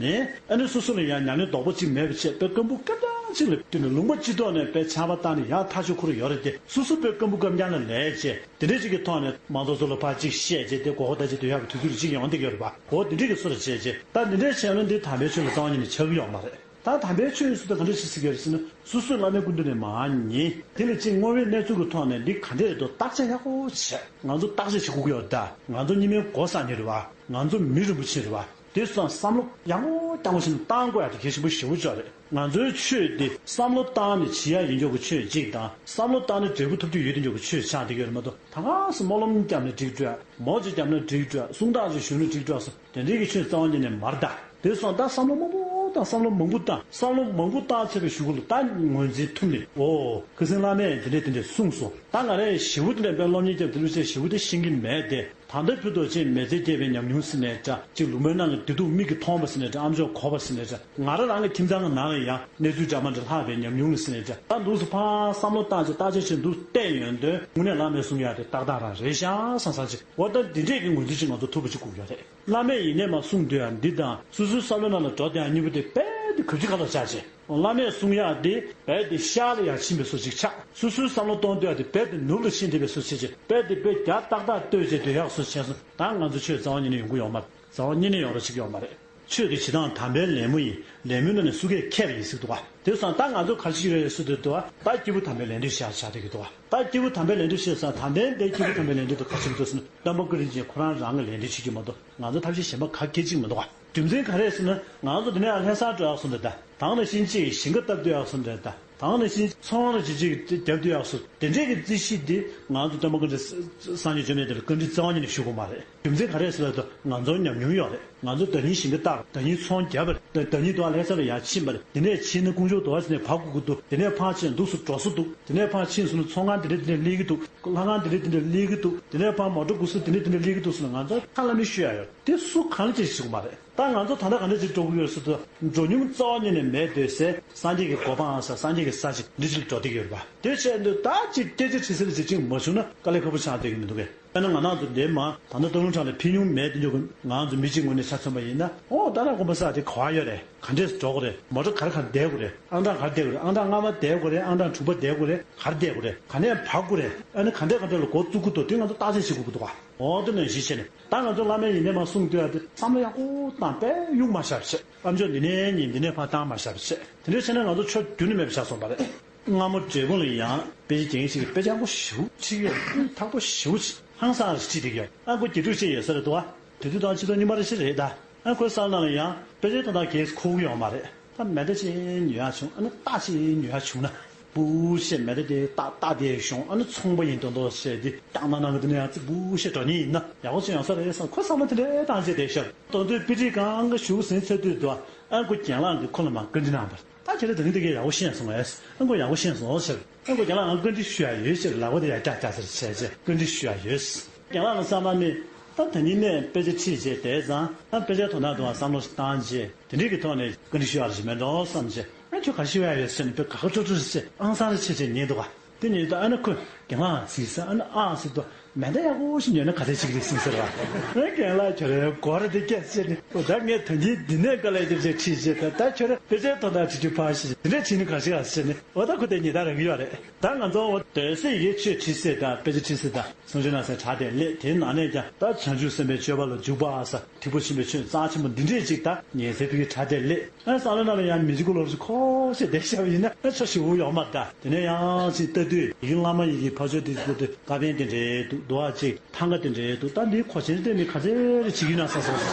ལེན། ཨ་ནི་སོ་སོ་ལ་ཡང་ཉམས་ལེན་རྡོག་པོ་གཅིག་མེད་པ་བྱས་དཔེ་སྐམ་པོ་སྐམ་རྐྱང་གཅིག་ལ་བསྟུན་ནས་ལུང་པ་སྤྱི་ཐོག་ནས་དཔེ་ཆར་པ་བཏང་ནས་ཡར་ཐག་ཆོད་ཁུར་ཡོད་རེད་དེ། སོ་སོ་དཔེ་སྐམ་པོ་སྐམ་རྐྱང་ལ་ལས་བྱས་དེ་འདྲ་ཅིག་གི་ཐོག་ནས་མང་ཚོགས་ཚོ་ལ་ཕར་ཅིག་བཤད་བྱས་དེ་མགོ་སྐོར་ད་ཅིག་སྡོད་ཡག་གི་དུས་ཚོད་ཅིག་ཡོང་བསྡད་ཀྱི་ཡོད་རེད་པ། འོ་དེ་འདྲ་གི་སོ་ལ་བྱས་བྱས་ད་འདི་འདྲའི་བྱས་ན་འདི་དམ་པའི་ཆོས་ལ་རྩ་བ་ཉིད་ནས་ཆགས་ཀྱི་ཡོད་མ་རེད། ད་དམ་པའི་ཆོས་སུ་ད་ག་འདྲ་ཞིག་ཟེར་གྱི་རེད་ཟེར་ན། སོ་སོས་བླ་མའི་སྐུ་མདུན་ནས་མར་ཉན། དེ་ལ་ཅིག་བསྔོ་བའི་གནས་ཚུལ་གྱི་ཐོག་ནས་འདི་ག་འདྲས་རེད་འདུག་བརྟག་དཔྱད་ཡག་པོ་བྱས། ང་ཚོ་བརྟག་དཔྱད་བྱེད་དགོས་ཀྱི་ཡོད་ད། ང་ཚོ་རྙིང་མའི་གོ་ས་ནས་རེད་བ། ང་ཚོ་མི་རིན་པོ་ཆེ་རེད་བ། དེ་སོང་བསམ་བློ་ཡག་པོ་རྐྱང་པོ་ཞིག་བཏང་དགོས་ཡག་དེ་གལ་ཆེན་པོ་ཞེ་པོ་ཅིག་རེད། ང་ཚོའི་ཆོས་འདི་བསམ་བློ་བཏང་ནས་བྱེད་ཡག་ཡིན་ཆོག་གི་ཆོས་གཅིག་དང་། བསམ་བློ་བཏང་ནས་འབྲས་བུ་ཐོབ་རྒྱུ་ཡོད་དེ་ཆོག་གི་ཆོས་ཆགས་བསྡད་ཀྱི་ཡོད་རེད་མ་གཏོགས། ད་ག་སེ་སྨོན་ལམ་བརྒྱབ་ན་འགྲིག་འགྲོ། མོ་ཅིག་བརྒྱབ་ན་འགྲིག་འགྲོ། གསུང་རྟགས་ཅིག་ཞུས་ན་འགྲིག་འགྲོ་སོང་། དེ་འདྲའི་གི་ཆོས་རྩ་བ་ཉིད་ནས་མ་རེད་ད། དེ་སོང་ད་བསམ་བློ་མང་པོ་བཏང་། བསམ་བློ་མང་པོ་བཏང་། བསམ་བློ་མང་པོ་བཏང་ཚར་བའི་གཞུག་གུ་ལ་ད་ངོས་འཛིན་ཐུབ་ནས། ཨོ། ཁ་སང་བླ་མས་དེ་འདྲས་དེ་འདྲས་གསུངས་སོང་། ད་ང་རས་ཞེ་པོ་དེ་འདྲས་དཔེ་སློབ་གཉེར་རྒྱབ་དེ་འདྲས་བྱས་ཞེ་པོ་དེ་ཤེས་ཀྱི་མེད་དེ། ད་ལྟ་བར་དུ་ཅིག་མི་ཚེ་སྐྱེལ་བའི་ཉམས་མྱོང་ཟེར་ནའི་འདྲ། ཅིག་ལུང་པའི་ནང་གི་བདེ་སྡུག་མིག་གིས་མཐོང་བ་ཟེར་ནའི་འདྲ། ཨ་མཆོག་གོ་བ་ཟེར་ནའི་འདྲ། ང་རང་རང་གི་ཁྱིམ་ཚང་གི་ནང་ལ་ཡང་གནས་ཚུལ་འདྲ་མི་འདྲ་ལྷག་པའི་ཉམས་མྱོང་ཟེར་ནའི་འདྲ། ད་འདུག་སེ་ཕར་བསམ་བློ་བཏང་བྱས་བརྟག་དཔྱད་བྱས་འདུག་བལྟས་ཡོང་དུས་དངོས་གནས་བླ་མས་གསུང་ཡག་དེ་ཏག་ཏག་རང་རེད་ཤག་བསམ་བསམ་ཅིག་འོ་ད་འདི་འདྲས་ཀྱི་ངོས་འཛིན་ཅིག་ང་ཚོ་ཐུབ་པ་ཅིག་དགོས་ཀྱི་ཡོད་རེད། བླ་མས་ཡིན་ནའི་མར་གསུངས་དུས་ཡང་འདི་དང་སོ་སོའི་བསམ་བློ་ནང་ལ་འགྲོ་དེ་ཡང་གཉིས་པོ་དེ་རྦད་དེ་གབ་ཅིག་ཁ་ལ་བཞག་བྱས། བླ་མས་གསུང་ཡག་དེ་རྦད་དེ་ཤར་ལ་ཡར་ཕྱིན་པའི་བཟོ་ཅིག་ཆགས། སོ་སོའི་བསམ་བློ་གཏོང་དུས་ཡག་དེ་རྦད་དེ་ནུབ་ལ་ཕྱིན་བསྡད་པའི་བཟོ་བྱས་བྱས་རྦད་དེ་དཔེ་རྒྱ་ཏག་ཏག་ལྟོས་བྱས་སྡོད་ཡག་བཟོ་བྱས་སོང་། ད་ང་ཚོ་ཆོས་རྩ་བ་ཉིད་ནས་ཡོང་གི་ཡོད་མ་རེད། རྩ་བ་ཉིད་ནས་ཡོང་རོགས་བྱེད་ཀྱི་ཡོད་མ་རེད། ཆོས་ཀྱི་བྱེད་སྟངས་དམ་པའི་ལད་མོ་ཡིན། ལད་མོའི་ནང་ནས་སུ་གས་མཁས་པ་ཡིན་ཟེར་གྱི་འདུག་ག་དེ་སོང་ད་ང་ཚོ་ག་རེ་བྱེད་ཀྱི་རེད་ཟེར་དུས་འདུག་ག་ད་སྐྱེས་བུ་དམ་པའི་ལད་ཟློས་བྱེད་ཡག་ཆགས་བསྡད་ཀྱི་འདུག་ག་ད་སྐྱེས་བུ་དམ་པའི་ལད་ཟློས་བྱེད་ས་དང་དེ་འདྲའི་སྐྱེས་བུ་དམ་པའི་ལད་ཟློས་དེ་ག་རེ་བྱེད་ཀྱི་འདུག་ཟེར་ན། སྟོན་པ་བཀའ་དྲིན་ཅན་ཁོ་རང་རང་གི་ལད་ཟློས་བྱེད་ཀྱི་མ་གཏོགས་ང་ཚོ་ཐབས་ཤེས་གཞན་པ་ག་གེ་ཅིག་མི་འདུག་ག་རྒྱུ་མཚན་ག་རེ་ཟེར་ན། ང་ཚོ་འདི་ནས་ལྷ་སར་འགྲོ་ཡག་སོང་དེ་ད། ད་ག་ནང་བཞིན་ཅིག་ཞིང་ཁ་བཏབ་སྡོད་ཡག་སོང་དེ་ད། ད་ག་ནང་བཞིན་ཚོང་ར་ཅིག་ཅིག་བརྒྱབ་སྡོད་ཡག་སོང་དེ་འདྲས་ཀྱི་རྩིས་གཞི་འདི་ང་ཚོ་སྟོན་པ་བཀའ་དྲིན་སངས་རྒྱས་བཅོམ་ལྡན་འདས་ལ་བཀའ་དྲིན་རྩ་བ་ཉིད་ནས་ཞུ་དགོས་མ་རེད། རྒྱུ་མཚན་ག་རེ་ཟེར་ལབ་དུས་ང་ཚོར་ཉམས་མྱོང་ཡོད་རེད། ང་ཚོ་ཟླ་ཉིན་ཞིང་ཁ་བཏབ་པ་རེད། ཟླ་ཉིན་ཚོང་བརྒྱབ་པ་རེད། ཟླ་ཟླ་ཉིན་དུ་བ་ལྷ་ས་ལ་ཡར་ཕྱིན་པ་རེད། དེ་ནས་ཕྱིན་ན་ཀོང་ཇོ་དུ་བ་ཟེར་ནས་བབས་དགོས་ཀྱི་འདུག་དེ་ནས་ཕར་ཕྱིན་འདུག་སུ་འགྲོ་ས་འདུག་དེ་ནས་ཕར་ཕྱིན་སོང་ན་ཚོང་ཁང་དེ་འདྲ་དེ་འདྲ་སླེབས་ཀྱི་འདུག་ལྷ་ཁང་དེ་འདྲ་དེ་འདྲ་སླེབས་ཀྱི་འདུག་དེ་ནས་ཕར་མོ་ཊ་སྒུག་ས་དེ་འདྲ་དེ་འདྲ་སླེབས་ཀྱི་འདུག་ཟེར་ན་ང་ཚོ་ཁ་ལ་མི་ཤོད་ཡ་ཡོད། དེ་སུ་གང་ཅིག་ཞུ་གི་མ་རེད། ད་ང་ཚོ་ད་ལྟ་ག་འདྲ་ཅིག་འགྲོ་གི་ཡོད་ཟེར་དུས། འགྲོ་མྱོང་རྩ་བ་ཉིད་ནས་མེད་འདོད་སའི་སངས་རྒྱས་ཀྱི་གོ་འཕང་ཟེར་སངས་རྒྱས་ཀྱི་ས་ཅིག་འདི་ཅིག་འགྲོ་བསྡད་ཀྱི་ཡོད་རེད་པ། དེ་བྱས་དུས་ད་ཅིག་སྐད་ཆ་དྲི་སེ་ལ་ཅིག་ཅིག་མ་བྱུང་ན་དཀའ་ལས་ཁག་པོ་ཆགས་བསྡད་ཀྱི་མི་འདུག་གས། དཔེར་ན་ང་རང་ཚོ་འདིར་མར་ད་ལྟ་སྟོད་ལུང་བྲག་ལ་ཕེབས་མྱོང་མེད་དེ་འཇོག་གི། ང་ཚོ་མི་གཅིག་ངོས་ནས་ཆ་མཚོན་པ་ཡིན་ན། ཨོ་ད་རང་དགོན་པ་གསར་དེ་ག་པར་ཡོད་རེད། ག་འདྲས་འགྲོ་དགོས་རེད། མོ་ཊ་ག་རེ་ག་རེ་བསྡད་དགོས་རེད། ཨང་གྲངས་ག་རེ་བསྡད་དགོས་རེད། ཨང་གྲངས་ལྔ་པ་བསྡད་དགོས་རེད། ཨང་གྲངས་དྲུག་པ་བསྡད་དགོས་རེད། ག་རེ་བསྡད་དགོས་རེད། ག་ནས་བབས་དགོས་རེད། ཨ་ནི་ག་འདྲས་ག་འདྲས་ལ་འགོ་བཙུགས་ཀྱི་འདུག་དེ་ང་ཚོ་བརྟག་དཔྱད་བྱེད་དགོས་ཀྱི་འདུག་ག་འོ་དེ་ནང་བཞིན་བྱས་ནས་ད་ང་ཚོ་བླ་མའི་ཡིན་ནའི་མར་གསུང་སྡོད་ཡ་དེ་བསམ་བློ་ཡག་པོ་བཏང་དཔེ་གཡུག་མ་བཞག་པ་བྱས། ཨ་མཆོག་འདི་ནས་ཉིན་འདི་ནས་ཕར་བཏང་མ་བཞག་པ་བྱས། དེ་འདྲས་བྱས་ན་ང་ཚོ་ཕྱོགས་རྒྱུན་ནས་མེད་པ་ཆགས་སོང་བ་རེད། སྔ་མོ་འབྲས་སྤུངས་ལ་ཡང་དཔེ་ཆ་རྒྱན་ཞིག་གི་དཔེ་ཆ་ཡག་པོ་ཞེ་པོ་ཅིག་ཡོད། ཐག་པོ་ཞེ་པོ་ཅིག་ཧང་སང་རེ་ཅིག་རེད་ཡོད། ཨ་ཁོ་དགེ་ཕྲུག་ཅིག་ཡོད་ས་རེད་འདུག་ཨ། དེ་དུས་དང་ཕྱི་ལོ་རྙིང་པ་རེ་ཞིག་རེད་ད། ཨ་ཁོའི་བསམ་ནང་ལ་ཡང་དཔེ་ཆའི་དོན་དག་གས་ཁུག་ཡོད་མ་རེད། ད་མེ་མདའ་ཅིག་ཉོ་ཡག་བྱུང་། ཨ་ནི་རྟ་ཅིག་ཉོ་ཡག་བྱུང་ན། བུ་ཞེས་མེ་མདའ་དེ་རྟ་རྟ་དེ་ཤོང་། ཨ་ནི་ཚོང་པ་ཡིན་མདོག་མདོག་བྱས་ཏེ་བཏང་ན་ནང་གི་དེ་ནས་ཡང་ཙི་བུ་ཞེས་འགྲོ་ཉེན་ཡིན་ན་ཡག་པོ་ཅིག་ཡོང་ས་རེད་བསམ། ཁོ་བསམ་བློ་དེ་འདྲའི་བཏང་བྱས་བསྡད་ཤག་དོན་དུ་དཔེ་ཁྲིད་གང་ག་ཞུགས་ཟིན་ཚར་དུས་དུ་ཨ་ཁོ་རྒན་ལགས་ཀྱིས་ཁོ་ལ་མར་བཀའ་འདྲི་གནང་བ་རེད། ད་ཁྱེད་རང་ད་ནི་དེ་གས་ཡག་པོ་ཤེས་སོང་ངས། ཨ་ཁོ་ཡག་པོ་ཤེས་སོང་ཟེར། ཨ་ཁོ་རྒན་ལགས་ང་བཀའ་འདྲི་ཞུ་ཡག་ཡོད་ཟེར། ལག་པ་དེ་ཡར་བཀྱག་བཀྱག་ཟེར་བྱས་བྱས་བཀའ་འདྲི་ཞུ་ཡག་ཡོད། རྒན་ལགས་ལ་བསམ་པ་ནི་ད་ད་ནི་ནས་དཔེ་ཆ་ཁྲིད་བྱས་བསྡད་ཙང་ཨ་དཔེ་ཆ་དོན་དག་དུ་བསམ་བློ་བཏང་རྗེས་དེ་འདྲའི་གི་ཐོག་ནས་བཀའ་འདྲི་ཞུ་ཡག་ཞིག་མེད་འགྲོ་བསམ་བྱས། ཨ་ཁྱོད་ག་རེ་ཞུ་ཡག་ཡོད་ཟེར་ནས་དཔེ་དགའ་དགའ་སྤྲོ་སྤྲོ་ཞིག་བྱས། ཨང་སང་རེ་བྱས་བྱས་ཉན་འདུག་ག་དེ་ཉིན་ད་ཨ་ནི་ཁོས་རྒན་ལགས་གཟིགས་ས་ཨ་ནི་ཨ་ཟེར་དུས་མེ་མདའ་ཡག་པོ་ཞིག་ཉོས་ན་ག་ཚད་ཅིག་རེད་ཟེར་ཟེར་བ། ཨ་རྒན་ལགས་ཁྱོད་རའི་སྒོ་ར་དེ་སྐད་བཤད་ནས་ད་ངས་ད་ནི་འདི་ནས་དཀའ་ལས་བརྒྱབ་བྱས་ཁྲིད་བྱས། ད་ད་ཁྱོད་ར་དཔེ་ཆའི་དོན་དག་ཁྲིད་ཁྲིད་ཕར་ཞིག་དེ་འདྲ་བྱས་ནས་ག་ཞིག་ཨ་ཟེར་ནས། འོ་ད་ཁོ་དེ་ཉེས་དག་རག་གི་ཡོད་རེད། ད་ང་ཚོ་འོ་དོན་གསལ་ཡིད་ཆེས་ཁྲིད་སེ་དང་དཔེ་ཆ་ཁྲིད་སེ་དང་གསུང་ཆོས་གནང་སའི་གྲྭ་དེ་སླེབས། དེའི་ནང་ནས་ཀྱང་ད་བྱང་ཆུབ་སེམས་དཔའི་སྤྱོད་པ་ལ་འཇུག་པ་ཨ་ས། ཐིགས་པ་ཆེན་པོའི་ཆོས་རྩ་ཆེན་པོ་འདི་འདྲས་ཅིག་ད་ཉན་སའི་ཕ་གི་གྲྭ་དེ་སླེབས། ཨ་བསམ་བློ་ནང་ལ་ཡང་མི་གཅིག་གོ་ལོག་ཅིག་ཁོ་ཞེས་བསྡད་བཞག་པ་ཡིན་ན་ཨ་ཆོ་ཞེ་པོ་ཡོང་མ་རེད་ད། དེ་ནས་ཡང་ཅིག་ལྟ་དུས་ཡིན་བླ་མ་ཡི་གེ་ཕ་ཆོས་དེ་ལྟ་དུས་ཀ་པན་དེ་འདྲས་འདུག་འདུག་ཨ་ཅིག་ཐང་ག་དེ་འདྲས་འདུག་ད་འདིའི་གོ་ཆེན་དེ་ནི་ག་ཚད་རེ་བྱེད་ཀྱི་ཡོད་ན་བསམ་སོང་།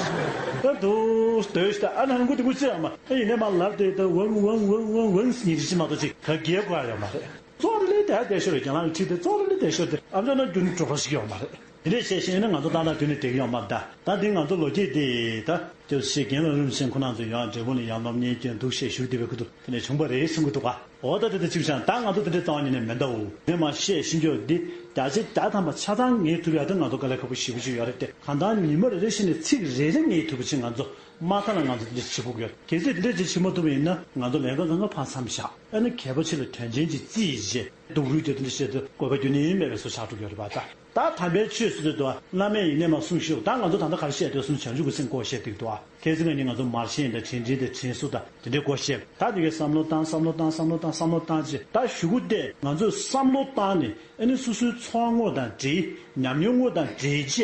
ད་འདུག་སྡོད་ཤི་ད་ཨ་ནང་ཁུ་དེ་ཁུ་ཅི་ཡང་མ་ཨ་ཡིན་ནས་མ་ལབ་དེ་ད་ཝང་ཝང་ཝང་ཝང་ཝང་ཟེར་ཉིན་རེ་ཅིག་མ་གཏོགས་ཅིག་ག་གེ་གོ་ཡ་ཡོད་མ་རེད། གཙོ་བོ་ལས་དེ་ཧ་བསྡད་ཤོར་རེད། རྒན་ལགས་ཁྲིད་དེ་གཙོ་བོ་ལས་བསྡད་ཤོར་དེ་ཨ་མཆོག་ན་རྒྱུན་འགྲོ་གྲོགས་ཤིག་ཡོད་མ་རེད། དེ་འདྲས་བཤད་ཤེས་ན་ང་ཚོ་ཏག་ཏག་དུས་ནས་བསྡད་ཀྱི་ཡོད་མ་རེད་ད། ད་འདི་ང་ཚོ་ལོ་རྒྱུས་འདི་ད་སྐྱབས་རྗེ་རྒན་ལགས་རིན་པོ་ཆེ་ཁོང་རྣམ་ཚོ་ཡང་འབྲས་སྤུངས་ལ་ཡང་སློབ་གཉེར་སྐྱོན་འདུག་བཤད་ཞུ་བདེ་བའི་ཁུ་ཐུག་དེ་ནས་བྱུང་པ་རེད་གསུང་གི་འདུག་ག་འོ་ད་དེ་ད་གཅིག་བྱང་ད་ང་ཚོ་དེ་འདྲས་རྩ་བ་ཉིད་ནས་མེད་འདའོ། ངས་མ་བཤད་ཤེས་འཇོག་འདི་བརྒྱ་ཆ་བརྒྱ་ཐམ་པ་ཆ་ཚང་ངེས་ཐུབ་ཡ་དེ་ང་ཚོ་དཀའ་ལས་ཁག་པོ་ཞེ་པོ་ཅིག་ཡོད་རེད་དེ། གང་ལྟར་ཉི་མ་རེ་རེ་བཞིན་ནས་ཚིག་རེ་རེ་ངེས་ཐུབ་པ་ཅིག་ང་ཚོ་མ་མཐའ་ལ་ང་ཚོ་འདི་འདྲས་བྱེད་དགོས་ཀྱི་ཡོད། གལ་སྲིད་འདི་འདྲས་ཅིག་བྱེད་མ་ཐུབ་པ་ཡིན་ན་ང་ཚོ་ལས་ཀ་གང་ག་ཕར་མཚམས་བཞག་ཨ་ནི་གལ་པོ་ཆེ་ལ་དོན་ཆེན་ཅིག་བརྩིས་རྗེས་སྡུག་རུས་དེ་འདྲ་བཤད་དུས་དགོས་པ་རྒྱུ་ནི་མེད་པའི་བཟོ་ཆགས་འགྲོ་གི་ཡོད་རེད་པ་ད། ད་དམ་པའི་ཆོས་ཟེར་དུས་དུ་བླ་མས་ཡིན་ནས་མ་གསུངས་ཤིག་ད་ང་ཚོ་ད་ལྟ་ག་རེ་བཤད་འདོད་སོང་བྱང་ཆུབ་ཀྱི་སེམས་སྐོར་བཤད་འདུག་དུ་བ། ཁྱེད་ཚོ་ང་གཉིས་ང་ཚོ་མར་ཤེས་དང་དྲིན་དྲན་དང་དྲིན་གཟོ་དང་དེ་འདྲའི་སྐོར་བཤད། ད་དེ་གའི་བསམ་བློ་བཏང་བསམ་བློ་བཏང་བསམ་བློ་བཏང་བསམ་བློ་བཏང་ཅེས་ད་ཞུ་གུ་བལྟས་ང་ཚོས་བསམ་བློ་བཏང་ནས་ཨ་ནི་སོ་སོའི་ཚོར་དངོས་དང་འབྲེལ་ཉམས་མྱོང་དངོས་དང་འབྲེལ་བྱས་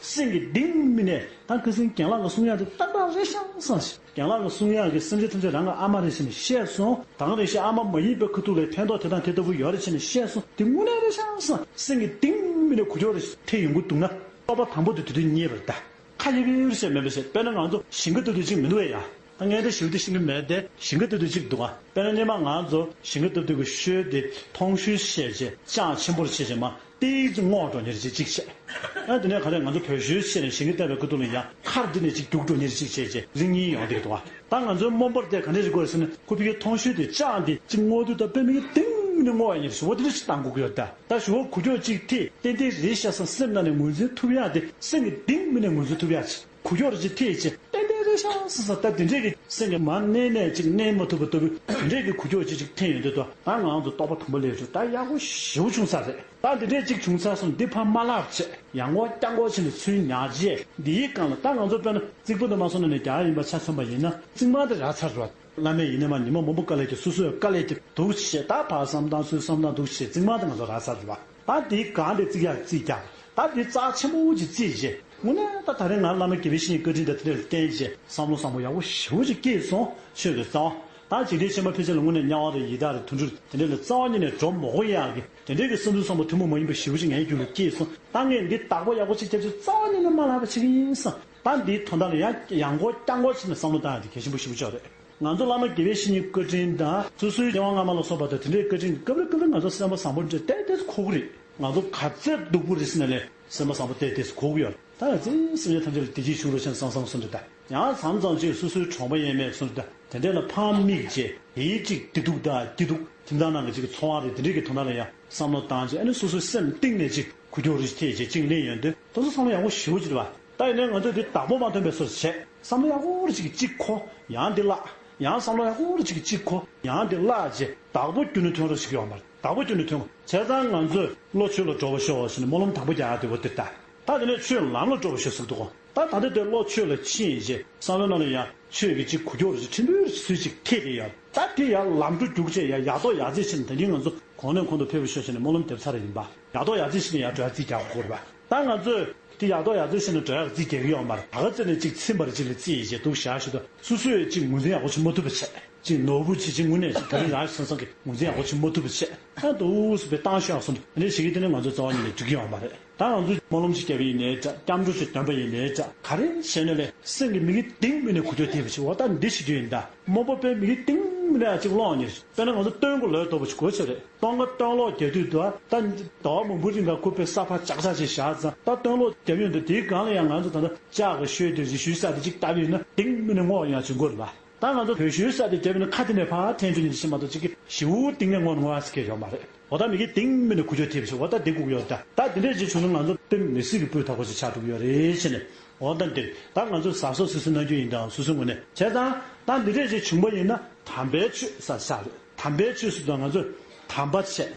སེམས་ཀྱི་གཏིང་མི་ནས་ད་ཁ་སང་རྒན་ལགས་ཀྱི་གསུང་ཡག་དེ་ཏག་ཏག་རེད་ཤག་བསམ་ཞིག་རྒན་ལགས་ཀྱི་གསུང་ཡག་གི་སེམས་ཅན་ཐམས་ཅད་རང་གི་ཨ་མ་རེད་ཟེར་ནས་བཤད་སོང་། ད་ག་རེ་བཤད་ཨ་མ་མ་ཡིན་པའི་ཁ་ཐུག་ལ་ཕན་ཐོགས་དེ་དང་དེ་ལྟ་བུ་ཡོད་རེད་ཟེར་ནས་བཤད་སོང་། དེ་དངོས་གནས་རེད་ཤག་བསམ། སེམས་ཀྱི་གཏིང་མི་ནས་གུ་ཅོག་རེ་ཐེབས་ཡོང་གི་འདུག་ན་རྟོགས་པ་དང་པོ་དེ་དུས་དུས་རྙེད་པ་རེད་ད། ཁ་ཡི་གེ་ཡོད་ཟེར་མེད་པ་ཟེར། དཔེར་ན་ང་ཚོ་ཞིང་ཁ་བཏབ་དུས་གཅིག་མི་འདུག་གས་ཡ། ད་ངས་ད་ཞིབ་ཏུ་ཤེས་ཀྱི་མེད་དེ་ཞིང་ཁ་བཏབ་དུས་གཅིག་འདུག་ག་དཔེར་ན་སྔོན་མ་ང་ཚོ་ཞིང་ཁ་བཏབ་དུས་ཀྱི་ཤོལ་དེ་མཐོང་ཤོལ་བཤད་བྱས་ལྕགས་ཆེན་པོར་བྱས་བྱས་མ་ཏིག་ཙམ་སྔོ་འགྲོ་ཉེར་གཅིག་གཅིག་བྱས། ཨ་དེ་ནས་ག་རེ་ང་ཚོ་བོད་ཤོལ་བཤད་ནས་ཞིང་ཁ་བཏབ་པའི་ཁ་ཐུག་ལ་ཡ་མཁར་འདི་ནས་གཅིག་རྒྱུག་འགྲོ་ཉེར་གཅིག་བྱས་བྱས་རིང་ཉིན་ཡོང་བསྡད་ཀྱི་འདུག་ག་ད་ང་ཚོའི་རྨོ་འབོར་དེ་ག་འདྲས་ཞིག་དགོས་རེད་ཟེར་ན་ཁོ་ཕ་གིའི་མཐོང་ཤོལ་དེ་ལྕགས་འདི་གཅིག་སྔོ་དུས་ད་དཔེ་མི་གཏིང་ནས་སྔོ་བ་ཉེར་ཞུ་བ་དེ་འདྲ་ཞིག་བཏང་དགོས་ཀྱི་ཡོད་ད། ད་ཞུ་བ་གུ་ཅོག་གཅིག་ཐེ་ཏན་ཏན་རེད་ཤག་བསམ་སེམས་ནང་ནས་ངོས་འཛིན་ཐུབ་ཡག་དེ་སེམས་ཀྱི་གཏིང་མི་ནས་ངོས་འཛིན་ཐུབ་ཡག་ཅིག་གུ་ཅོག་རེ་ཅིག་ཐེ་ཅིག་ཏན་ཏན་རེད་ཤག་བསམ་ས་ད་དེ་འདྲས་ཀྱི་སེམས་ཀྱི་མ་གནས་ནས་ཅིག་གནས་མ་ཐུབ་པ་ལྟ་བུ་དེ་འདྲས་ཀྱི་གུ་ཅོག་ཅིག་ཅིག་ཐེ་ཡོང་དུས་ད་ང་རང་ཚོ་རྟོགས་པ་དང་པོ་སླེབས་བྱུང་ད་ཡག་པོ་ཞེ་པོ་བྱུང་ས་རེད། ད་དེ་འདྲས་ཅིག་བྱུང་ཚར་སོང་འདི་ཕར་མ་བརླག་བྱས་ཡང་སྐོར་བསྐྱར་སྐོར་བྱས་ནས་ཚུར་ཉར་རྗེས་འདིའི་སྒང་ལ་ད་ང་ཚོ་དཔེར་ན་རྩིག་པ་དུ་མ་སོང་ན་ནས་རྒྱ་ཡིན་པ་ཆ་མཚོན་པ་ཡིན་ན་རྩིག་མ་དེ་རག་ཚར་རེད་བ། བླ་མས་ཡིན་ནའི་མ་ཉི་མ་མང་པོ་དཀའ་ལས་ཀྱིས་སོ་སོས་དཀའ་ལས་ཀྱིས་འདུག་བྱས་ད་ཕར་བསམ་སྟངས་ཚུར་བསམ་སྟངས་འདུག་བྱས་རྩིག་མ་དེ་ང་ཚོ་རག་ཚར་རེད་བ། ད་དེའི་སྒང་དེ་རྩིག་ཡག་རྩིག་རྒྱག་ད་དེ་རྩ་ཆེན་པོ་ཅིག་རྩིག་བྱས་དངོས་གནས་ད་ད་རེས་ང་བླ་མ་དགེ་བའི་བཤེས་གཉེན་བཀའ་དྲིན་དང་དེ་འདྲ་ལ་བརྟེན་བྱས་བསམ་བློ་བཟང་པོ་ཡག་པོ་ཞེ་པོ་ཅིག་སྐྱེས་སོང་ཆོས་ཀྱི་རྩ་བ། ད་འཇིག་རྟེན་ཤན་པ་ཕལ་ཆེར་ལ་དངོས་གནས་དམྱལ་བ་དང་ཡི་དྭགས་རེད་དུད་འགྲོ་རེད་དེ་འདྲ་ལ་རྩ་བ་ཉིད་ནས་འགྲོ་མ་དགོས་ཡག་གི་དེ་འདྲའི་གི་བསམ་ཚུལ་བསམ་པ་ཐུན་མོང་མ་ཡིན་པ་ཞེ་པོ་ཅིག་ངའི་རྒྱུད་ལ་སྐྱེས་སོང་། ད་ངས་འདི་བདག་པོ་ཡག་པོ་ཅིག་རྒྱབ་ཆེད་རྩ་བ་ཉིད་ནས་མ་ལབ་པ་བྱེད་ཀྱི་ཡིན་བསམ། ད་འདིའི་དོན་དག་ལ་ཡང་ཡང་སྐོར་བསྐྱར་སྐོར་བྱས་ནས་བསམ་བློ་བཏང་ཡག་དེ་གལ་ཆེན་པོ་ཞེ་པོ་ཅིག་རེད། ང་ཚོ་བླ་མ་དགེ་བའི་བཤེས་གཉེན་བཀའ་དྲིན་དང་སོ་སོའི་རྒྱལ་དབང་སྔ་མ་ལ་སོགས་པ་དང་དེ་འདྲའི་བཀའ་དྲིན་གྱི་སྐབས་རེ་སྐབས་རེ་ང་ཚོ་སེམས་པ་བཟང་པོ་འདྲ་ཏོག་ཏོག་ཙམ་འཁོར་གྱི་རེད། ང་ཚོ་ག་ཚད་སྡུག་པོ་རེད་ཟེར་ན་ལས་སེམས་པ་བཟང་པོ་ཏོག་ཏོག་ཙམ་འཁོར་གྱི་ཡོད་རེད། ད་ཡང་ཅིག་སེམས་ཅན་ཐམས་ཅད་ལ་བདེ་སྐྱིད་བྱུང་རོགས་ཞེས་བསམ་བསམ་གསུངས་འདུག་ད་ཡང་མཚམས་མཚམས་ཅིག་སོ་སོའི་གྲོང་པ་ཡས་མས་གསུངས་འདུག་ད་དེ་འདྲ་ལ་ཕངས་མིག་བྱས་དེའི་ཅིག་བདེ་སྡུག་དང་སྐྱིད་སྡུག་ཁྱིམ་ཚང་ནང་གི་ཅིག་འཚོ་བ་རེད། དེ་འདྲའི་གི་དོན་དག་ལ་ཡང་བསམ་བློ་བཏང་བྱས། ཨ་ནི་སོ་སོའི་སེམས་གཏིང་ནས་ཅིག་འགུལ་སྐྱོད་རེ་ཐེབས་བྱས་ཅིག་གླེང་ཡོང་དུས་དེ་ཚོ་བསམ་བློ་ཡག་པོ་ཞེ་པོ་ཅིག་རེད་པ། ད་ཡིན་ནའི་ང་ཚོས་དེ་བདག་པོ་མ་ཐོན་པའི་བཟོ་བྱས་བསམ་བློ་ཡག་པོ་རེ་ཅིག་གཅིག་འཁོར། ཡང་དེ་བརླག་ཡང་བསམ་བློ་ཡག་པོ་རེ་ཅིག་གཅིག་འཁོར། ཡང་དེ་བརླག་བྱས་བདག་པོ་ཁྱོན་ནས་ཐོན་རོགས་ཞིག་ཡོད་མ་རེད། བདག་པོ་ཁྱོན་ནས་ཐོན་དགོས། བྱས་ཙང་ང་ཚོས་བློ་ཆོས་ལ་འགྲོ་བར་ཤོག་ཟེར་ནས་སྨོན་ལམ་དང་པོ་རྒྱག་ཡག་དེ་འོ་དེ་ད། ད་དེ་ནས་ཆོས་ལམ་ལ་འགྲོ་བར་ཤོག་ཟེར་འདུག་གོ། ད་ད་ལྟ་དེ་བློ་ཆོས་ལ་ཕྱིན་རྗེས་བསམ་བློའི་ནང་ལ་ཡང་ཆོས་ཀྱི་ཅིག་འགུལ་སྐྱོད་རེ་ཅིག་ཕྲན་བུ་རེ་ཅིག་ཚུར་ཅིག་ཐེབས་བསྡད་ཡོད། ད་དེ་ཡང་ལམ་འགྲོ་རྒྱུགས་བྱས་ཡང་ཡག་ཐོག་ཡར་རྩེ་ཕྱིན་ནས་ད་གིན་ང་ཚོ་གོང་ནས་གོང་དུ་འཕེལ་བར་ཤོག་ཟེར་ནས་སྨོན་ལམ་འདེབས་ཚར་ཡིན་པ། ཡག་ཐོག་ཡར་རྩེ་ཕྱིན་ནས་ཡར་འགྲོ་ཡག་རྩིས་རྒྱག་དགོས་རེད་པ། ད་ང་ཚོས་དེ་ཡག་ཐོག་ཡར་རྩེ་ཕྱིན་ནས་འགྲོ་ཡག་རྩིས་རྒྱག་གི་ཡོད་མ་རེད། ད་ག་ཚོད་ནས་ཅིག་ཚིམ་པ་རེ་ཅིག་ལ་རྩིས་བྱས་འདུག་བཞག་ཞུ་དུས་སོ་སོས་ཅིག་ངོས་འཛིན་ཡག་པོ་ཅིག་མ་ཐུབ་པ་བྱས། ཅིག་ནོར་བུ་ཅིག་ཅིག་དངོས་གནས་ཅིག་ད་རིང་རང་སང་སང་གི་ངོས་འཛིན་ཡག་པོ་ཅིག་མ་ཐུབ་པ་བྱས། ཨ་འདུག་སེ་བའི་བཏང་ཤོག་གསུངས། དེ་འདྲ་བྱེད་ཀྱི་དེ་ནི་ང་ཚོ་རྩ་བ་ཉིད་ནས་འགྲིག་གི་ཡོད་མ་རེད། ད་ང་ཚོས་སྨོན་ལམ་ཅིག་བརྒྱབ་པ་ཡིན་ནའི་འདྲ། སྐྱབས་འགྲོ་ཞིག་འདོན་པ་ཡིན་ནའི་འདྲ། ག་རེ་བྱས་ནས་ལས་སེམས་ཀྱི་མིག་གི་གཏིང་མིག་ནས་འགུལ་སྐྱོད་ཐེབས་པ་ཞིག་འོ་ད་འདི་བྱེད་རྒྱུ་ཡིན་ད། མ་འོངས་པའི་མིག་གི་གཏིང་མིག་ནས་ཅིག་ཀློག་ནས་དཔེར་ན་ང་ཚོ་སྟོན་གོ་ལོས་དོ་པོ་ཞིག་དགོས་ཆེ་རེད། སྟོན་ཁ་སྟོན་ཀློག་རྒྱག་དུས་དུ་ད་ཟླ་བ་མང་པོ་རིང་ག་ཁུ་པའི་ས་ཕག་ཅག་ཅག་ཅིག་བཞག་ཙང་ད་སྟོན་ཀློག་རྒྱབ་ཡོང་དུས་དེའི་སྒང་ལ་ཡང་ང་ཚོ་ད་ལྟ་ལྕགས་ཀྱི་ཤོད་དུས་རི་ཤུལ་ས་དེ་ཅིག་བཏབ་ཡོད་ན་གཏིང་མིག་ནས་སྔོག་ཡང་ཅིག་དགོས་རེད་པ། ད་ང་ཚོ་བོད་ཤུལ་ས་དེ་རྒྱབ་ཡོད་ན་ཁ་དེ་ནས་ཕར་འཐེན་རྒྱུ་ཡིན་ཞེས་མ་གཏོགས་ཅིག་གི་ཞེ་པོ་གཏིང་ནས་སྔོག་ནས་སྔོག་ཡག་ཟེར་མཁན་ཡོད་མ་རེད། འོ་ད་མིག་གི་གཏིང་མིག་ནས་འགུལ་སྐྱོད་ཐེབས་ཤིག་འོ་ད་དེ་སྒུག་ཡོད་ད། ད་དེ་འདྲས་ཅིག་བྱུང་ན་ང་ཚོ་དཔེ་མི་སྲིད་ཀྱི་སྤུས་དག་པོ་ཞིག་ཆགས་ཐུབ་ཀྱི་ཡོད་རེད་ཟེར་ནས། འོ་ད་འདིར་ད་ང་ཚོས་གཟབ་གཟབ་སིབ་སིབ་གནང་རྒྱུ་ཡིན་ད་སོ་སོའི་ངོས་ནས། བྱས་ཙང་ད་འདི་འདྲས་ཅིག་བྱུང་པ་ཡིན་ན་དམ་པའི་ཆོས་ཟེར་ས་རེད། དམ་པའི་ཆོས་ཟེར་དུས་ང་ཚོས་དམ་པ་བྱས།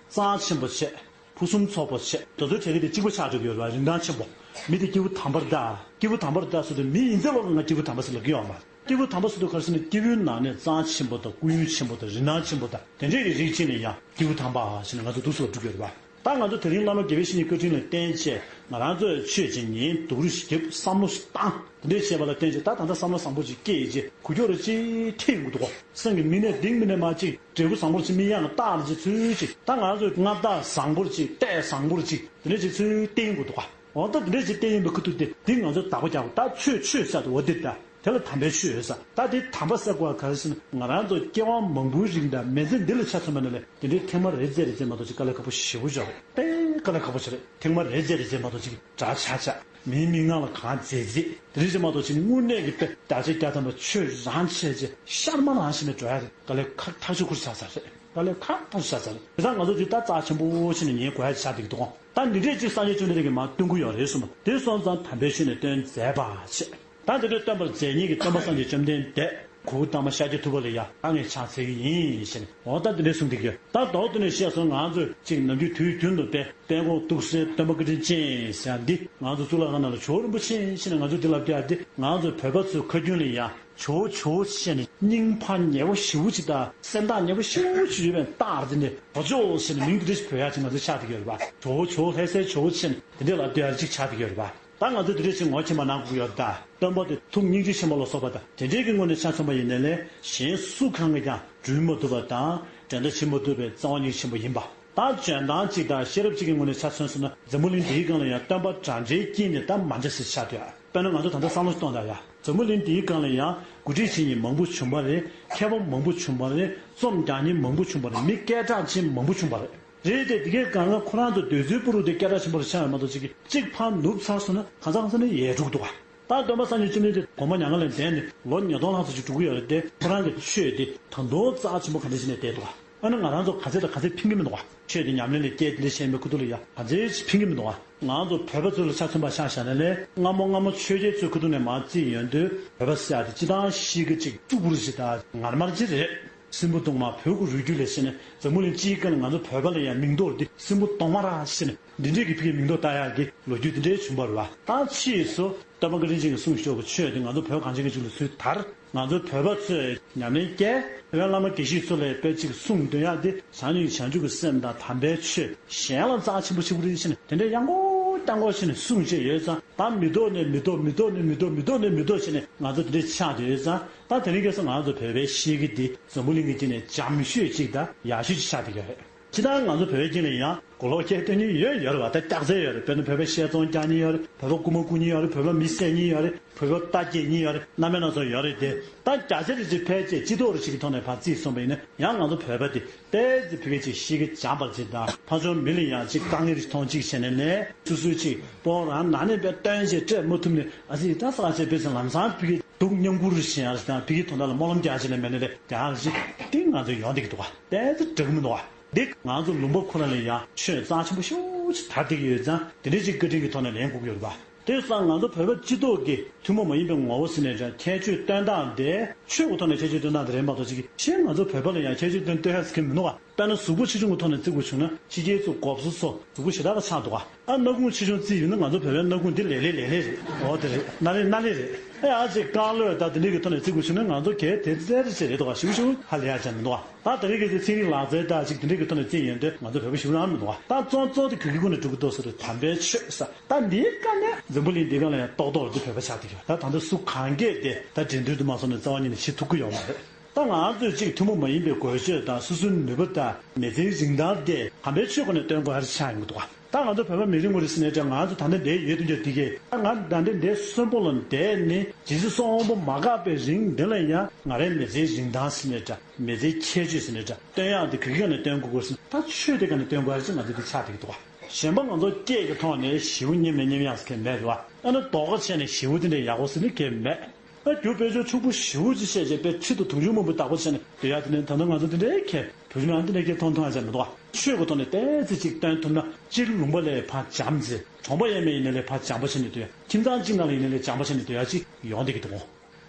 གཙང་ཆེན་པོ་བྱས། ཕུན་སུམ་ཚོགས་པོ་བྱས། དེ་ཚོའི་གྲས་ཀྱི་དེ་གཅིག་པ་ཆགས་འགྲོ་གི་ཡོད་རེད་པ། རིན་ཐང་ཆེན་པོ། མི་དེ་སྐྱེས་བུ་དམ་པར་གདའ། སྐྱེས་བུ་དམ་པར་གདའ་ཟེར་དུས་མི་ཡིན་ཚད་ལོག་ང་སྐྱེས་བུ་དམ་པ་ཟེར་ལབ་ཀྱི་ཡོད་མ་རེད། སྐྱེས་བུ་དམ་པ་ཟེར་དུས་ག་རེ་ཟེར་ན་སྐྱེས་བུའི་ནང་ནས་གཙང་ཆེན་པོ་དང་སྐུ་ཡོན་ཆེན་པོ་དང་རིན་ཐང་ཆེན་པོ་དང་དེ་འདྲས་ཀྱི་རིགས་གཅིག་ནས་ཡང་སྐྱེས་བུ་དམ་པ་ཟེར་ནས་ང་ཚོ་འདུག་སེ་བསྒྲུབ་ཀྱི་ཡོད་རེད་པ། ད་ང་ཚོ་དེ་རིང་བླ་མ་དགེ་བའི་བཤེས་གཉེན་བཀའ་དྲིན་ལ་བརྟེན་བྱས་ང་རང་ཚོས་ཆོས་ཀྱི་ཉན་སྡུག་རུས་ཤིག་བརྒྱབ། བསམ་བློ་ཞིག་བཏང་། དེ་འདྲས་བྱས་པ་ལ་བརྟེན་བྱས་ད་ད་ལྟ་བསམ་བློ་བཟང་པོ་ཅིག་སྐྱེས་རྗེས་འགུལ་སྐྱོད་རེ་ཅིག་ཐེབས་ཡོང་གི་འདུག་གོ། སེམས་ཀྱི་མིག་ནས་གཏིང་མིག་ནས་མར་ཅིག་འབྲས་བུ་བཟང་པོ་ཅིག་སྨིན་ཡག་གི་རྟགས་རེ་ཅིག་ཚུལ་ཅིག་ད་ང་ཚོས་མངའ་བདག་བཟང་པོ་རེ་ཅིག་ལྟས་བཟང་པོ་རེ་ཅིག་དེ་འདྲས་ཅིག་ཚུལ་བསྟན་ཡོང་གི་འདུག་གོ། འོ་ད་དེ་འདྲས་ཅིག་བསྟན་ཡོང་པའི་ཁུ་ཐུག་དེ་འདི་ང་ཚོས་བདག་པོ་རྒྱག་དགོས། ད་ཆོས་ཆོས་ཟེར་དུས་འོ་འདི་ད། དེ་ལ་དམ་པའི་ཆོས་ཟེར། ད་དེ་དམ་པ་ཟེར་དགོས་པ་ག་རེ་ཟེར་ན་ང་རང་ཚོ་སྐྱེ་བ་མང་པོའི་རིང་དང་མི་ཚེ་འདི་ལ་ཆ་མཚོན་པ་ན་ལས་དེ་འདྲའི་ཐེངས་མ་རེ་རྩེ་རེ་རྩེ་མ་གཏོགས་ཅིག་དཀའ་ལས་ཁག་པོ་ཞེ་པོ་ཅིག་རེད། དཔེ་དཀའ་ལས་ཁག་པོ་ཞིག་རེད། ཐེངས་མ་རེ་རྩེ་རེ་རྩེ་མ་གཏོགས་ཅིག་དགྲ་ཆགས་ཆགས། མིའི་མིག་ནང་ལ་གང་མཛེས་མཛེས། དེ་རིགས་ཅིག་མ་གཏོགས་ཅིག་དངོས་གནས་ཀྱི་དཔེ་བདག་གཅེས་རྒྱ་དམ་པ་ཆོས་རང་བྱས་རྗེས་ཤར་མ་རང་བཞིན་ནས་འགྲོ་ཡ་རེད། དཀའ་ལས་ཁག་ཐག་ཆོད་ཁུར་ཆགས་ཚར་རེད། དཀའ་ལས་ཁག་ཐག་ཆོད་ཆགས་ཚར་རེད། དེ་ཙང་ང་ཚོ་ཅིག་ད་རྩ་ཆེན་པོ་བྱས་ནས་ཉན་དགོས་ཡ་ཆགས་བསྡད་ཀྱི་འདུག་གོ། ད་འདི་འདྲས་ཅིག་སངས་རྒྱས་བཅོམ་ལྡན་འདས་ཀྱིས་མར་སྟོན་གྱི་ཡོད་རེད་གསུངས་པ་དེ་སོང་ཙང་དམ་པའི་ཆོས་ནི་སྟོན་མཛད་པ་བྱས། ད་དེ་འདྲའི་སྟོན་པར་མཛད་མཁན་གྱི་སྟོན་པ་སངས་རྒྱས་བཅོམ་ལྡན་འདས་གཽ་ཏ་མ་ཤཱཀྱ་ཐུབ་པ་ལ་ཡང་ད་ངས་ཕྱག་འཚལ་གྱི་ཡིན་ཞེས་ནས་འོ་ད་དེ་འདྲའི་གསུངས་བསྡད་ཀྱི་ཡོད། ད་མདོར་བསྡུས་ནས་བཤད་སོང་ང་ཚོས་ཅིག་ནམ་རྒྱུན་དུས་རྒྱུན་དུ་དཔེ་དཔལ་མགོན་ཐུགས་སྲས་སྟོན་པ་བཀའ་དྲིན་ཅན་ཟེར་ཡ་འདི་ང་ཚོ་གཙུག་ལག་ཁང་ནང་ལ་ཇོ་བོ་རིན་པོ་ཆེ་ཞེས་ནས་ང་ཚོས་འདི་ལབ་བསྡད་ཡ་འདི་ང་ཚོ་བོད་པ་ཚོའི་ཁ་རྒྱུན་ལ་ཡང་ཇོ་བོ་ཇོ་བོ་ཞེས་ནས་སྙིང་ཕར་ཉེ་བོ་ཞེ་པོ་ཅིག་དང་སེམས་ཐག་ཉེ་བོ་ཞེ་པོ་ཅིག་ཡོད་པའི་རྟགས་རེད། དེ་ནས་ཇོ་བོ་ཇོ་བོ་ཞེས་ནས་མིང་འདི་འདྲ་ཞིག་བོས་ཡ་ཅིག་ང་ཚོ་ཆགས་བསྡད་ཀྱི་ཡོད་རེད་པ། ཇོ་བོ་ཇོ་བོ་ལྷ་སའི་ཇོ་བོ་ཞེས་ནས་དེ་འདྲ་ལབ་བསྡད་ཡ་ཅིག་ཆགས་བསྡད་ཀྱི་ཡོད་རེད་པ། ད་ང་ཚོས་དེ་འདྲ་ཞིག་ངོ་ཆེན་པོ་གནང་དགོས་ཀྱི་ཡོད་རེད་ད། སྟོན་པ་དེ་ཐུགས་སྙིང་རྗེ་ཆེན་པོ་ལ་སོགས་པ་དང་དེ་འདྲའི་གི་ངོས་ནས་ཆ་མཚོན་པ་ཡིན་ན་ལས་གཞན་སུ་གང་གིས་ཀྱང་སྒྲུབ་མ་ཐུབ་པ་དང་འགྲན་ཟླ་བྱེད་མ་ཐུབ་པའི་རྩ་བ་ཉིད་ཆེན་པོ་ཡིན་པ། ད་འཇོན་ཐང་གཅིག་དང་ཤེས་རབ་གཅིག་གི་ངོས་ནས་ཆ་མཚོན་སོང་ན་འཛམ་བུ་གླིང་འདིའི་སྒང་ལ་ཡང་སྟོན་པ་འདྲ་འདྲའི་དཀྱིལ་ནས་ད་མ་འདྲ་སེ་ཆགས་འདུག་ཡ། དཔེར་ན་ང་ཚོ་ད་ལྟ་བསམ་བློ་གཏོང་དང་ཡ། འཛམ་བུ་གླིང་འདིའི་སྒང་ལ་ཡང་འགོ་ཁྲིད་བྱེད་མཁན་མང་པོ་བྱུང་བ་རེད། མཁས་པ་མང་པོ་བྱུང་བ་རེད། རྩོམ་རྒྱག་མཁན་མང་པོ་བྱུང་བ་རེད། མི་སྐད་གྲགས་ཅན་མང་པོ་བྱུང་བ་རེད། རེད་དེ་དེ་གའི་སྒང་ལ་ཁོ་རང་ཚོ་འདོད་ཚུལ་པོ་རུ་དེ་སྐད་གྲགས་ཆེན་པོ་རུ་ཆགས་ཡོད་མ་གཏོགས་ཅིག་གཅིག་ཕར་ནུབ་ཚར་སོང་ན་གང་ཚང་གང་ཚང་ནས་ཡལ་འགྲོ་གི་འདུག་ག། ད་སྟོན་པ་སངས་རྒྱས་བཅོམ་ལྡན་འདས་དགོངས་པ་མྱ་ངན་ལས་འདས་ནས་ལོ་ཉིས་སྟོང་ལྷག་ཙམ་ཅིག་འགྲོ་གི་ཡོད་རེད་དེ་ཁོ་རང་གི་ཆོས་དེ་ད་དུང་རྩ་ཆེན་པོ་ག་འདྲ་ཞིག་ནས་བསྡད་འདུག་ག། ཨ་ནི་ང་རང་ཚོ་ག་ཚད་དང་ག་ཚད་ཕན་གྱི་མི་འདུག་ག། ཆོས་དེ་ཉམས་ལེན་ལ་བསྐྱལ་དེ་འདྲ་བྱས་མི་ཁུ་ཐུག་ལ་ཡ་ག་ཚད་ཅིག་ཕན་གྱི་མི་འདུག་ག། ང་ཚོ་བོད་པ་ཚོ་ལ་ཆ་མཚོན་པ་ཆ་བཞག་ན་ལས་སྔ་མོ་སྔ་མོ་ཆོས་རྒྱལ་ཚོའི་ཁུ་ཐུག་ནས་མར་བརྩིས་ཡོང་དུས་བོད་པ་ཟེར་ཡ་དེ་སྤྱིར་བཏང་གཤིས་ཀ་ཅིག་སྐྱུག་པོ་རུ་ཞིག་དང་ངར་མར་ཅིག་རེད། སྲིན་པོ་གདོང་དམར་བོད་ཀྱི་རུས་རྒྱུད་ལས་བྱས་ནས་འཛམ་བུ་གླིང་སྤྱིའི་སྒང་ལ་ང་ཚོ་བོད་པ་ལ་ཡང་མིང་འདོགས་འདི་སྲིན་པོ་གདོང་དམར་ར་ཟེར་ནས་འདི་འདྲའི་གི་ཕ་གིའི་མིང་འདོགས་བཏགས་ཡག་གི་ལོ་རྒྱུས་འདི་འདྲའི་བྱུང་བ་རེད་བ། ད་ཕྱིས་སུ་སྟོན་པ་བཀའ་དྲིན་ཅན་གྱིས་གསུངས་ཤོག་གི་ཆོས་འདི་ང་ཚོ་བོད་གངས་ཅན་གྱི་ལྗོངས་ལ་ཚུར་དར། ང་ཚོ་བོད་པ་ཚོས་ཉམས་ལེན་བསྐྱལ། དེ་བས་བླ་མ་དགེ་བཤེས་ཚོ་ལས་དཔེ་ཅིག་གསུང་འདོན་ཡག་འདི་བྱང་ཆུབ་བྱང་ཆུབ་ཀྱི་སེམས་དང་དམ་པའི་ཆོས་གཞན་ལ་རྩ་ཆེན་པོ་ཆེ་པོ་རེད་ཟེར་ནས་དེ་འདྲའི་ཡང་སྐོར་ཡང་སྐོར་བྱས་ནས་གསུང་བྱས་ཡོད་ཙང་ད་མི་ཐོག་ནས་མི་ཐོག་མི་ཐོག་ནས་མི་ཐོག་མི་ཐོག་ནས་མི་ཐོག་བྱས་ནས་ང་ཚོ་དེ་འདྲའི་ཆགས་བསྡད་ཡོད་ཙང་ད་དེ་རིང་ཁ་སང་ང་ཚོ་བོད་པའི་གཤིས་ཀ་འདི་འཛམ་བུ་གླིང་གི་དཀྱིལ་ནས་འཇམ་ཤོས་ཅིག་དང་ཡག་ཤོས་ཅིག་ཆགས་བསྡད་ཡོད་རེད། སྤྱིར་བཏང་ང་ཚོ་བོད་པའི་དཀྱིལ་ལ་ཡང་མགོ་ལོག་སྐད་སྟོན་མཁན་ཡོད་ཡོད་རེད་བ། ད་སྐྱག་རྫུན་ཡོད་རེད། དཔེར་ན་བོད་པ་བཤས་ཚོང་རྒྱག་མཁན་ཡོད་རེད། བོད་པ་རྐུ་མ་རྐུ་མཁན་ཡོད་རེད། བོད་པ་མི་བསད་མཁན་ཡོད་རེད། བོད་པ་རྟ་བསྐྱེད་མཁན་ཡོད་རེད། རྣམ་པ་སྣ་ཚོགས་ཡོད་རེད་དེ། ད་བརྒྱ་ཆ་རེ་གཅིག་ཕལ་ཆེར་སྤྱི་ཚོགས་རེ་གཅིག་གི་ཐོག་ནས་ཕར་རྩིས་སོང་བ་ཡིན་ན། ཡང་ང་ཚོ་བོད་པ་དེ་ཏོག་ཙམ་ཕ་གི་ཅིག་གཤིས་ཀ་འཇམ་པ་ཅིག་དང་། ཕར་ཕྱོགས་མི་ལ་ཡང་ཅིག་དཀའ་ངལ་ཅིག་མཐོང་ཅིག་བྱས་ནས་ནས། སོ་སོའི་ཅིག་སྤོ་རང་ནང་ནས་པའི་སྟོན་ཅིག་སྤྲད་མ་ཐུབ་ནས། ཨ་ཙི་ད་ས་ཆ་བེད་ཚེ་ལམ་སང་ཕ་གི་སྡུག་མཉམ་ཁུར་བཞིན་ཡར་དང་། ཕ་གི་དོན་དག་ལ་སྨོན་ལམ་རྒྱག་ཅིག་ལས་མེད་ནས་ལས་རྒྱག་ཅིག་དེ་ང་ཚོ་ཡོང་བསྡད་ཀྱི་འདུག་བ། ཏོག་ཙམ་འགྲིག་གི་མི་འདུག་བ། འདི་ང་ཚོ་ལུང་པ་ཁོ་ན་ལ་ཡང་ཆོས་རྩ་ཆེན་པོ་ཤོས་ཅིག་དར་བསྡད་ཀྱི་ཡོད་ཙང་། དེ་འདྲའི་ཅིག་བཀའ་དྲིན་གྱི་ཐོག་ནས་ལེན་དགོས་ཀྱི་ཡོད་རེད་པ། དེ་སང་ང་ཚོ་བོད་པ་སྤྱི་ཚོགས་ཀྱི་ཐུན་མོང་མ་ཡིན་པའི་ངོ་བོ་ཟེར་ནས་འདྲ། ཁྱད་ཆོས་སྟོན་སྟངས་དེ། ཆོས་ཀྱི་ཐོག་ནས་ཁྱད་ཆོས་སྟོན་སྟངས་དེ་རེད་མ་གཏོགས། ཅིག་གིས་ཕྱིར་ང་ཚོ་བོད་པ་ལ་ཡང་ཁྱད་ཆོས་སྟོན་སྟོན་ཡ་ཟེར་མཁན་མི་འདུག་བ། དཔེར་ན་གཟུགས་པོ་ཆེ་ཆུང་གི་ཐོག་ནས་བརྩི་དགོས་བྱུང་ན། ཕྱི་རྒྱལ་ཚོ་མགོ་བཟོ་ཚོ་གཟུགས་པོ་ཞེ་དྲག་པ་ཆགས་འདུག་བ། ཨ་སྣ་ཁུང་ཆེ་ཆུང་བརྩིས་ཡོད་ན། ང་ཚོ་བོད་པའི་སྣ་ཁུང་འདི་ལེ་ལེ་ལེ་ལེ་རེད། འོ་དེ་རེད། སྣ་ལེ་སྣ་ལེ་རེད། ཨེ་ཨ་ཅིག་རྐང་ལོས་ད་དེ་འདྲའི་གི་ཐོག་ནས་བརྩི་དགོས་བྱུང་ན། ང་ཚོ་གལ་དེ་ཙམ་རེ་ཅིག་རེད་འདུག་བ། ཞེ་པོ་ཞེ་པོ་ཧ་ལས་ཡ་ཅིག་མི་འདུག་བ། ད་དེ་རིང་གི་ཚན་རིག་ལག་རྩལ་ད་ཅིག་དེ་འདྲའི་གི་ཐོག་ནས་བརྩིས་ཡོང་དུས། ང་ཚོ་བོད་པ་ཞེ་པོ་རང་མི་འདུག་བ། ད་གཙོ་གཙོ་དེ་གུ་གེ་ཀུན་ནས་འགྲོ་གི་འདུག་ཟེར་དུས། དམ་པའི་ཆོས་ཟེར། ད་འདིའི་སྐབས་ནས་འཛམ་བུ་གླིང་འདིའི་སྒང་ལ་ཡང་ཏོག་ཏོག་རེ་ཅིག་བོད་པ་ཆགས་བསྡད་ཀྱི་ཡོད། ད་ད་ལྟ་སུ་གང་གས་དེ་ད་འགྲན་བསྡུར་དུ་མ་སོང་ནས་རྩ་བ་ཉིད་ནས་བྱེད་ཐུབ་ཀྱི་ཡོད་མ་རེད། ད་ང་ཚོས་ཅིག་ཐུན་མོང་མ་ཡིན་པའི་གོ་ཆོད་དང་། སོ་སོའི་ནུས་པ་དང་། མི་ཚེའི་རིན་ཐང་དེ་དམ་པའི་ཆོས་སྒོ་ནས་སྟོན་དགོས་ཡ་ཆགས་ཡོང་གི་འདུག་བ། ད་ང་ཚོ་བོད་པ་མི་རེ་ངོ་རེ་ཟེར་ནས་འདྲ། ང་ཚོ་ད་ལྟ་འདིར་ཡོད་དུས་ཀྱང་འདི་གས། ད་ང་ད་ལྟ་འདིར་གསོན་པོ་ལ་བསྡད་ནས་རྗེས་སུ་སོང་པོ་མ་འགག་པའི་རིང་འདི་ལ་ཡང་། ང་རའི་མི་ཚེའི་རིན་ཐང་ཟེར་ནས་འདྲ། མི་ཚེའི་ཁྱད་ཆོས་ཟེར་ནས་འདྲ། སྟོན་ཡག་འདི་ག་གི་སྒང་ནས་སྟོན་དགོས་དགོས་ཟེར་ན། ད་ཆོས་དེ་སྒང་ནས་སྟོན་དགོས་ཡ་ཅིག་ང་ཚོ་འདི་ཆགས་བསྡད་ཀྱི་འདུག་བ། གཞན་པ་ང་ཚོ་སྐད་ཀྱི་ཐོག་ནས་ཞེ་པོ་སྙན་མི་སྙན་ཡག་ཟེར་མཁན་མེད་རེད་བ། ཨ་ནི་ལྡོག་ཁ་ཕྱེ་ནས་ཞེ་པོ་དེ་འདྲ་ཡག་པོ་ཟེར་ནི་གང་མེད། ཨ་རྒྱུ་དཔེ་ཆ་ཕྱུག་པོ་ཞེ་པོ་ཅིག་བཤད་བྱས། དཔེ་ཁྲི་དང་དུང་ཕྱུར་མང་པོའི་བདག་པོ་བྱས་ནས་སྡོད་ཡ་དེ་ནི། ད་ལྟ་ང་ཚོ་དེ་འདྲའི་ཁྱད་བོད་ཕྱི་ནང་དེ་འདྲའི་ཁྱད་མཐོང་མཐོང་ཡ་ཅིག་མི་འདུག་བ། ཆོས་ཀྱི་ཐོག་ནས་ཏོག་ཙམ་ཅིག་སྟོན་ཐུབ་ན། སྤྱིར་ལུང་པ་ལས་ཕར་འཇམ་ཙེ། གྲོང་པ་ཡས་མས་ཡིན་ན་ལས་ཕར་འཇམ་པོ་བྱས་ནས་སྡོད་ཡ། ཁྱིམ་ཚང་གཅིག་ནང་ལ་ཡིན་ན་ལས་འཇམ་པོ་བྱས་ནས་སྡོད་ཡ་ཅིག་ཡོང་བསྡད་ཀྱི་འདུག་གོ།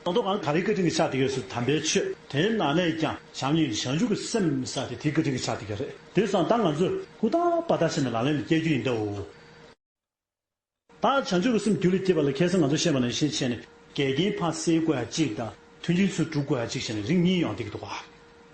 ད་དུང་གང་ག་རེའི་བཀའ་དྲིན་གྱིས་ཆགས་བསྡད་ཀྱི་ཡོད་ཟེར། དམ་པའི་ཆོས། དེའི་ནང་ནས་ཀྱང་བྱམས་སྙིང་རྗེ་བྱང་ཆུབ་ཀྱི་སེམས་ཟེར་དེ་དེའི་བཀའ་དྲིན་གྱིས་ཆགས་བསྡད་ཀྱི་རེད། དེ་སོང་ཙང་ད་ང་ཚོས་ཧུར་ཐག་པ་ཐག་བྱས་ནས་ལག་ལེན་ལ་བསྐྱལ་རྒྱུ་ཡིན་ད། འོ། ད་བྱང་ཆུབ་ཀྱི་སེམས་རྒྱུད་ལ་སྐྱེས་པ་ལ། ཁ་སང་ང་ཚོས་བཤད་པ་ནང་བཞིན་བྱས་ནས། འགལ་རྐྱེན་ཕར་སེལ་དགོས་ཡ་གཅིག་དང་། མཐུན་རྐྱེན་ཚུར་སྒྲུབ་དགོས་ཡ་གཅིག་བྱས་ནས་རིགས་གཉིས་ཡོང་བསྡད་ཀྱི་འདུག་ག།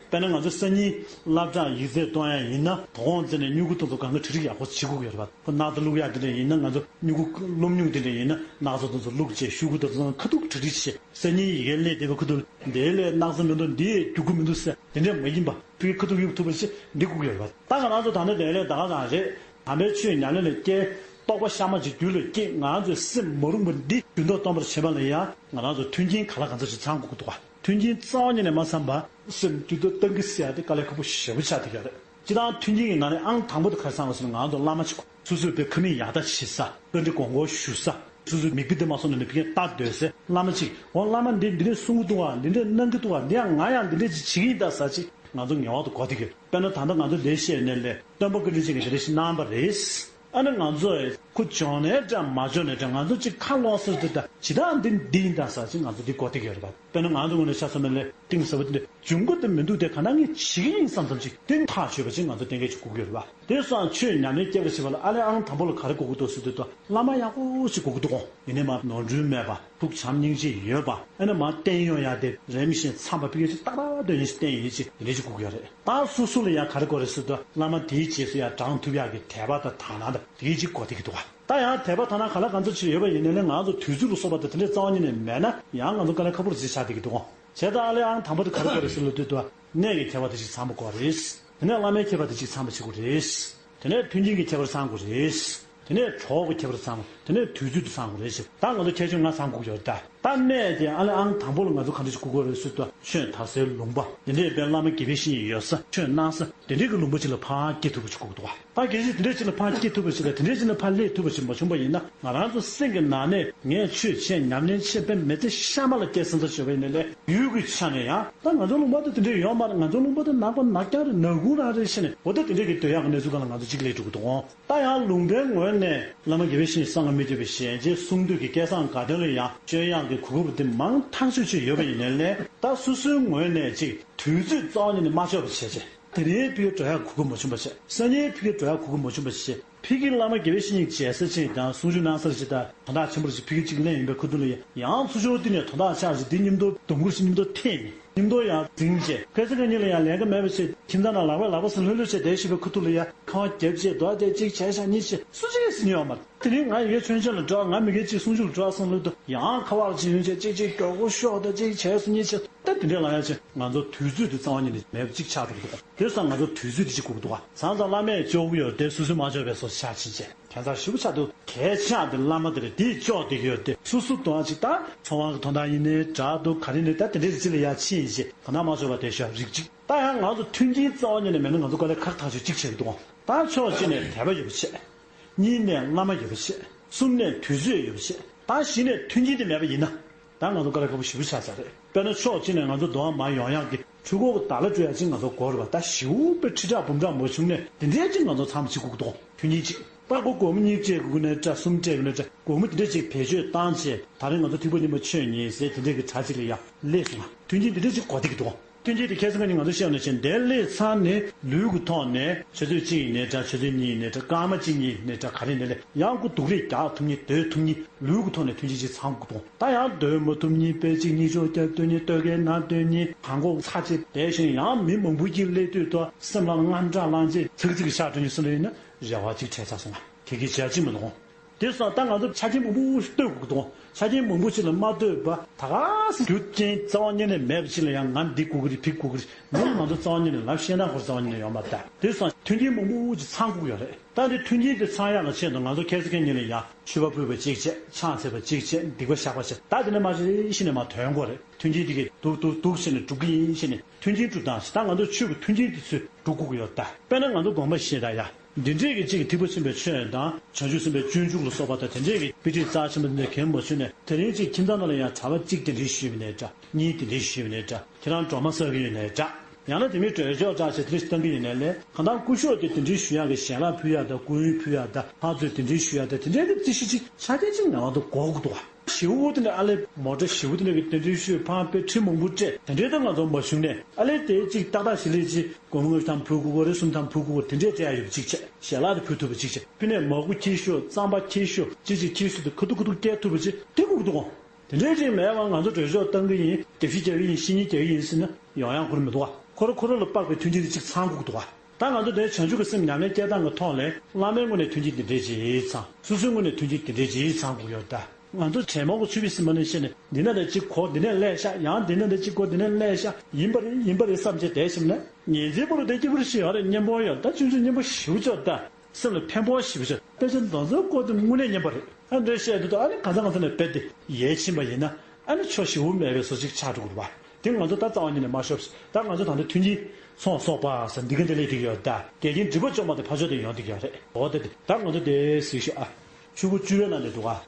དཔེར་ན་ང་ཚོ་སང་ཉིན་སློབ་གྲྭར་ཡིག་ཚད་གཏོང་ཡ་ཡིན་ན། དོ་དགོང་ཙམ་ནས་སྨྱུ་གུ་དེ་ཚོ་སྒང་ག་གྲ་སྒྲིག་ཡག་པོ་བྱེད་དགོས་ཀྱི་ཡོད་རེད་པ། ཁོ་སྣག་ཚ་བླུག་ཡ་དེ་འདྲ་ཡིན་ན། ང་ཚོ་སྨྱུ་གུ་སློབ་སྨྱུག་དེ་འདྲ་ཡིན་ན། སྣག་ཚ་དེ་ཚོ་བླུགས་བྱས། ཤོག་གུ་དེ་ཚོ་ཁ་ཐུག་གྲ་སྒྲིག་བྱས། སང་ཉིན་ཡི་གེ་ལས་དེ་བ་ཁ་ཐུག་འདིའི་ལས་སྣག་ཚ་མི་འདུག་འདི་ཡས་རྒྱུག་གི་མི་འདུག་ཟེར་དེ་འདྲ་མ་ཡིན་པ། ཕ་གི་ཁ་ཐུག་གཡུག་ཐུབ་པ་ཞིག་འདི་དགོས་ཀྱི་ཡོད་རེད་པ། ད་ང་རང་ཚོ་ད་ལྟ་དེ་ལས་ད་ག་རང་རེད། དམ་པའི་ཆོས་ཉམས་ལེན་ལ་བསྐྱལ། རྟོགས་པ་གཤའ་མ་ཅིག་རྒྱུད་ལ་སྐྱེས། ང་ཚོའི་སེམས་མ་རུངས་པ་འདི་འགྱུར་ལྡོག་གཏོང་བར་བྱེད་པ་ལ་ཡང་། ང་རང་ཚོ་མཐུན་རྐྱེན་ག་ལ་ག་འཚམ་ཞིག་ཚང་དགོས་ཀྱི་འདུག་ག། མཐུན་རྐྱེན་རྩ་བ་ཉིད་ནས་མ་ཚང་པ། སེམས་འགྱུར་ལྡོག་གཏང་གི་ཟེར་ཡ་དེ་དཀའ་ལས་ཁག་པོ་ཞེ་པོ་ཆགས་བསྡད་ཀྱི་རེད། སྤྱིར་བཏང་མཐུན་རྐྱེན་གྱི་ནང་ནས་ཨང་དང་པོ་དེ་ག་རེ་ཚང་དགོས་ཟེར་ན། ང་ཚོ་བླ་མ་ཅིག་དགོས། སོ་སོའི་བའི་ཁ་མིག་ཡར་ལྟ་བྱེད་ས། བཀའ་འདྲི་དགོངས་སྐོར་ཞུ་ས། སོ་སོའི་མིག་དཔེ་དེ་མ་སོང་ནས་ནི་ཕ་གིར་ལྟ་སྡོད་ས། བླ་མ་ཅིག་འོ་བླ་མ་འདི་འདི་འདྲས་གསུང་གི་འདུག་ག། འདི་འདྲས་གནང་གི་འདུག་ག། འདི་ཡང་ང་ཡང་འདི་འདྲས་ཅིག་བྱེད་ཀྱི་ཡིན་ད་ཟེར་ཅིག་ང་ཚོ་ངེས་པར་དུ་དགོས་བསྡད་ཀྱི་ཡོད། དཔེར་ན་ད་ལྟ་ང་ཚོ་ལས་བཤད་ནས་ལས་སྟོན་པ་བཀའ་དྲིན་ཅན་གྱིས་འདི་འདྲས་ཞིག་གནང་བ་རེད། ཨ་ནི་ང་ཚོས་ཁོ་འབྱོར་ནའི་འདྲ་མ་འབྱོར་ནའི་འདྲ། ང་ཚོ་ཅིག་ཁ་ལོག་སར་དུ་ད་ཇི་ལྟར་འདི་འདི་ཡིན་ད་ཟེར་ཅིག་ང་ཚོ་འདི་དགོས་བསྡད་ཀྱི་ཡོད་རེད་པ། དཔེར་ན་ང་ཚོ་ངོས་ནས་ཆ་མཚོན་ན་ལས་གཏིང་ཟབ་པོ་འདི་འདྲ་འབྱུང་གི་འདུག་མི་འདུག་དེ་ག་ན་ངས་བྱེད་ཀྱི་ཡིན་བསམ་བསམ་ཅིག་གཏིང་ཐག་ཆོད་པ་ཅིག་ང་ཚོ་གཏན་འཁེལ་ཅིག་དགོས་ཀྱི་ཡོད་རེད་པ། དེ་སོང་ཆོས་ཉམས་ལེན་སྐྱེལ་བར་བྱེད་པ་ལ་ཨ་ལས་ཨང་དང་པོ་ལ་ག་རེ་དགོས་ཀྱི་འདུག་ཟེར་དུས། ད་བླ་མ་ཡག་པོ་ཞིག་དགོས་ཀྱི་འདུག་གོ། ཡིན་ནའི་མར་ནོར་འཁྲུལ་མེད་པ། ཐུགས་བྱམས་སྙིང་རྗེ་ཡོད་པ། ཨ་ནི་མར་བསྟེན་ཡོང་ཡ་དེ་རིམ་བཞིན་འཚམས་པ། ཕ་གི་ཅིག་ཏག་ཏག་སྡོད་མཁན་ཞིག་བསྟེན་ཡོང་ཅིག་དེ་འདྲ་ཅིག་དགོས་ཀྱི་ཡོད་རེད། ད་སོ་སོ་ལ་ཡང་ག་རེ་དགོས་རེད་ཟེར་དུས། བླ་མ་དེའི་རྗེས་སུ་ཡང་འབྲང་ཐུབ་ཡག་གི་དད་པ་དང་དག་སྣང་དང་དེ་གའི་ཅིག་དགོས་བསྡད་ཀྱི་འདུག་ག། ད་ཡང་དད་པ་དག་སྣང་ག་ལ་ག་ཚོད་ཅིག་ཡོད་པ་ཡིན་ནའི་ལས། ང་ཚོ་དུས་ཚོད་ལ་སོགས་པ་དང་དེ་འདྲ་རྩ་བ་ཉིད་ནས་མེད་ན་ཡང་ང་ཚོ་དཀའ་ལས་ཁག་པོ་རེ་ཅིག་ཆགས་བསྡད་ཀྱི་འདུག་ག། བྱས་ཙང་ཨ་ལས་ཨང་དང་པོ་དེ་ག་རེ་དགོས་རེད་ཟེར་ལབ་དུས། ད་གནས་ཀྱི་ཁྱད་པར་དེ་ཅིག་ཚང་པ་དགོས་རེད། དེ་ནས་བླ་མའི་ཁྱད་པར་དེ་ཅིག་ཚང་པ་བྱེད་དགོས་རེད། དེ་ནས་མཐུན་རྐྱེན་གྱི་ཁྱད་པར་ཚང་དགོས་རེད། དེ་ནས་གྲོགས་ཀྱི་ཁྱད་པར་ཚང་། དེ་ནས་དུས་ཚོད་དེ་ཚང་དགོས་རེད་ཟེར། ད་ང་ཚོ་ཁྱད་ཆོས་ལྔ་ཚང་དགོས་ཀྱི་ཡོད་རེད་ད། ད་གནས་དེ་ཨ་ལས་ཨང་དང་པོ་ལ་ང་ཚོ་ག་འདྲ་ཞིག་དགོས་ཀྱི་ཡོད་རེད་ཟེར་དུས། ཆོས་དར་སའི་ལུང་པ། དེ་འདྲའི་དཔེ་བླ་མ་དགེ་བའི་བཤེས་གཉེན་ཡོད་ས། ཆོས་གནང་ས། དེ་འདྲའི་གི་ལུང་པ་ཅིག་ལ་ཕར་སྐྱེལ་ཐུབ་པ་ཅིག་དགོས་ཀྱི་འདུག་ག། ད་གལ་སྲིད་དེ་འདྲ་ཅིག་ལ་ཕར་སྐྱེལ་ཐུབ་པ་ཞིག་དང་། དེ་འདྲ་ཅིག་ལ་ཕར་སླེབས་ཐུབ་པ་ཞིག་མ་བྱུང་པ་ཡིན་ན། ང་རང་ཚོ་སེམས་ཀྱི་ནང་ནས་ངས་ཆོས་བྱས་ཉམས་ལེན་བྱས་པའི་མི་ཚེ་ཤ་མ་ལ་སྐྱེལ་ས་འདྲ་ཞིག་ཡོད་པ་ཡིན་ནའི་ལས། ཡུལ་གྱི་ཆ་ནས་ཡང་ད་ང་ཚོ་ལུང་པ་དེ་དེ་འདྲ་ཡོད་མ་རེད། ང་ཚོ་ལུང་པ་དེ་ནག་པ་ནག་རྐྱང་རེད། ནག་ཁུང་རང་རེད་ཟེར་ནས། འོ་ད་དེ་འདྲ་གི་སྡོད་ཡག་གི་གནས་ཚུལ་སྒང་ལ་ང་ཚོ་ཅིག་སླེབས་འགྲོ་གི་འདུག་ག། ད་ཡང་ལུང་པའི་ངོས་ནས་བླ་མ་དགེ་བའི་བཤེས་གཉེན་གསང་སྔགས་མི་བསྐྱོད་པའི་ཞལ་མཇལ་གསུང་ཐོས་ཀྱི་སྐལ་བཟང་དགའ་སྟོན་ལ་ཡང་བསྐྱོན་ཡག་གི་གོ་སྐབས་དེ་མང་ཐག་ཆོད་ཅིག་ཡོད་པ་ཡིན་ནའི་ལས། ད་སོ་སོའི་ངོས་ནས་ཅིག་དུས་ཚོད་རྩ་བ་ཉིད་ནས་མ་ལྕོགས་པ་བྱས་བྱས། དེ་རིང་ཕ་གིར་འགྲོ་ཡག་གོ་སྐབས་མ་བྱུང་པ་བྱས། སང་ཉིན་ཕ་གིར་འགྲོ་ཡག་གོ་སྐབས་མ་བྱུང་པ་བྱས། ཕ་གིར་བླ་མ་དགེ་བའི་བཤེས་གཉེན་མཇལ་ས་ཅིག་དང་གསུང་ཆོས་གནང་ས་ཅིག་དང་དོན་དག་ཆེན་པོ་ཅིག་ཕ་གིར་ཅིག་གླེང་ཡོང་པའི་ཁ་ཐུག་ལ་ཡང་། ཡང་ཚུར་ཕྱོགས་འདི་ནས་དོན་དག་ཆགས་ཅིག་འདི་མཉམ་དུ་སྡོང་གུར་ཞིག་མཉམ་དུ་འཐེན། མཉམ་དུ་ཡང་འཛིང་བྱས། ཁ་སང་ཁ་ཉིན་ལ་ཡང་ལས་ཀ་མེད་པ་བྱས། ཁྱིམ་ཚང་ནང་ལག་པས་ལག་པ་ཟིན་ལྷོད་ལྷོད་བྱས་བསྡད་བཞིན་པའི་ཁ་ཐུག་ལ་ཡང་ཁ་པར་རྒྱབ་བྱས། རྡོ་རྗེ་གཅིག་བྱས་ཤག་གཉིས་བྱས། སུ་གཅིག་གིས་ཟིན་ཡོད་མ་རེད། དེ་རིང་ང་ཡི་གེ་མཆོད་མཇལ་ལ་འགྲོ། ང་མི་གེ་གཅིག་གསུང་ཆོས་ལ་འགྲོ་སོང་ལུགས་དུ་ཡང་ཁ་བ་ལ་གཅིག་ཡོང་བྱས་གཅིག་གཅིག་མགྱོགས་པོ་ཤོག་ད་གཅིག་བྱས་སོང་གཉིས་བྱས་ད་དེ་འདྲས་ལ་ཡང་བྱས་ང་ཚོ་དུས་ཚོད་དེ་རྩ་བ་ཉིད་ནས་མེད་པ་གཅིག་ཆགས་འགྲོ་གི་འདུག་དེ་སོང་ང་ཚོ་དུས་ཚོད་དེ་གཅིག་དགོས་ཀྱི་འདུག་བ། བྱས་ཙང་བླ་མས་བཅོ་གི་ཡོད་དེ་སོ་སོས་མ་བཅོས་པའི་སོ་སོ་ཆགས་ཕྱིན་བྱས་ཁྱད་མཚར་ཞེ་པོ་ཆགས་འདུག་གལ་ཆེ་བ་དེ་བླ་མ་དེ་རེད། དེས་བཅོ་བསྡད་ཀྱི་ཡོད་དེ་སོ་སོ་དོན་གཅིག་ད་ཚོང་དབང་གི་དོན་དག་ཡིན་ནའི་འདྲ་འདུག་ག་རེ་ནས་ད་དེ་འདྲས་ཅིག་ལ་ཡ་ཕྱིན་བྱས་གང་ལྟར་མ་བཅོས་པ་དེ་ཤོག་རིགས་གཅིག་ད་ཡང་ང་ཚོ་མཐུན་རྐྱེན་རྩ་བ་ཉིད་ནས་མེད་ན་ང་ཚོ་དཀའ་ལས་ཁག་ཐག་ཆོད་གཅིག་བྱེད་ཀྱི་འདུག་ད་ཕྱོགས་གཅིག་ནས་དད་པ་ཡོད་པ་བྱས། གཉིས་ནས་བླ་མ་ཡོད་པ་བྱས། གསུམ་ནས་དུས་ཚོད་ཡོད་པ་བྱས། ད་བཞི་ནས་མཐུན་རྐྱེན་དེ་མེད་པ་ཡིན་ན། ད་ང་ཚོ་དཀའ་ལས་ཁག་པོ་ཞེ་པོ་ཆགས་ཚར་རེད། དཔེར་ན་ཕྱོགས་གཅིག་ནས་ང་ཚོ་འདུག་ཨ་མ་ཡོང་ཡག་གི་འཕྲུལ་འཁོར་གི་བརྡ་ལ་སྤྲོད་ཡག་ཅིག་ང་ཚོ་དགོས་རེད་པ། ད་ཞེ་པོ་དཔེ་ཁྲི་ཕྲག་འབུམ་ཕྲག་མ་བྱུང་ནས་དེ་འདྲས་ཅིག་ང་ཚོ་ཚང་མ་བྱེད་དགོས་ཀྱི་འདུག་མཐུན་རྐྱེན་གཅིག་པ་སྒོར་སྒོར་མོ་གཉིས་སྤྲད་དགོས་ཀྱི་ནའི་འདྲ་གསུམ་སྤྲད་དགོས་ནའི་འདྲ་སྒོར་མོ་དེ་འདྲས་ཅིག་བེད་སྤྱོད་བཏང་བྱས་ད་རེས་ང་ཚོ་ཐིགས་པ་གཉིས་པ་མཆོད་ཉིན་ཟེར་དེ་འདྲས་ཀྱི་གྲ་ཅིག་ལ་ཡ་སླེབས་སོང་ང་། མཐུན་རྐྱེན་དེ་འདྲས་ཅིག་དགོས་བསྡད་ཀྱི་འདུག་མཐུན་རྐྱེན་དེ་ཁ་སང་ཁ་ཉིན་ང་ཚོ་བཤད་ནང་བཞིན་དེ་སླེབས་ཚར་ནས་ལུས་ཀྱི་ཐོག་ནས་ཆུ་ཚོད་གཅིག་ཡིན་ནའི་འདྲ་ཆུ་ཚོད་གཉིས་ཡིན་ནའི་འདྲ་སྐར་མ་གཅིག་གཉིས་ཡིན་ནའི་འདྲ་ག་རེ་ཡིན་ནའི་ལས་ཡང་སྒོ་སྡུག་རུས་རྒྱག་ཐུབ་མཁན་སྡོད་ཐུབ་མཁན་ལུས་ཀྱི་ཐོག་ནས་མཐུན་རྐྱེན་ཅིག་ཚང་དགོས་འདུག་ད་ཡང་སྡོད་མ་ཐུབ་མཁན་དཔེ་གཅིག་གཉིས་ཆོག་བརྒྱབ་སྡོད་མཁན་སྟོད་ཁའི་ནང་སྡོད་མཁན་གང་གོ་ཚ་ཆེ་དེ་བཞིན་ཡང་མི་མང་པོ་ཅིག་སླེབས་དུས་ཐོག་སེམས་ལ་དངངས་སྐྲག་ལངས་བྱས་ཚིག་ཚིག་གི་ཤག་སྒྲོན་གྱི་སུ་ལ་ཡིན་ན་རེ་བ་ཅིག་འཕྲད་ཚར་སོང་ང་། ཁྱེད་ཀྱིས་བྱས་ཅི་མི་འདུག་དེ་སོང་ད་ང་ཚོ་ཆ་རྐྱེན་མང་པོ་ཞིག་གཏོད་དགོས་ཀྱི་འདུག་ཆ་རྐྱེན་མང་པོ་ཞིག་ལ་མ་ལྟོས་པ་ད་ག་སེ་རྒྱུ་རྐྱེན་རྩ་བ་ཉིད་ནས་མེད་པ་ཞིག་ལ་ཡང་ང་འདི་དགོས་ཀྱི་རེད་ཕིག་དགོས་ཀྱི་རེད་འདི་ལ་ང་ཚོ་རྩ་བ་ཉིད་ནས་ལབ་ཤེས་སྟངས་ཁོ་རྩ་བ་ཉིད་ནས་ཡོད་མ་རེད། དེ་སོང་མཐུན་རྐྱེན་མང་པོ་ཞིག་ཚང་དགོས་ཀྱི་ཡོད་རེད། ད་འདི་མཐུན་རྐྱེན་དེ་ཚང་ཡག་ལ་ཆེད་དུ་ང་ཚོ་ཁ་སང་ཁ་ཉིན་ནས་ཡང་མཆོད་པ་ཕུལ་བ་གཅིག་བྱས་ཕྱག་འཚལ་བ་གཅིག་བྱས་སྡིག་པ་བཤགས་པ་བྱས་ད་དེ་ནས་མ་གཞི་ཤི་ནས་མ་དོན་དགོས་རེད། མཐུན་རྐྱེན་དེ་གས་འདུག་འདུག་འདུག་བྱས་ནས་སྒྲུབ་ཀྱི་ཡིན་བྱས་ནས་མཐུན་རྐྱེན་སྒྲུབ་སྟངས་ད་ང་ཚོ་ཆོས་ཀྱི་མཐུན་རྐྱེན་དེ་ཚོས་སྒྲུབ་དགོས་ཀྱི་ཡོད་ད། དཔེར་ན་ང་ཚོ་དགོན་པ་བཞི་ད་ཡ། འདི་འདྲས་ཀྱི་གཅིག་ཐེག་པ་ཆེན་པོའི་ཆོས་དང་བྱང་ཆུབ་སེམས་དཔའི་སྤྱོད་འཇུག་ལ་སོགས་པ་དང་དེ་འདྲས་ཀྱི་དཔེ་ཁྲིད་རྩ་ཆེན་པོ་འདི་འདྲས་གན་མ་ཚུད་ནས་དེ་རིང་གཅིག་ཁྱིམ་ཚང་ནང་ལ་ཡང་གྲྭ་པ་གཅིག་གདན་འདྲེན་ཞུས་པ་ནས་འདྲ་གཉིས་གདན་འདྲེན་ཞུས་པ་ནས་འདྲ་ཁྱེད་རང་སྒྲོལ་མ་བསག་གི་ཡོད་ནས་འདྲ་ཡང་ན་དེ་མིན་གྲོས་ཆོག་འདྲ་ཞེས་དེ་འདྲས་ཞིག་བཏང་གི་ཡོད་ནས་ལས་གང་ལྟར་སྐུ་ཞབས་དེ་གདན་འདྲེན་ཞུ་ཡག་གི་ཞལ་ལག་ཕུལ་ཡག་དང་སྐུ་ཡོན་ཕུལ་ཡག་དང་ཕར་ཚུར་གདན་འདྲེན་ཞུ་ཡག་དང་དེ་འདྲས་ཀྱི་རྩིས་གཞི་གཅིག་ཆ་རྐྱེན་གཅིག་ངེས་པར་དུ་དགོས་ཀྱི་འདུག་བ། ཞེ་པོ་དེ་འདྲ་ཨ་ལས་མོ་ཊ་ཞེ་པོ་དེ་འདྲ་གི་དེ་འདྲའི་ཤོད་ཕངས་དཔེ་ཁྲི་མང་པོ་སྤྲད་དེ་འདྲའི་ད་ང་ཚོ་མ་བྱུང་ནས་ཨ་ལས་དེ་གཅིག་ཏག་ཏག་ཞིག་ལས་གཅིག་སྒོར་མོ་ལྔ་བཅུ་ཐམ་ཕུལ་དགོས་ཀྱི་རེད་གསུམ་ཐམ་ཕུལ་དགོས་ཀྱི་རེད་དེ་འདྲའི་སྤྲད་ཡ་ཡོད་པ་གཅིག་བྱས་ཞལ་ལག་དེ་ཕུལ་ཐུབ་པ་གཅིག་བྱས་ཕུལ་ནས་མ་སྒོ་འཁྱེར་ཤོག་རྩམ་པ་འཁྱེར་ཤོག་ཅི་ཅིག་འཁྱེར་ཤོག་དེ་ཁུ་ཐུག་ཁུ་ཐུག་སྐད་ཐུབ་པ་གཅིག་དེ་དགོས་ཀྱི་འདུག་གོ། དེ་འདྲའི་གཅིག་མེད་པ་ང་ཚོ་གྲོས་ཆོད་བཏང་གི་ཡིན་རྒྱབ་བཤིག་རྒྱག་གི་ཡིན་བཤིག་གཉིས་རྒྱག་གི་ཡིན་ཟེར་ན་ཡོང་ཡག་ཁོ་རང་མི་འདུག་བ། ཁོ་རང་ཁོ་རང་ལ་དཔག་པའི་མཐུན་རྐྱེན་དེ་གཅིག་ཚང་དགོས་ཀྱི་འདུག་བ། ད་ང་ཚོ་དེ་བྱང་ཆུབ་ཀྱི་སེམས་ཉམས་ལེན་སྐྱེལ་སྟངས་ཀྱི་ཐོག་ལས་བླ་མའི་ངོས་ནས་མཐུན་རྐྱེན་འདི་འདྲས་ཅིག་ཚང་། སོ་སོའི་ངོས་ནས་མཐུན་རྐྱེན་འདི་འདྲས་ཅིག་ཚང་དགོས་ཡོད་ད། ང་ཚོ་དྲན་མ་གོ་ཆུ་བི་སིམ་པ་ནས་བཤད་ནས་འདི་ན་ལས་གཅིག་གོ་འདི་ནས་སླེབས་ཤག་ཡང་འདི་ན་ལས་གཅིག་གོ་འདི་ནས་སླེབས་ཤག་ཡིན་པ་རེད་ཡིན་པ་རེད་བསམ་བྱས་བསྡད་ཤིམ་ན་ཉིན་མཚན་པོ་རུ་དེ་སྐྱིད་པོ་རེ་ཞིག་ཡོད་རེད་སྙན་པོ་ཡོད་ད་ཆུང་ཆུང་སྙན་པོ་ཞིག་ཅོག་ད། སེམས་ལ་ཕན་པོ་ཞེ་པོ་ཅིག་དཔེ་ཆ་མདོ་ཚོའི་སྐོར་དེ་དངོས་གནས་སྙན་པོ་རེད། ཨ་འདྲ་བཤད་དུས་ཨ་ནི་གང་ས་གང་ས་ནས་དཔེ་དེ་ཡལ་ཕྱིན་པ་ཡིན་ན་ཨ་ནི་ཆོ་ཞེ་པོ་མེད་པའི་བཟོ་ཅིག་ཆགས་འགྲོ་གི་རེད་པ། དེ་ང་ཚོ་ད་རྩ་བ་ཉིད་ནས་མ་ཤོབ་ད་ང་ཚོ་ད་ལྟ་མཐུན་རྐྱེན་ཚོང་ཟོག་པ་ཟེར་འདི་ག་འདི་ལས་འགྲིག་ཡོད་ད། འགལ་རྐྱེན་འགྲིག་པ་བཅོ་མ་དེ་ཕར་ཕྱོགས་དེ་ཡོང་འགྲིག་ཡོད་རེད། འོ་དེ་དེ་ད་ང་ཚོ་དེ་གཟིགས་ཤོག་ཨ། ཆུ་ཁོ་བཅུ་པའི་ནང་ནས་འདུག་ཨ།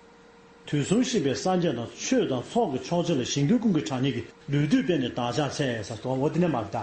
དུས་གསུམ་གཤིས་པའི་སངས་རྒྱས་དང་། ཆོས་དང་ཚོགས་ཀྱི་མཆོག་སྦྱིན་ལ། ཞིང་ཀུན་ཀུན་གྱི་གྲངས་སྙེད་ཀྱི། ལུས་བཏུད་པས་ནི་བདག་ཅག་འཚལ་ཟེར་དོ་འོ་འདི་ནས་མར་ད།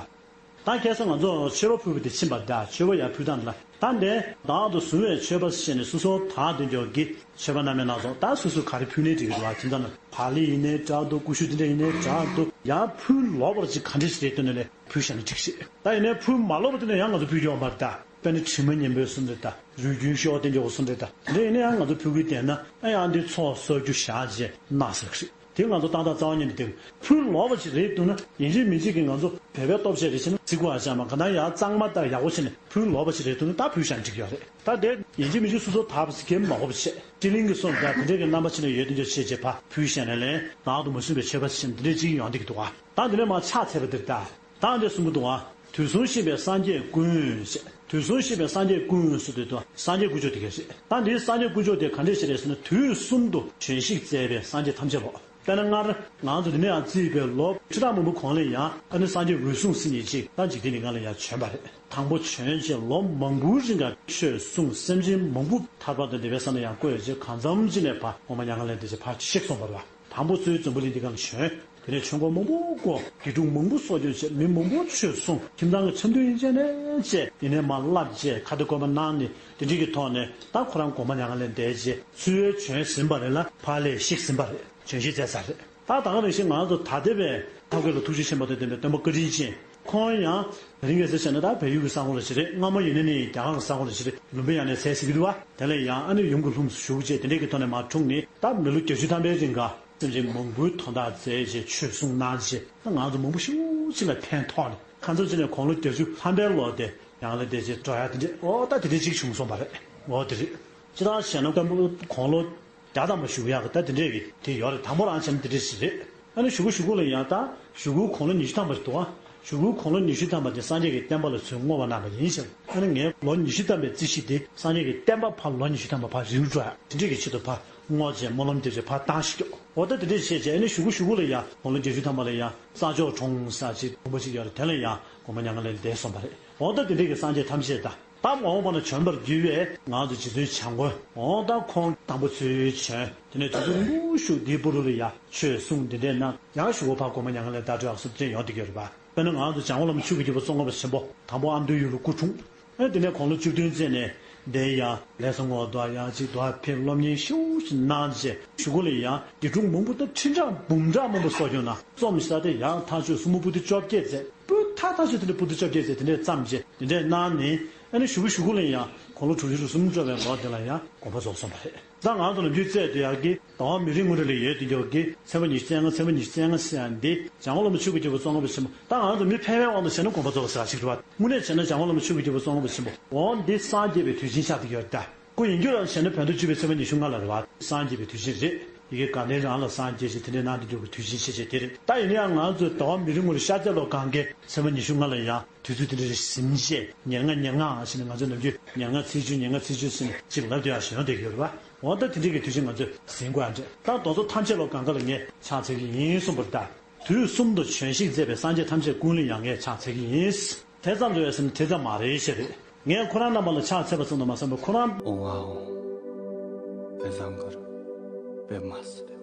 ད་ཁ་སང་ང་ཚོ་མཆོད་པ་ཕུལ་བ་དེ་ཕྱིན་པ་ད་མཆོད་པ་ཡར་ཕུལ་སྟངས་ལ་ད་འདས་བདག་ཏུ་བཟུང་བའི་མཆོད་པ་ཞེས་ནས་སོ་སོ་དག་དོན་འཇོག་གི་མཆོད་པ་རྣམ་སྨིན་སྣ་ཚོགས་ད་སོ་སོ་ག་རེ་ཕུལ་ནའི་འགྲིག་གི་འདུག་བ། ཁྱིམ་ཚང་ནང་ཕ་ལི་ཡིན་ནའི་འདྲ་འདུག་ཀུ་ཤུ་དེ་འདྲ་ཡིན་ནའི་འདྲ་འདུག་ཡང་ཕུལ་ལོག་པར་ཅིག་ག་འདྲ་ཞིག་རེད་འདུག་ན་ལས་ཕུལ་བཞག་ན་འགྲིག་ཤེས། ད་ཡིན་ནའི་ཕུལ་མ་ལོག་པ་དེ་ནས་ཡང་ང་ཚོ་ཕུལ་རྒྱུ་ཡོད་མ་རེད་ད། དཔེར་ན་དྲི་མ་ངན་པའི་བཟོ་འདྲ་དང་རུས་རྒྱུད་ཤོག་དེ་འདྲ་བོ་བཟོ་འདྲ་དང་དེ་འདྲ་ཡིན་ན་ཡང་ང་ཚོ་ཕུལ་གི་བསྡད་ན་ཨ་ཡང་འདི་ཚོགས་གསོག་རྒྱུ་བཞག་རྗེས་ན་ཟེར་གི་རེད། དེ་ང་ཚོ་ཏག་ཏག་རྩ་བ་ཉིད་ནས་དེ་ཕུལ་ལོག་པ་ཞིག་རེད་འདུག་ན་ཡིན་གཅིག་མིན་གཅིག་གིས་ང་ཚོ་བོད་པའི་སྟོབས་ཆེ་རེད་ཕྱིན་ན་ཚིག་གུ་ཨ་ཅག་མ་ག་ན་ཡང་གཙང་མ་དང་ཡག་པོ་བྱས་ནས་ཕུལ་ལོག་པ་ཞིག་རེད་འདུག་ན་ད་ཕུལ་བཞག་ན་འགྲིག་ཡོད་རེད། ད་དེ་ཡིན་གཅིག་མིན་གཅིག་སོ་སོ་དག་པ་ཟེར་མཁན་མ་དགོས་པ་བྱས་སྤྲིན་གླིང་གི་སོ་འདྲ་དེ་འདྲ་གི་རྣམ་པ་ཕྱིན་ན་ཡོད་དེ་འདྲ་བྱས་རྗེས་ཕར་ཕུལ་བཞག་ན་ལན་བདག་ཏུ་མ་བཟུང་བའི་མཆོད་པ་ཞེས་དེ་འདྲ་གཅིག་ཡོང་བསྡད་ཀྱི་འདུག་ཨ། ད་འདི་ནས་མར་ཕྱག་འཚལ་བ་འདིར་ད། ད་འདི་གསུང་གི་འདུག་ཨ། དུས་གསུམ་གཤིས་པའི་སངས་རྒྱས་ཀུན་ཞེས། དུས་གསུམ་གཤིས་པའི་སངས་རྒྱས་ཀུན་ཟེར་དུས་དུ་སངས་རྒྱས་དཀོན་མཆོག་དེ་ག་རེད། ད་འདིའི་སངས་རྒྱས་དཀོན་མཆོག་དེ་ག་འདྲས་ཞིག་རེད་ཟེར་ན་དུས་གསུམ་དུ་བྱོན་ཞིང་མཛད་པའི་སངས་རྒྱས་ཐམས་ཅད་ལོ། དཔེར་ན་སྔར་ང་ཚོ་འདི་ནས་ཡང་བརྩིས་པའི་ལོ་ཁྲི་ཕྲག་མང་པོ་གོང་ལ་ཡང་ཨ་ནི་སངས་རྒྱས་འོད་སྲུང་ཟེར་མཁན་ཅིག་ད་འཇིག་རྟེན་འདི་སྒང་ལ་ཡང་བྱོན་པ་རེད། དང་པོ་བྱོན་རྗེས་ལོ་མང་པོའི་རིང་ག་ཆོས་གསུངས་སེམས་ཅན་མང་པོ་ཐར་པ་དང་བདེ་བའི་ས་ལ་ཡང་བཀོད་རྗེས་གང་འཚམ་ཅིག་ནས་ཕར་འོག་མ་མྱ་ངན་ལས་འདས་རྗེས་ཕར་གཤེགས་སོང་བ་རེད་བ། དང་པོ་གཙོ་བོ་འཛམ་བུ་གླིང་འདི་སྒང་ལ་བྱོན། དེ་ནས་ཆོས་འཁོར་མང་པོ་བསྐོར། དགེ་ཕྲུག་མང་པོ་གསོ་སྐྱོང་བྱས། མི་མང་པོ་ཆོས་གསུངས། ཁྱིམ་ཚང་གི་འཆམ་མཐུན་ཡན་ཆད་ནས་བཅད། དེ་ནས་མར་བསླབ་བྱས་ཁ་བརྡ་སྐོར་མ་གནང་ནས་དེ་འདྲ་གི་ཐོག་ནས་ད་ཁོ་རང་འོག་མ་མྱ་ངན་ལས་འདས་རྗེས་ཚུར་བྱོན་ཟིན་པ་རེད་ལ་ཕར་ལས་གཤེགས་ཟིན་པ་རེད། བྱོན་ཞིག་མཛད་ཚར་རེད། ད་ད་ག་ནང་བཞིན་ང་ཚོ་ད་ལྟ་བའི་ཐབས་མཁས་ལ་ཐུགས་རྗེ་ཆེན་པོ་དང་ལྡན་པའི་སྟོན་པ་བཀའ་དྲིན་ཅན། ཁོང་ཡང་དེ་རིང་ཁ་སང་བྱས་ན་ད་བལ་ཡུལ་གྱི་ས་ཁོངས་ལ་ཅིག་རེད། སྔ་མོ་ཡིན་ན་ནི་རྒྱ་གར་གྱི་ས་ཁོངས་ལ་ཅིག་རེད། ལུང་པའི་ཡང་ནས་ཟས་ཟིན་གྱི་འདུག་བ། དེ་ལས་ཡང་ཨ་ནི་ཡུམ་གྱི་ལྷུམས་སུ་ཞུགས་བྱས་དེ་འདྲས་ཀྱི་ཐོག་ནས་མར་འཁྲུངས་ནས་ད་མི་ལོ་བརྒྱད་ཅུ་ཐམ་པའི་རིང་ག་སེམས་ཅན་མང་པོའི་དོན་དག་མཛད་བྱས་ཆོས་གསུངས་གནང་བྱས་ད་ང་ཚོ་མང་པོ་ཞེ་པོ་ཅིག་ལ་ཕན་ཐོགས་ནས་ཁ་མཚམས་ཅིག་ནས་དགུང་ལོ་བརྒྱད་ཅུ་ཐམ་པའི་ལོ་དེ་ཡང་ལ་བསྡད་བྱས་འགྲོ་ཡ་དེ་འདྲས་འོ་ད་དེ་འདྲས་ཅིག་བྱུང་སོང་བ་རེད། འོ་དེ་རེད། སྤྱིར་བཏང་བྱས་ན་སྐམ་པོ་དགུང་ལོ་བརྒྱ་ཐམ་པ་བཞུགས་ཡག་གི་ད་དེ་འདྲས་ཀྱི་དེ་ཡོད་རེད། དང་པོ་རང་བྱས་ན་དེ་འདྲས་ཞིག་རེད། ཨ་ནི་གཞུག་གུ་གཞུག་གུ་ལ་ཡང་ད་གཞུག་གུ་དགུང་ལོ་ཉི་ཤུ་ཐམ་པ་ཞིག་འདུག་ཨ། གཞུག་གུ་དགུང་ལོ་ཉི་ཤུ་ཐམ་པ་དེ་སངས་རྒྱས་ཀྱི་བསྟན་པ་ལ་ཚུར་བསྔོ་བ་གནང་བ་ཡིན་ཞིང་། ཨ་ནི་ངའི་ལོ་ཉི་ཤུ་ཐམ་པའི་རྩིས་གཞི་དེ་སངས་རྒྱས་ཀྱི་བསྟན་པ་ཕར་ལོ་ཉི་ཤུ་ཐམ་པ་ཕར་རིང་འགྲོ་ཡ་དེ་འདྲས་ཀྱི་ཆེད་དུ་ཕར་བསྔོ་བྱས་སྨོན་ལམ་དེ་བྱས་ཕར་བཏང་ཞིག་སྐྱོ། འོ་ད་དེ་འདྲས་བྱས་བྱས་ཨ་ནི་གཞུག་གུ་གཞུག་གུ་ལ་ཡང་དགུང་ལོ་བརྒྱད་ཅུ་ཐམ་པ་ལ་ཡང་ས་ཕྱོགས་གྲོང་ས་ཅིག་དགོན་པ་ཅིག་ཡོད་རེད། དེ་ལ་ཡང་དགོན་པ་མྱ་ངན་ལས་འདས་སོང་བ་རེད། འོ་ད་དེ་འདྲས་ཀྱི་སངས་རྒྱས་ཐམས་ཅད་ད། ད་མ་འོངས་པ་ན་བྱོན་པར་འགྱུར་བས་ང་ཚོ་རྗེ་བཙུན་བྱམས་མགོན། འོ་ད་ཁོང་དང་པོ་ཚུར་བྱོན། དེ་ནས་དུས་ཚོད་སྔ་ཤོས་འདིའི་པུ་རུ་ལ་ཡ་ཆོས་གསུང་འདི་འདྲས་གནང་། ཡང་གཞུག་གུ་ཕར་དགོན་པ་མྱ་ངན་ལས་འདས་འགྲོ་ཡག་སྲོལ་ཅན་ཡོང་བསྡད་ཀྱི་ཡོད་རེད་པ། དཔེར་ན་ང་ཚོ་འཇམ་མགོན་བླ་མ་ཆོས་ཀྱི་རྒྱལ་པོ་ཙོང་ཁ་པ་ཆེན་པོ་དང་པོ་ཨ་མདོའི་ཡུལ་ལ་སྐུ་འཁྲུངས། ཨེ་དེ་ནས་དགུང་ལོ་བཅུ་བདུན་ཙམ་ནས་དེ་ཡང་ལས་ཚང་ངོ་དོ་ཡང་ཅིག་དོ་ཕེབས་སློབ་གཉེར་ཤུགས་ཆེ་གནང་རྗེས་གཞུག་གུ་ལ་ཡང་དགེ་ཕྲུག་མང་པོ་དང་ཁྲི་ཕྲག་འབུམ་ཕྲག་མང་པོ་གསོ་སྐྱོང་གནང་། རྩོམ་ཞིག་ས་དེ་ཡང་ཐག་ཆོད་སྲུ་མོ་པོ་ཏི་བཅོ་བརྒྱད་མཛད། སྤུས་དག་ཐག་ཆོད་དེ་འདྲའི་པུ་ཏི་བཅོ་བརྒྱད་ཟེར་དེ་འདྲས་བརྩམས་རྗེས་དེ་འདྲས་གནང་ནས། ཨ་ནི་གཞུག་གུ་གཞུག་གུ་ལ་ཡང་དགུང་ལོ་དྲུག་ཅུ་རེ་གསུམ་འགྲོ་བའི་ལོ་དེ་ལ་ཡང་དགོངས་པ་རྫོགས་སོང་བ་རེད། ད་ང་ཚོ་ནམ་རྒྱུན་བཙལ་སྡོད་ཡག་གི་ཟླ་བ་མི་རེ་ངོ་རེ་ལ་ཡོད་དེ་འགྱོག་གི་ཚེས་པ་ཉི་ཤུ་རྩ་ལྔ་ཚེས་པ་ཉི་ཤུ་རྩ་ལྔ་ཟེར་ཡག་འདི་འཇམ་མགོན་བླ་མ་ཆོས་ཀྱི་རྒྱལ་པོ་ཙོང་ཁ་པ་ཆེན་པོ། ད་ང་ཚོ་མི་ཕལ་བའི་དབང་དུ་བྱས་ན་དགོངས་པ་རྫོགས་པ་ཟེར་ཡག་ཅིག་རེད་བ། དངོས་གནས་བྱས་ན་འཇམ་མགོན་བླ་མ་ཆོས་ཀྱི་རྒྱལ་པོ་ཙོང་ཁ་པ་ཆེན་པོ་འོ་འདི་སངས་རྒྱས་པའི་དུས་ཆེན་ཆགས་བསྡད་ཡོད་ད། སྐུ་ཡིན་རྒྱུ་རང་བྱས་ན་བོད་ཟླ་བཅུ་པའི་ཚེས་པ་ཉི་ཤུ་ལྔ་ལ་རེད་བ། སངས་རྒྱས་པའི་དུས་ཆེན་རེད། ཡི་གེ་དགའ་ལྡན་རང་ལ་སངས་རྒྱས་ཞེས་དེ་འདྲའི་གནང་དེ་འགྱུར་གྱི་དུས་ཆེན་ཆེ་ཆེ་དེ་རེད། ད་ཡིན་ན་ཡང་ང་ཚོས་ཟླ་བ་མི་རེ་ངོ་རེ་ཤར་རྒྱག་ལོ་གང་གའི་ཚེས་པ་ཉི་ཤུ་ལྔ་ལ་ཡང་དུས་ཚོད་དེ་འདྲ་རེ་ཟིན་བྱས་ཉེར་ལྔ་ཉེར་ལྔ་ཨ་ཞེས་ནས་ང་ཚོས་ནམ་རྒྱུན་ཉེར་ལྔ་ཚེས་བཅུ་ཉེར་ལྔ་ཚེས་བཅུ་ཟེར་ནས་ཅིག་ལབ་དུས་ཡག་ཞིག་ཡོང་བསྡད་ཀྱི་ཡོད་རེད་བ། འོ་ད་དེ་འདྲའི་གི་དུས་ཆེན་ང་ཚོས་ཟིན་དགོས་ཡག་འདྲ། ད་རྡོ་རྩ་ཐམས་ཅད་ལོ་གང་ག་ལ་ངས་ཕྱག་འཚལ་གྱི་ཡིན་གསུངས་པ་རེད་ད། དུས་གསུམ་དུ་བྱོན་ཞིང་མཛད་པའི་སངས་རྒྱས་ཐམས་ཅད་ཀུན་ལ་ཡང་ངས་ཕྱག་འཚལ་གྱི་ཡིན། དེ་ཙམ་དུ་ཡོད་ཟིན་དེ་ཙམ་མ་རེད་ཤེས་རེད། ངས་ཁོ་རང་རྣམ་པ་ལ་ཕྱག་འཚལ་བ་ཙམ་དུ་མ་ཟད་པར་ཁོ་རང་ཨོ་ཝའོ། དཔེ་བཟང་གི་རེད། དཔེ་མ་སྲིད་